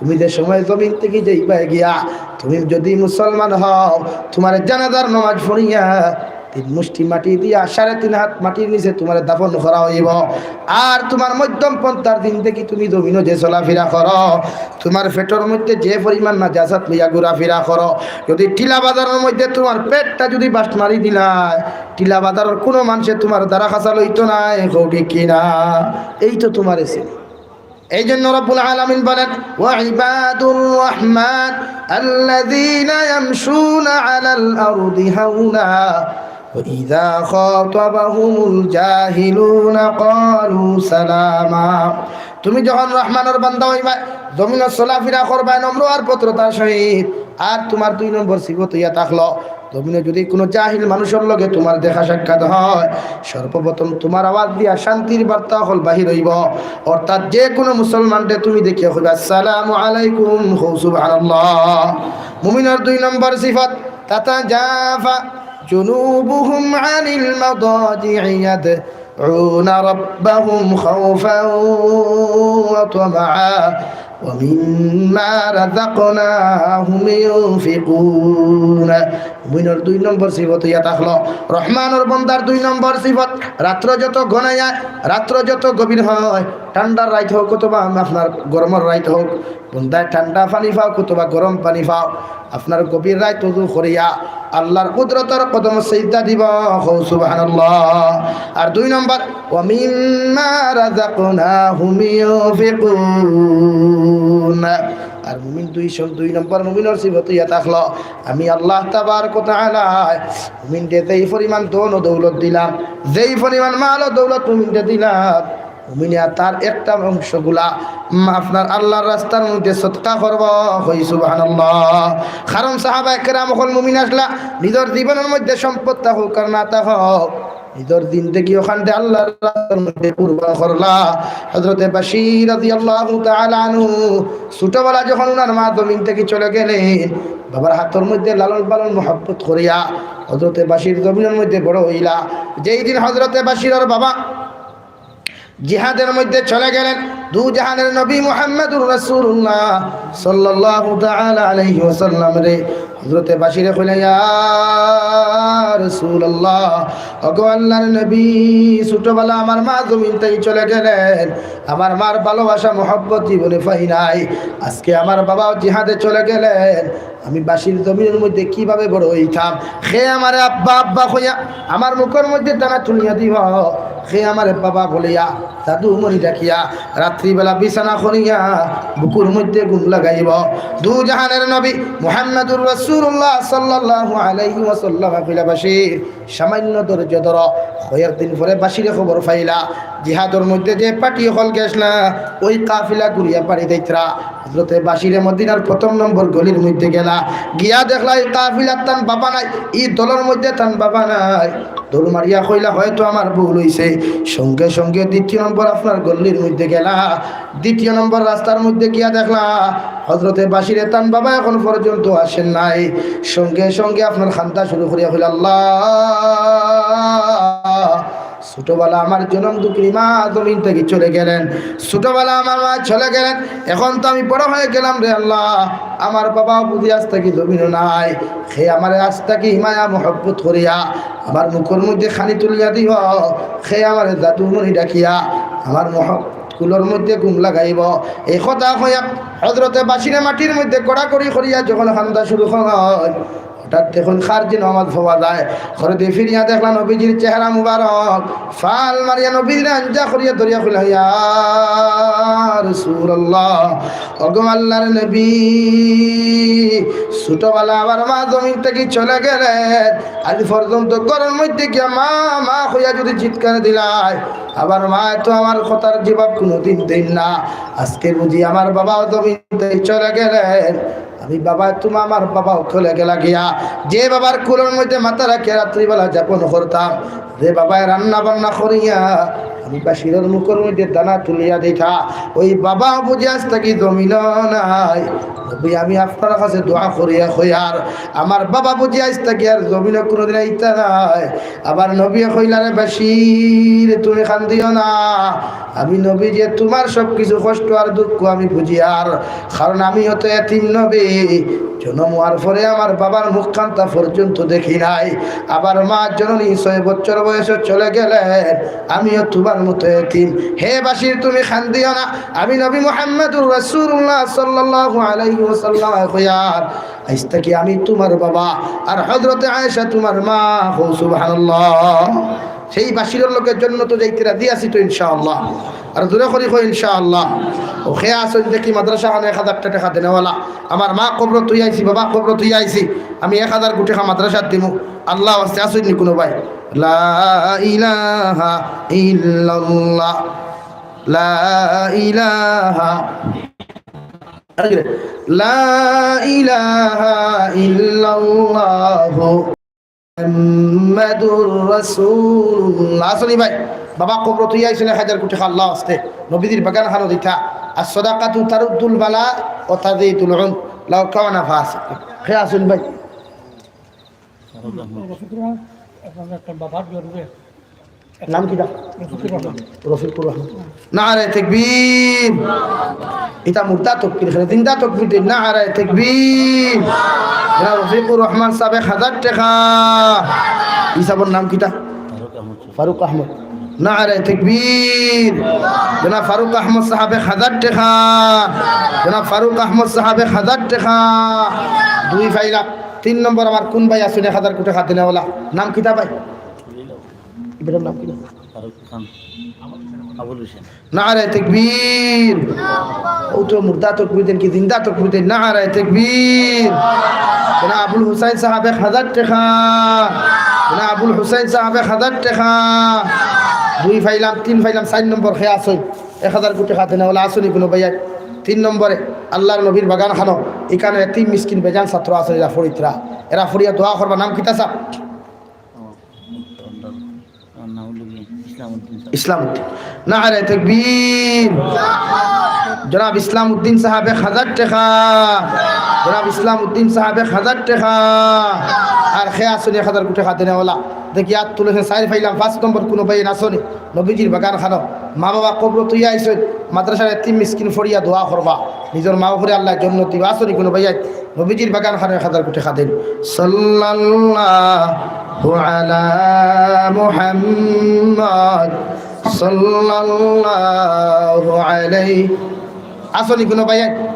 তুমি যে সময় জমিন থাকি যাইবায় গিয়া, তুমি যদি মুসলমান হও, তুমারে জানাজার নামাজ পড়িয়া তিন মুষ্টি মাটি দিয়া, সাড়ে তিন হাত মাটির নিচে তুমারে দাফন করা অইবো। আর তুমার মধ্যম পন্থার জিন্দেগি, তুমি জমিনো যে চলাফিরা করো, তুমার পেটর মধ্যে যে পরিমাণ নাজাসাত লইয়া ঘুরাফিরা করো, যদি টিলা বাজারর মধ্যে তুমার পেটটা যদি বাস্ট মারি দিলায়, টিলা বাজারর কুনু মানষে তুমার দ্বারা খাসা লইতো নায়, কও ঠিক কি না? এই তো তুমারে চিনি। এই জন্য রব্বুল আলামিন বলেন, "ওয়া ইবাদুর রহমান আল্লাযীনা ইয়ামশুনা আলাল আরদি হাওনা ওয়া ইযা খাতাবাহুমুল জাহিলুনা ক্বালু সালামা।" তুমি যখন রহমানর বান্দা অইবায়, জমিনো চলাফিরা করবায় নম্র আর ভদ্রতার সহিত, আর তুমার দুই নম্বর সিফত অইয়া থাকলো, জমিনো যদি কুনু জাহিল মানুষর লগে তুমার দেখা সাক্ষাৎ হয়, সর্বপ্রথম তুমার আওয়াজ দিয়া শান্তির বার্তা অকল বাহির অইবো। অর্থাৎ যে কুনু মুসলমানরে তুমি দেখিয়া কইবা, "আসসালামু আলাইকুম", কও সুবহানাল্লাহ। মুমিনর দুই নম্বর সিফত, "তাতাজাফা জুনুবুহুম আনিল মাদাজিই ইয়াদ يدعون ربهم خوفا وطمعا ومما رزقناهم ينفقون। মুমিনর দুই নম্বর সিফত অইয়া থাকলো, রহমানর বন্দার দুই নম্বর সিফত, রাত্র যত ঘনাইয়া, রাত্র যত গভীর হয়, ঠান্ডার রাইত হোক অথবা আপনার গরমর রাইত হোক, বন্দায় ঠান্ডা পানি পাও অথবা গরম পানি পাও, আপনার গভীর রাইত অজু করিয়া আল্লাহর কুদরতর কদমো সিজদা দিবো, কও সুবহানাল্লাহ। আর দুই নম্বর, "ওয়া মিম্মা রাযাকনাহুম ইউনফিকুন।" আর মুমিন দুই সম-, দুই নম্বর মুমিনর সিফত অইয়া থাকলো, আমি আল্লাহ তাবারক ওয়া তাআলা মুমিনরে যেই পরিমাণ ধন ও দৌলত দিলাম, যেই পরিমাণ মাল ও দৌলত মুমিনরে দিলাম, মুমিনে তার একটা অংশগুলা, উম, আপনার আল্লাহর রাস্তার মধ্যে সদকা করবো, কই সুবহানাল্লাহ। কারণ সাহাবায়ে কেরাম অকল মুমিন আছলা, নিজর জীবনর মধ্যে সম্পদ থাকউক আর না থাকউক, নিজর জিন্দেগি অখানরে আল্লাহর রাস্তার মধ্যে কুরবান করলা। হযরতে বাশির রাদিয়াল্লাহু তাআলা আনহু ছোটবেলা যখন উনার মা জমিন থাকি চলে গেলেন, বাবার হাতর মধ্যে লালন পালন মহব্বত করিয়া হযরতে বাশির জমিনর মধ্যে বড় অইলা। যেই দিন হযরতে বাশিরর বাবা জিহাদের মধ্যে চলে গেলেন। দু জাহানের নবী মুহাম্মাদুর রাসূলুল্লাহ সাল্লাল্লাহু তাআলা আলাইহি ওয়াসাল্লাম রে, হযরতে বাশিরে কইলা, "ইয়া রাসূলুল্লাহ, ওগো আল্লাহর নবী, ছোটবেলা আমার মা জমিন থাকি চলে গেলেন, আমার মার ভালোবাসা মহব্বত জীবনে পাই নাই, আজকে আমার বাবাও জিহাদে চলে গেলেন, আমি বাশির জমিনের মধ্যে কিভাবে বড় হইতাম? কে আমারে আব্বা আব্বা কইয়া আমার মুখর মধ্যে দানা তুলিয়া দিব, কে আমারে বাবা বলিয়া, জাদু মণি ডাকিয়া, রাত্রিবেলা বিছানা করিয়া বুকুর মধ্যে ঘুম লাগাইব।" দু জাহানের নবী মুহাম্মাদুর রাসূলুল্লাহ সাল্লাল্লাহু আলাইহি ওয়াসাল্লাম কইলা, "বাশির, সামান্য ধৈর্য ধরো।" কয়েকদিন পরে বাশিরে খবর পাইলা, জিহাদর মধ্যে যে পার্টি অকল গেছলা, ওই কাফিলা ঘুরিয়া বাড়ি যাইতরা। হযরতে বাশিরে মদিনার প্রথম নম্বর গলির মধ্যে গেলা, গিয়া দেখলা এই কাফিলাত তান বাবা নাই, ই দলর মধ্যে তান বাবা নাই। দৌড় মারিয়া কইলা, "হয়তো আমার ভুল হইছে।" সঙ্গে সঙ্গে দ্বিতীয় নম্বর আপনার গলির মধ্যে গেলা, দ্বিতীয় নম্বর রাস্তার মধ্যে গিয়া দেখলা হযরতে বাশিরে তান বাবা এখন পর্যন্ত আসেন নাই। সঙ্গে সঙ্গে আপনার কান্দা শুরু করিয়া কইলা, "আল্লাহ, ছোটবেলা আমার জনম দুঃখিনী মা জমিন থাকি চলে গেলেন, ছোটবেলা আমার মা চলে গেলেন, এখন তো আমি বড় হয়ে গেলাম রে আল্লাহ, আমার বাবাও বুঝি আজ থাকি জমিনও নাই, কে আমারে আজ থাকি হিমায়া মহব্বত করিয়া আমার মুখর মধ্যে খানি তুলিয়া দিব, কে আমারে জাদু মণি ডাকিয়া আমার মহ-, কুলর মধ্যে ঘুম লাগাইব।" এই কথা কইয়া হযরতে বাশিরে মাটির মধ্যে গড়াগড়ি করিয়া যখন কান্দা শুরু হয়, হঠাৎ দেখইন কার যেন আওয়াজ পাওয়া যায়। ঘরেদি ফিরিয়া দেখলা নবীজির চেহারা মুবারক, ফাল মারিয়া নবীজিরে আঞ্জা করিয়া ধরিয়া কইলা, "ইয়া রাসূলুল্লাহ, ওগো আল্লাহর নবী, ছোটবেলা আমার মা জমিন থাকি চলে গেলেন, আজ পর্যন্ত ঘরর মধ্যে গিয়া মা মা কইয়া যদি চিৎকার দিলাই, আমার মা তো আমার কথার জবাব কোনোদিন দেন না। আজকে বুঝি আমার বাবাও জমিন থাকি চলে গেলেন, আমি বাবা, তুমি আমার বাবাও চলে গেলা গিয়া, যে বাবার কুলর মধ্যে মাথা রাখিয়া রাত্রিবেলা যাপন করতাম, যে বাবায় রান্না বান্না করিয়া আমি বাশিরর মুখর মধ্যে দানা তুলিয়া দিতা, ওই বাবা বুঝি আজ থাকি জমিন নাই।" নবী, আমি আপনার কাছে দোয়া করিয়া কইয়ার, আমার বাবা বুঝি আজ থাকি আর জমিন কোনোদিন আইতা নাই। আবার নবী কইলা, "রে বাশির, তুমি কান্দিও না, আমি নবী যে তোমার সব কিছু কষ্ট আর দুঃখ আমি বুঝিয়ার, কারণ আমিও তো এতিম নবী, জনম হওয়ার পরে আমার বাবার মুখ কান্তা পর্যন্ত দেখি নাই। আবার মা জননী ছয় বছর বয়সে চলে গেলেন, আমিও তোমার মতো এতিম। হে বাশির, তুমি কান্দিও না, আমি নবী মুহাম্মাদুর রাসূলুল্লাহ সাল্লাল্লাহু আলাইহি ওয়াসাল্লাম কইয়ার, আইজ থাকি আমি তোমার বাবা আর হযরতে আয়েশা তোমার মা।" কও সুবহানাল্লাহ। সেই বাশিরর লগে জন্নতো যাইতে রাজি আছি তো ইনশাআল্লাহ? আর জোরে করি কই ইনশাআল্লাহ। ও কে আছইন দেখি মাদ্রাসা খানো এক হাজার টেকা দেনেওয়ালা। আমার মা কবরো থুইয়া আইছি, বাবা কবরো থুইয়া আইছি, আমি এক হাজার টেকা মাদ্রাসাত দিমু। আল্লাহ ওয়াস্তে আছইন নি কুনু ভাই? লা ইলাহা ইল্লাল্লাহ, লা ইলাহা, লা ইলাহা ইল্লাল্লাহু মুহাম্মাদুর রাসূলুল্লাহ। আছইন নি ভাই? বাবা কবরো থুইয়া আইছইন এক হাজার টেকা আল্লাহ ওয়াস্তে। নবীজির বাগান খানো দিতা। আর সাদাকাতু তারুদ্দুল বালা ওয়া তাজিদুল উমর। লাউ কানা ফাসিক। কে আছইন নি ভাই? নাম কিতা? রফিকুর রহমান। নারায়ে তাকবীর। ইতা মুর্দা তাকবীর, এখানে জিন্দা তাকবীর দেইন। নারায়ে তাকবীর। জনাব রফিকুর রহমান সাহেব এক হাজার টেকা। ই সাবর নাম কিতা? ফারুক আহমদ। নারায়ে তাকবীর। জনাব ফারুক আহমদ সাহেব এক হাজার টেকা। জনাব ফারুক আহমদ সাহেব এক হাজার টেকা। দুই পাইলাম। তিন নম্বর আমার কুন ভাই আছইন এক হাজার টেকা দেনেওয়ালা? নাম কিতা ভাই? ইটার নাম কিতা? ফারুক খান, আবুল হোসেন। নারায়ে তাকবীর। ও তো মুর্দা তাকবীর দেইন কি জিন্দা তাকবীর দেইন? নারায়ে তাকবীর। জনাব আবুল হুসাইন সাহেব এক হাজার টেকা। জনাব আবুল হুসাইন সাহেব এক হাজার টেকা। দুই পাইলাম, তিন পাইলাম, চাইর নম্বর কে আছইন? এক হাজার টেকা দেনেওয়ালা আছইন নি কুনু ভাই? তিন নম্বরে আল্লাহর নবীর বাগান খানো, ইখানো এতিম মিসকিন বেজান ছাত্র আছইন, এরা পড়িতরা, এরা পড়িয়া দোয়া করবা। নাম কিতা সাব? আমার নাম হলো কি? ইসলাম উদ্দিন সাহেব। ইসলাম উদ্দিন। নারায়ে তাকবীর। জনাব ইসলাম উদ্দিন সাহেব এক হাজার টেকা। জনাব ইসলাম উদ্দিন সাহেব এক হাজার টেকা। আর কে আছইন নি এক হাজার টেকা দেনেওয়ালা? দেখি আত তুলেছেন, চাইর পাইলাম, পাঁচ নম্বর কুনু ভাইয়াইন আছনি? নবীজির বাগান খানো, মা বাবা কবরো থইয়া আইছইন, মাদ্রাসার এতিম মিসকিন ফড়িয়া দোয়া করবা, নিজর মা বাপরে আল্লায় জন্নত দিবা, আছনি কুনু ভাইয়াইন? নবীজির বাগান খানো এক হাজার কুটি খাদেন। সাল্লাল্লাহু আলা মুহাম্মদ, সাল্লাল্লাহু আলাইহি। আছনি কুনু ভাইয়াইন?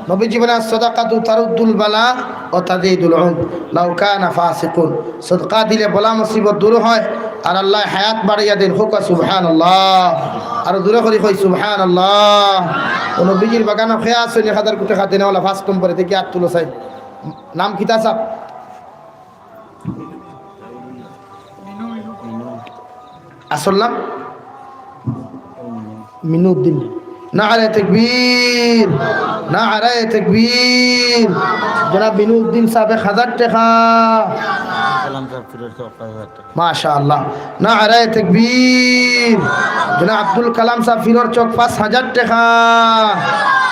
নবীজি বলেন, "সদাকাতু তারুদ্দুল বালা ওয়া তাজিদুল উনফ, লাউ কানা ফাসিকুন।" সদকা দিলে বালা মুসিবত দূর হয়, আর আল্লায় হায়াত বাড়াইয়া দেইন। কউক্কা সুবহানাল্লাহ। আরো জোরে করি কই সুবহানাল্লাহ। অউ নবীজির বাগানো কে আছনি এক হাজার কুটি খাদেন ওলা? পাঁচ নম্বরে দেখি আত তুলো চাই। নাম কিতা সাব? আসল নাম মিনুদ্দিন। নারায়ে তাকবীর, নারায়ে তাকবীর। জনাব মিনুদ্দিন সাব এক হাজার টেকা। কালাম সাব ফিরোজ সাব পাঁচ হাজার টেকা। মাশাআল্লাহ। নারায়ে তাকবীর। জনাব আব্দুল কালাম সাব ফিরোর চক পাঁচ হাজার টেকা।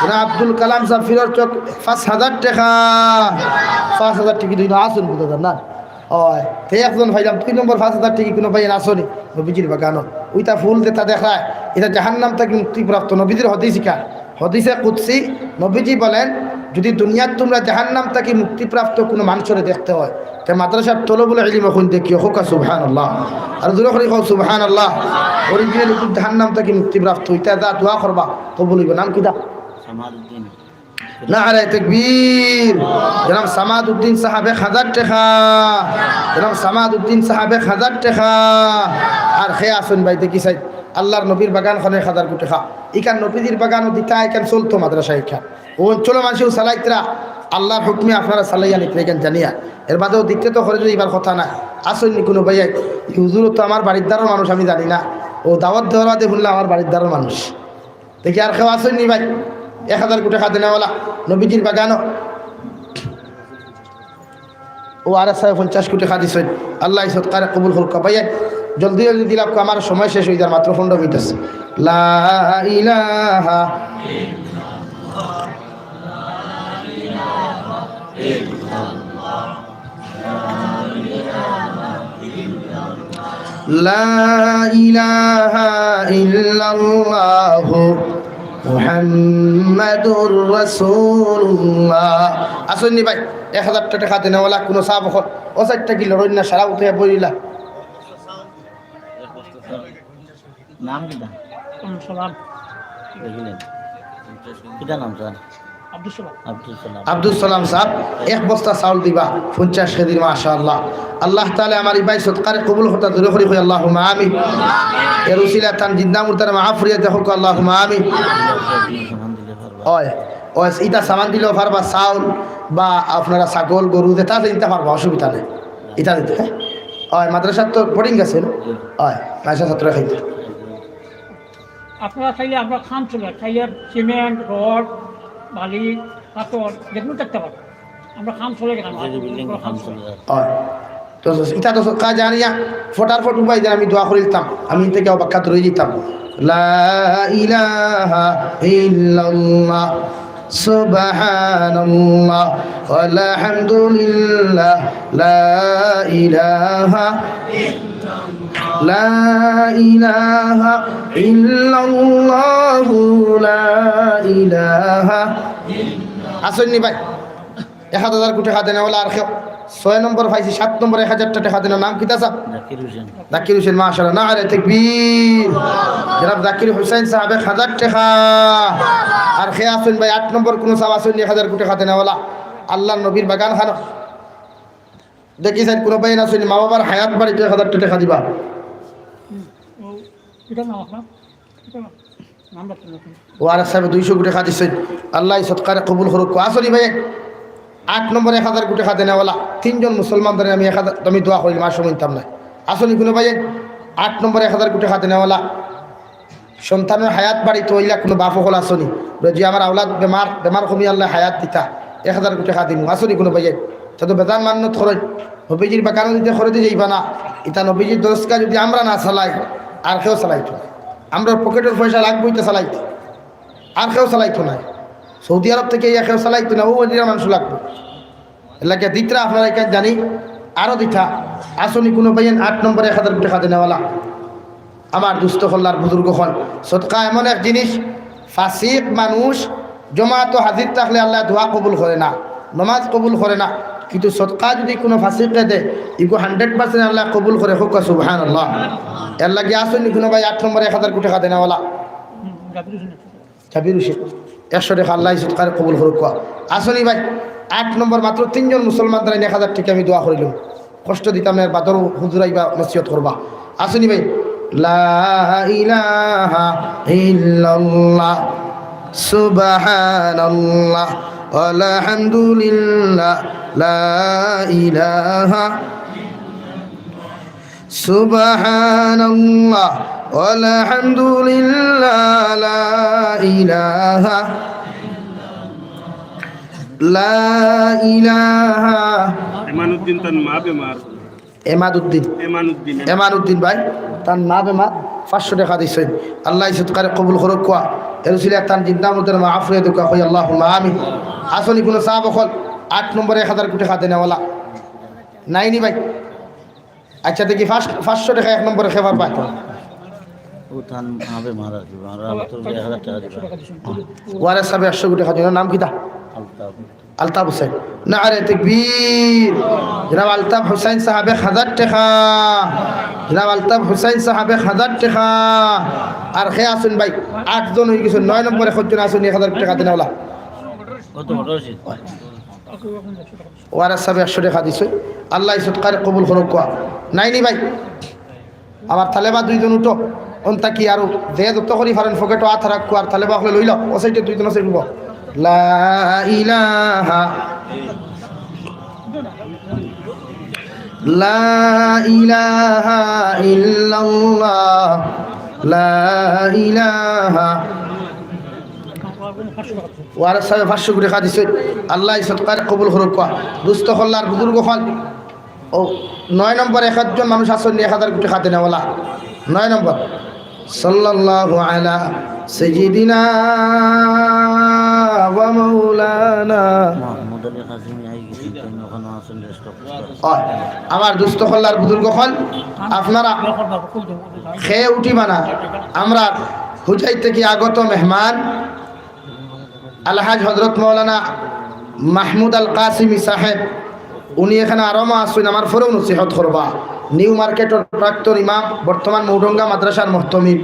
জনাব আব্দুল কালাম সাব ফিরোর চক পাঁচ হাজার টেকা। পাঁচ হাজার টেকা দুই না আসুন বুঝা যার না। অয়, তে একজন পাইলাম, দুই নম্বর পাঁচ হাজার টেকা কুনু ভাইয়াইন আছনি? নবীজির বাগানো। অইটা ফুল যেটা দেখরায়, ইটা জাহান্নাম থাকি মুক্তিপ্রাপ্ত। নবীজির হাদিস ইখান, হাদিসে কুদসি, নবীজি বলেন, "যদি দুনিয়াত তুমরা জাহান্নাম থাকি মুক্তিপ্রাপ্ত কুনু মানষরে দেখতে অয়, তে মাদ্রাসার তলবুল ইলম অখন দেখিও।" কউক্কা সুবহানাল্লাহ। আরো জোরে করি কও সুবহানাল্লাহ। Original কুন জাহান্নাম থাকি মুক্তিপ্রাপ্ত, ইটা যা দোয়া করবা, কবুল অইবো। নাম কিতা? সামাদুদ্দিন। নারায়ে তাকবীর। জনাব সামাদুদ্দিন সাব এক হাজার টেকা। জনাব সামাদুদ্দিন সাব এক হাজার টেকা। আর কে আছইন ভাই দেখি চাই, আল্লার নবীর বাগান খানো এক হাজার কুটি টেকা। ইখান নবীজির বাগানো দিতা, ইখান চলতো মাদ্রাসা ইখান। অউ অঞ্চলো মানষেও চালাইতরা, আল্লার হুকুমে আপনারা চালাইয়া নিতরা ইখান জানিয়া। এর বাদেও দিতে তো খরচ অইবার কথা না। আছইন নি কুনু ভাইয়াইন? ই হুজুরও তো আমার বাড়ির ধারর মানুষ, আমি জানি না। অউ দাওয়াত দেওয়ার বাদে হুনলাম আমার বাড়ির ধারর মানুষ। দেখি আর কেউ আছইন নি ভাই? এক হাজার কুটি খাদেন ওলা নবীজির বাগানো। অউ আর সাবে পঞ্চাশ কুটি খাদিছইন। আল্লায় ই সদকারে কবুল করউক্কা। ভাইয়াইন, জলদি জলদি দিলাউক্কা, আমার সময় শেষ অইযার, মাত্র পনরো মিনিট আছে। লা ইলাহা লা ইলাহা ইল্লাল্লাহু মুহাম্মাদুর রাসূলুল্লাহ। আছইন নি ভাই? এক হাজার টেকা দেনেওয়ালা কুনু সাব অকল? অউ সাইডটা কি লড়ইন না, সারা উঠিয়া বইলা। নাম কিতা? আব্দুল সালাম। দেখিলেন? কিতা নাম তার? আব্দুল সালাম। আব্দুল সালাম। আব্দুল সালাম সাব, এক বস্তা চাউল দিবা, পঞ্চাশ কেজির, মাশাআল্লাহ। আল্লাহ তাআলা আমার ই ভাই সদকারে কবুল করতা, জোরে করি কই, আল্লাহুম্মা আমিন। এর উসিলা তান জিন্দা মুর্দারে মাফ করিয়া দেও, কউক্কা, আল্লাহুম্মা আমিন। অয়, অয়, ইতা সামান দিলেও পারবা, চাউল বা আপনারা ছাগল, গরু যেটা আছে, ইতা পারবা, অসুবিধা নাই। ইতা দিতে, হ্যাঁ? অয়, মাদ্রাসাত তো বোর্ডিং আছে না? অয়, মাদ্রাসা ছাত্র খাইতে। আপনারা চাইলে আমরা কাম চলে, চাইলে সিমেন্ট, রড, বালি, পাথর, যেকোনো দেখতে পারবেন। আমরা কাম চলে গেলাম। যে বিল্ডিং কাম চলে। অয়। তো ইতা তো সদকা জারিয়া, ফটার ফট উবাই দেন, আমি দোয়া করিলতাম, আমি ইন থাকি বাক্কা দূরই দিতাম। লা ইলাহা ইল্লাল্লাহ, সুবহানাল্লাহ, ওয়ালহামদুলিল্লাহ, লা ইলাহা, লা ইলাহা ইল্লাল্লাহু, লা ইলাহা। আছইন নি ভাই? এক হাজার কুটি টেকা দেনেওয়ালা আর কেউ? ছয় নম্বর পাইছি, সাত নম্বর এক হাজার টেকা দেন। নাম কিতা সাব? জাকির হোসেন। জাকির হোসেন, মাশাআল্লাহ, নারে তাকবীর। জনাব জাকির হোসেন সাব এক হাজার টেকা। আর কে আছইন ভাই, আট নম্বর কুনু সাব আছইন নি এক হাজার কুটি টেকা দেনেওয়ালা? আল্লার নবীর বাগান খানো। দেখি চাইন কুনু ভাই আছইন নি, মা বাবার হায়াত বাড়িত এক হাজার টেকা দিবা। অউ আর সাবে দুইশো কুটি টেকা দিছইন। আল্লায় ই সদকারে কবুল করউক্কা। আছইন নি ভাই, আট নম্বর এক হাজার কুটি টেকা দেনেওয়ালা তিনজন মুসলমানরে আমি এক হাজার, আমি দোয়া করিলাম, আর সময় নিতাম না। আছইন নি কুনু ভাই, আট নম্বর এক হাজার কুটি টেকা দেনেওয়ালা, সন্তানর হায়াত বাড়িত অইলা কুনু বাপ অকল আছইন নি? জি, আমার আওলাদ বেমার, বেমার কমি আল্লায় হায়াত দিতা, এক হাজার কুটি টেকা দিমু। আছইন নি কুনু ভাই? তে তো বেজান মান্নত করইন, নবীজির বাগানো দিতে খরচে যাইবা না। ইতা নবীজির দরসগা যুদি আমরা না চালাই, আর কেউ চালাইতো না। আমরার পকেটর পয়সা লাগবো ইতা চালাইতে, আর কেউ চালাইতো না। সৌদি আরব থাকি আইয়া কেউ চালাইতো না, অউ এরিয়ার মানুষ লাগবো। এরলাগি দিতরা আপনারা ইখান জানি, আরো দুইটা। আছইন নি কুনু ভাইয়াইন আট নম্বরে এক হাজার টেকা দেনেওয়ালা? আমার দুস্ত অকল আর বুজুর্গ অকল, সদকা এমন এক জিনিস, ফাসিক মানুষ জমাতো হাজির থাকলে আল্লায় দোয়া কবুল করে না, নমাজ কবুল করে না, কিন্তু সদকা যুদি কুনু ফাসিকে দে, ইগু hundred percent আল্লায় কবুল করে। কউক্কা সুবহানাল্লাহ। এরলাগি আছইন নি কুনু ভাই আট নম্বরে এক হাজার টেকা দেনেওয়ালা? জাবির হোসেন, একশো টেকা, আল্লায় সদকারে কবুল করউক্কা। আছইন নি ভাই, আট নম্বর, মাত্র তিনজন মুসলমান দাঁড়াইন, এক হাজার টেকা আমি দোয়া করিলাম। কষ্ট দিতাম না, এর বাদর হুজুর আইবা, নসিহত করবা। আছইন নি ভাই? লা ইলাহা ইল্লাল্লাহ, সুবহানাল্লাহ, আলহামদুলিল্লাহ, লা ইলাহা সুবহানাল্লাহ, আলহামদুলিল্লাহ, লা ইলাহা, লা ইলাহা। এমানুদ্দিন তান মা বেমার। এমাদুদ্দিন। এমানুদ্দিন। এমানুদ্দিন ভাই, তান মা বেমার, পাঁচশো টেকা দিছইন। আল্লায় সদকারে কবুল করউক্কা। এর উসিলায় তান জিন্দা মুর্দার মাফ করি দেউক্কা, কই আল্লাহুম্মা আমিন। আছইন নি কুনু সাব অকল আট নম্বরে এক হাজার টেকা দেনেওয়ালা? নাই নি ভাই? আচ্ছা, দেখি পাঁচ-, পাঁচশো টেকা এক নম্বরে কে পারবায়? ও তান মা বেমার আর কি, আমরা তো এক হাজার টেকা দিবা। ওয়ারেস সাবে একশো টেকা দিন, নাম কিতা? আলতাফ। আলতাফ হোসেন। নারে তাকবীর। জনাব আলতাফ হোসেন সাব এক হাজার টেকা। জনাব আলতাফ হোসেন সাব এক হাজার টেকা। আর কে আছইন ভাই? আটজন অইগেছইন, নয় নম্বরে কয়জন আছইন এক হাজার টেকা দেনেওয়ালা? কত বড় হয়েছে? ওয়ারেস সাবে একশো টেকা দিছইন, আল্লায় সদকারে কবুল করউক্কা। নাই নি ভাই? আমার তালেবা দুইজন উঠো, অন থাকি আরো যে যত করি পারইন পকেটো আত রাখউক্কা, আর তালেবা অকলে লইলাও, ও সাইডে দুইজন আছে, উঠবো। লা ইলাহা, লা ইলাহা ইল্লাল্লাহ, লা ইলাহা। ওয়ারেস সাবে পাঁচশো টেকা দিছইন, আল্লায় সদকারে কবুল করউক্কা। দুস্ত অকল আর বুজুর্গ অকল, ও, নয় নম্বর, একজন মানুষ আছইন নি এক হাজার টেকা দেনেওয়ালা? নয় নম্বর। সাল্লাল্লাহু আলা সাইয়্যিদিনা ওয়া মাওলানা। মাহমুদ আলী কাসিমি আই গেছেন, তাই অখন আছইন, rest of অয়, আমার দুস্ত অকল আর বুজুর্গ অকল, আপনারা কে উঠিবা না, আমরা হুজাই থাকি আগত মেহমান, আলহাজ হজরত মৌলানা মাহমুদ আল কাসিমি সাহেব, উনি এখানো আরামো আছইন, আমার পরেও নসিহত করবা। নিউ মার্কেটর প্রাক্তন ইমাম, বর্তমান মৌডঙ্গা মাদ্রাসার মুহতমিম।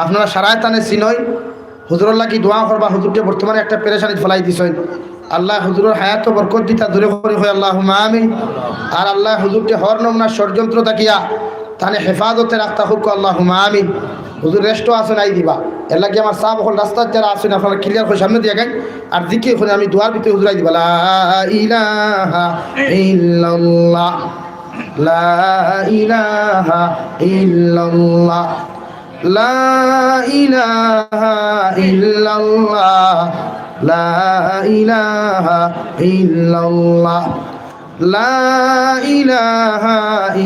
আপনারা সারায় তানে চিনইন, হুজুরর লাগি দোয়া করবা। হুজুররে বর্তমানে একটা পেরেশানিত ফালাই দিছইন। আল্লায় হুজুরর হায়াতো বরকত দিতা, জোরে করি কই আল্লাহুম্মা আমিন। আর আল্লায় হুজুররে হর নমুনা ষড়যন্ত্র থাকিয়া তানে হেফাজতে রাখতা, কউক্কা আল্লাহুম্মা আমিন। হুজুর rest-ও আছইন, আই দিবা। এরলাগি আমার সাব অকল রাস্তাত যারা আছইন, আপনারা clear করি সামনে দিয়া যাইন। আর জিকির করি আমি দোয়ার ভিতরে হুজুর আই দিবা। লা ইলাহা ইল্লাল্লাহ, লা ইলাহা ইল্লাল্লাহ, লা ইলাহা ইল্লাল্লাহ, লা ইলাহা ইল্লাল্লাহ। লা ইলাহা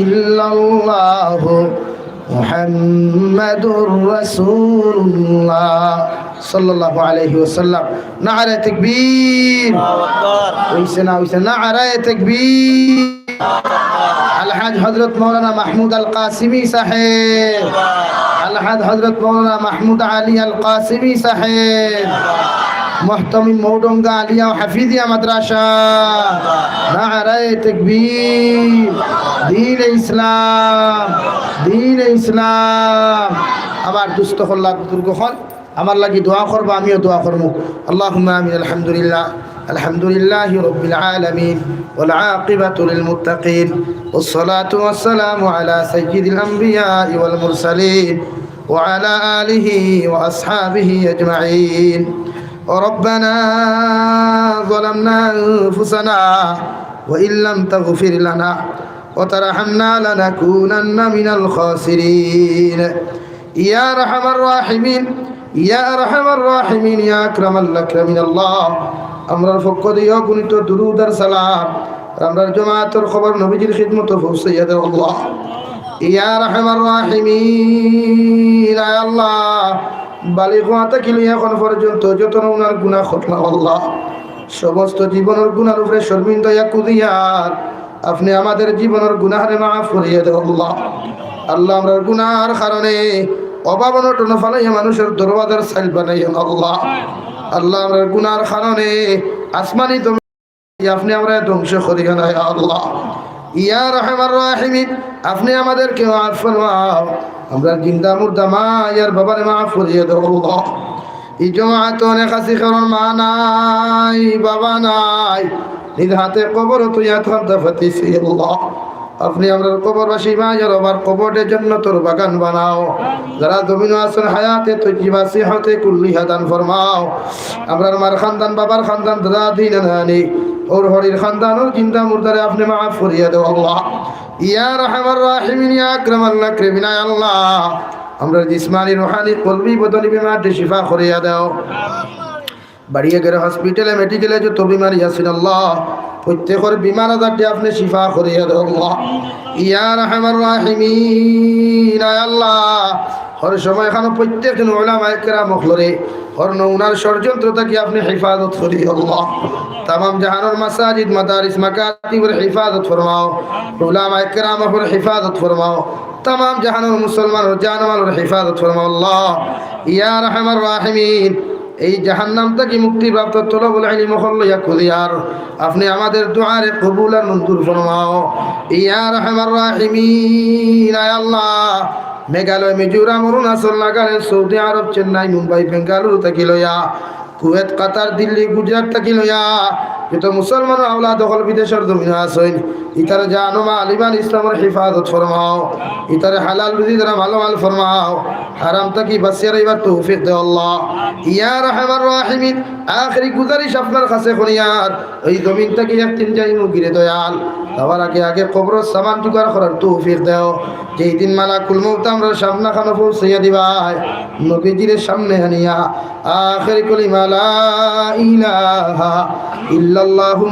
ইল্লাল্লাহু মুহাম্মাদুর রাসূলুল্লাহ সাল্লাল্লাহু আলাইহি ওয়াসাল্লাম। নারায়ে তাকবীর। আল্লাহু আকবার। অইছে না, অইছে না? নারায়ে তাকবীর। আলহাজ হযরত মাওলানা মাহমুদ আল কাসিমি সাহেব, আলহাজ হযরত মাওলানা মাহমুদ আলী আল কাসিমি সাহেব, মুহতমিম মৌডঙ্গা আলিয়া ও হাফিজিয়া মাদ্রাসা। নারায়ে তাকবীর, দ্বীনে ইসলাম, দ্বীনে ইসলাম। আমার দুস্ত অকল, বুজুর্গ অকল, আমার লাগি দোয়া করবা, আমিও দোয়া করমু। আল্লাহুম্মা আমিন। আলহামদুলিল্লাহ, আলহামদুলিল্লাহি রাব্বিল আলামিন, ওয়াল আকিবাতু লিল মুত্তাকিন, ওয়াস সালাতু ওয়াস সালামু আলা সাইয়্যিদিল আম্বিয়াই ওয়াল মুরসালিন, ওয়া আলা আলিহি ওয়া আসহাবিহি আজমাইন। ربنا ظلمنا أنفسنا وإن لم تغفر لنا وترحمنا لنكونن من الخاسرين। ইয়া আরহামার রাহিমিন, ইয়া আরহামার রাহিমিন, ইয়া আকরামাল আকরামিন। আল্লাহ, আমরার পক্ষ দিয়া অগণিত দুরুদ আর সালাম আর আমরার জমাতর খবর নবীজির খিদমতো পৌঁছাইয়া দেও আল্লাহ। ইয়া আরহামার রাহিমিন, আয় আল্লাহ, বালিগ অওয়া থাকি লইয়া অখন পর্যন্ত যত নমুনার গুনাহ করলাম আল্লাহ, সমস্ত জীবনর গুনার উপরে শর্মিন্দা অইয়া কুদিয়ার আপনে আমাদের জীবনর গুনাহরে মাফ করিয়া দেও আল্লাহ। আল্লাহ, আমরার গুনাহর কারণে অভাব অনটন ফালাইয়া মানুষর দরওয়াজার চাইল বানাইও না আল্লাহ। আল্লাহ, আমরার গুনাহর কারণে আসমানি জমিন আপনে আমরারে ধ্বংস করিও না, ইয়া আল্লাহ। ইয়া আরহামার রাহিমিন, আপনে আমাদেরকে মাফ ফরমাও। আমরার জিন্দা মুর্দা মা আর বাবারে মাফ করিয়া দেও আল্লাহ। ই জমাতো অনেক আছি, কারোর মা নাই, বাবা নাই, নিজ হাতে কবর তুইয়া থাকতে পারতেছি আল্লাহ। আপনে আমরার কবরবাসী মা আর বাবার কবররে জান্নাতর বাগান বানাও। যারা জমিনো আছইন, হায়াতে তৈয়বা, সিহতে কুল্লিহা দান ফরমাও। আমরার মার খানদান, বাবার খানদান, দাদা, দাদি, নানা, নানি, হউর হড়ির খানদানর জিন্দা মুর্দারে আপনে মাফ করিয়া দেও আল্লাহ। ইয়া আরহামার রাহিমিন, ইয়া আকরামাল আকরামিন, আয় আল্লাহ, আমরার জিসমানি, রুহানি, কলবি, বদনি বিমাররে শিফা করিয়া দেও। বাড়িয়ে ঘরে, হসপিটালে, মেডিকেলে যত বিমারি আছইন আল্লাহ, প্রত্যেকর বিমার আজাররে আপনে শিফা করিয়া দেও আল্লাহ। ইয়া আরহামার রাহিমিন, আয় আল্লাহ, হর সময় খানো প্রত্যেকজন উলামায়ে কেরাম অকলরে হর নমুনার ষড়যন্ত্র থাকি আপনে হেফাজত করিও আল্লাহ। তামাম জাহানর মাসাজিদ, মাদারিস, মাকাতিবর হেফাজত ফরমাও, উলামায়ে কেরাম অকলর হেফাজত ফরমাও, তামাম জাহানর মুসলমানর জানমালর হেফাজত ফরমাও আল্লাহ। ইয়া আরহামার রাহিমিন, এই জাহান্নাম থাকি মুক্তিপ্রাপ্ত তলবুল ইলম অকল লইয়া খুঁজিয়ার, আপনে আমাদের দোয়ারে কবুল আর মঞ্জুর ফরমাও। ইয়া আরহামার রাহিমিন, আয় আল্লাহ, মেঘালয়, মিজোরাম, অরুণাচল, নাগাল্যান্ড, সৌদি আরব, চেন্নাই, মুম্বাই, বেঙ্গালুরু থাকি লইয়া, কুয়েত, কাতার, দিল্লি, গুজরাট থাকি লইয়া যত মুসলমানর আওলাদ অকল বিদেশর জমিনো আছইন, ইতার জান ও মাল, ইমান, ইসলামর হেফাজত ফরমাও। ইতারে হালাল রুজি দ্বারা মালামাল ফরমাও, হারাম থাকি বাঁচিয়া রইবার তৌফিক দেও আল্লাহ। ইয়া আরহামার রাহিমিন, আখেরি গুজারিশ আপনার কাছে করিয়ার, ওই জমিন থাকি একদিন যাইমু গিরে দয়াল, যাওয়ার আগে আগে কবরর সামান জোগাড় করার তৌফিক দেও। যেই দিন মালাকুল মউত আমরার সামনে খানো পৌঁছাইয়া দিবায়, নবীজিরে সামনে আনিয়া আখেরি কলিমা লা ইলাহা ইল্লাল্লাহু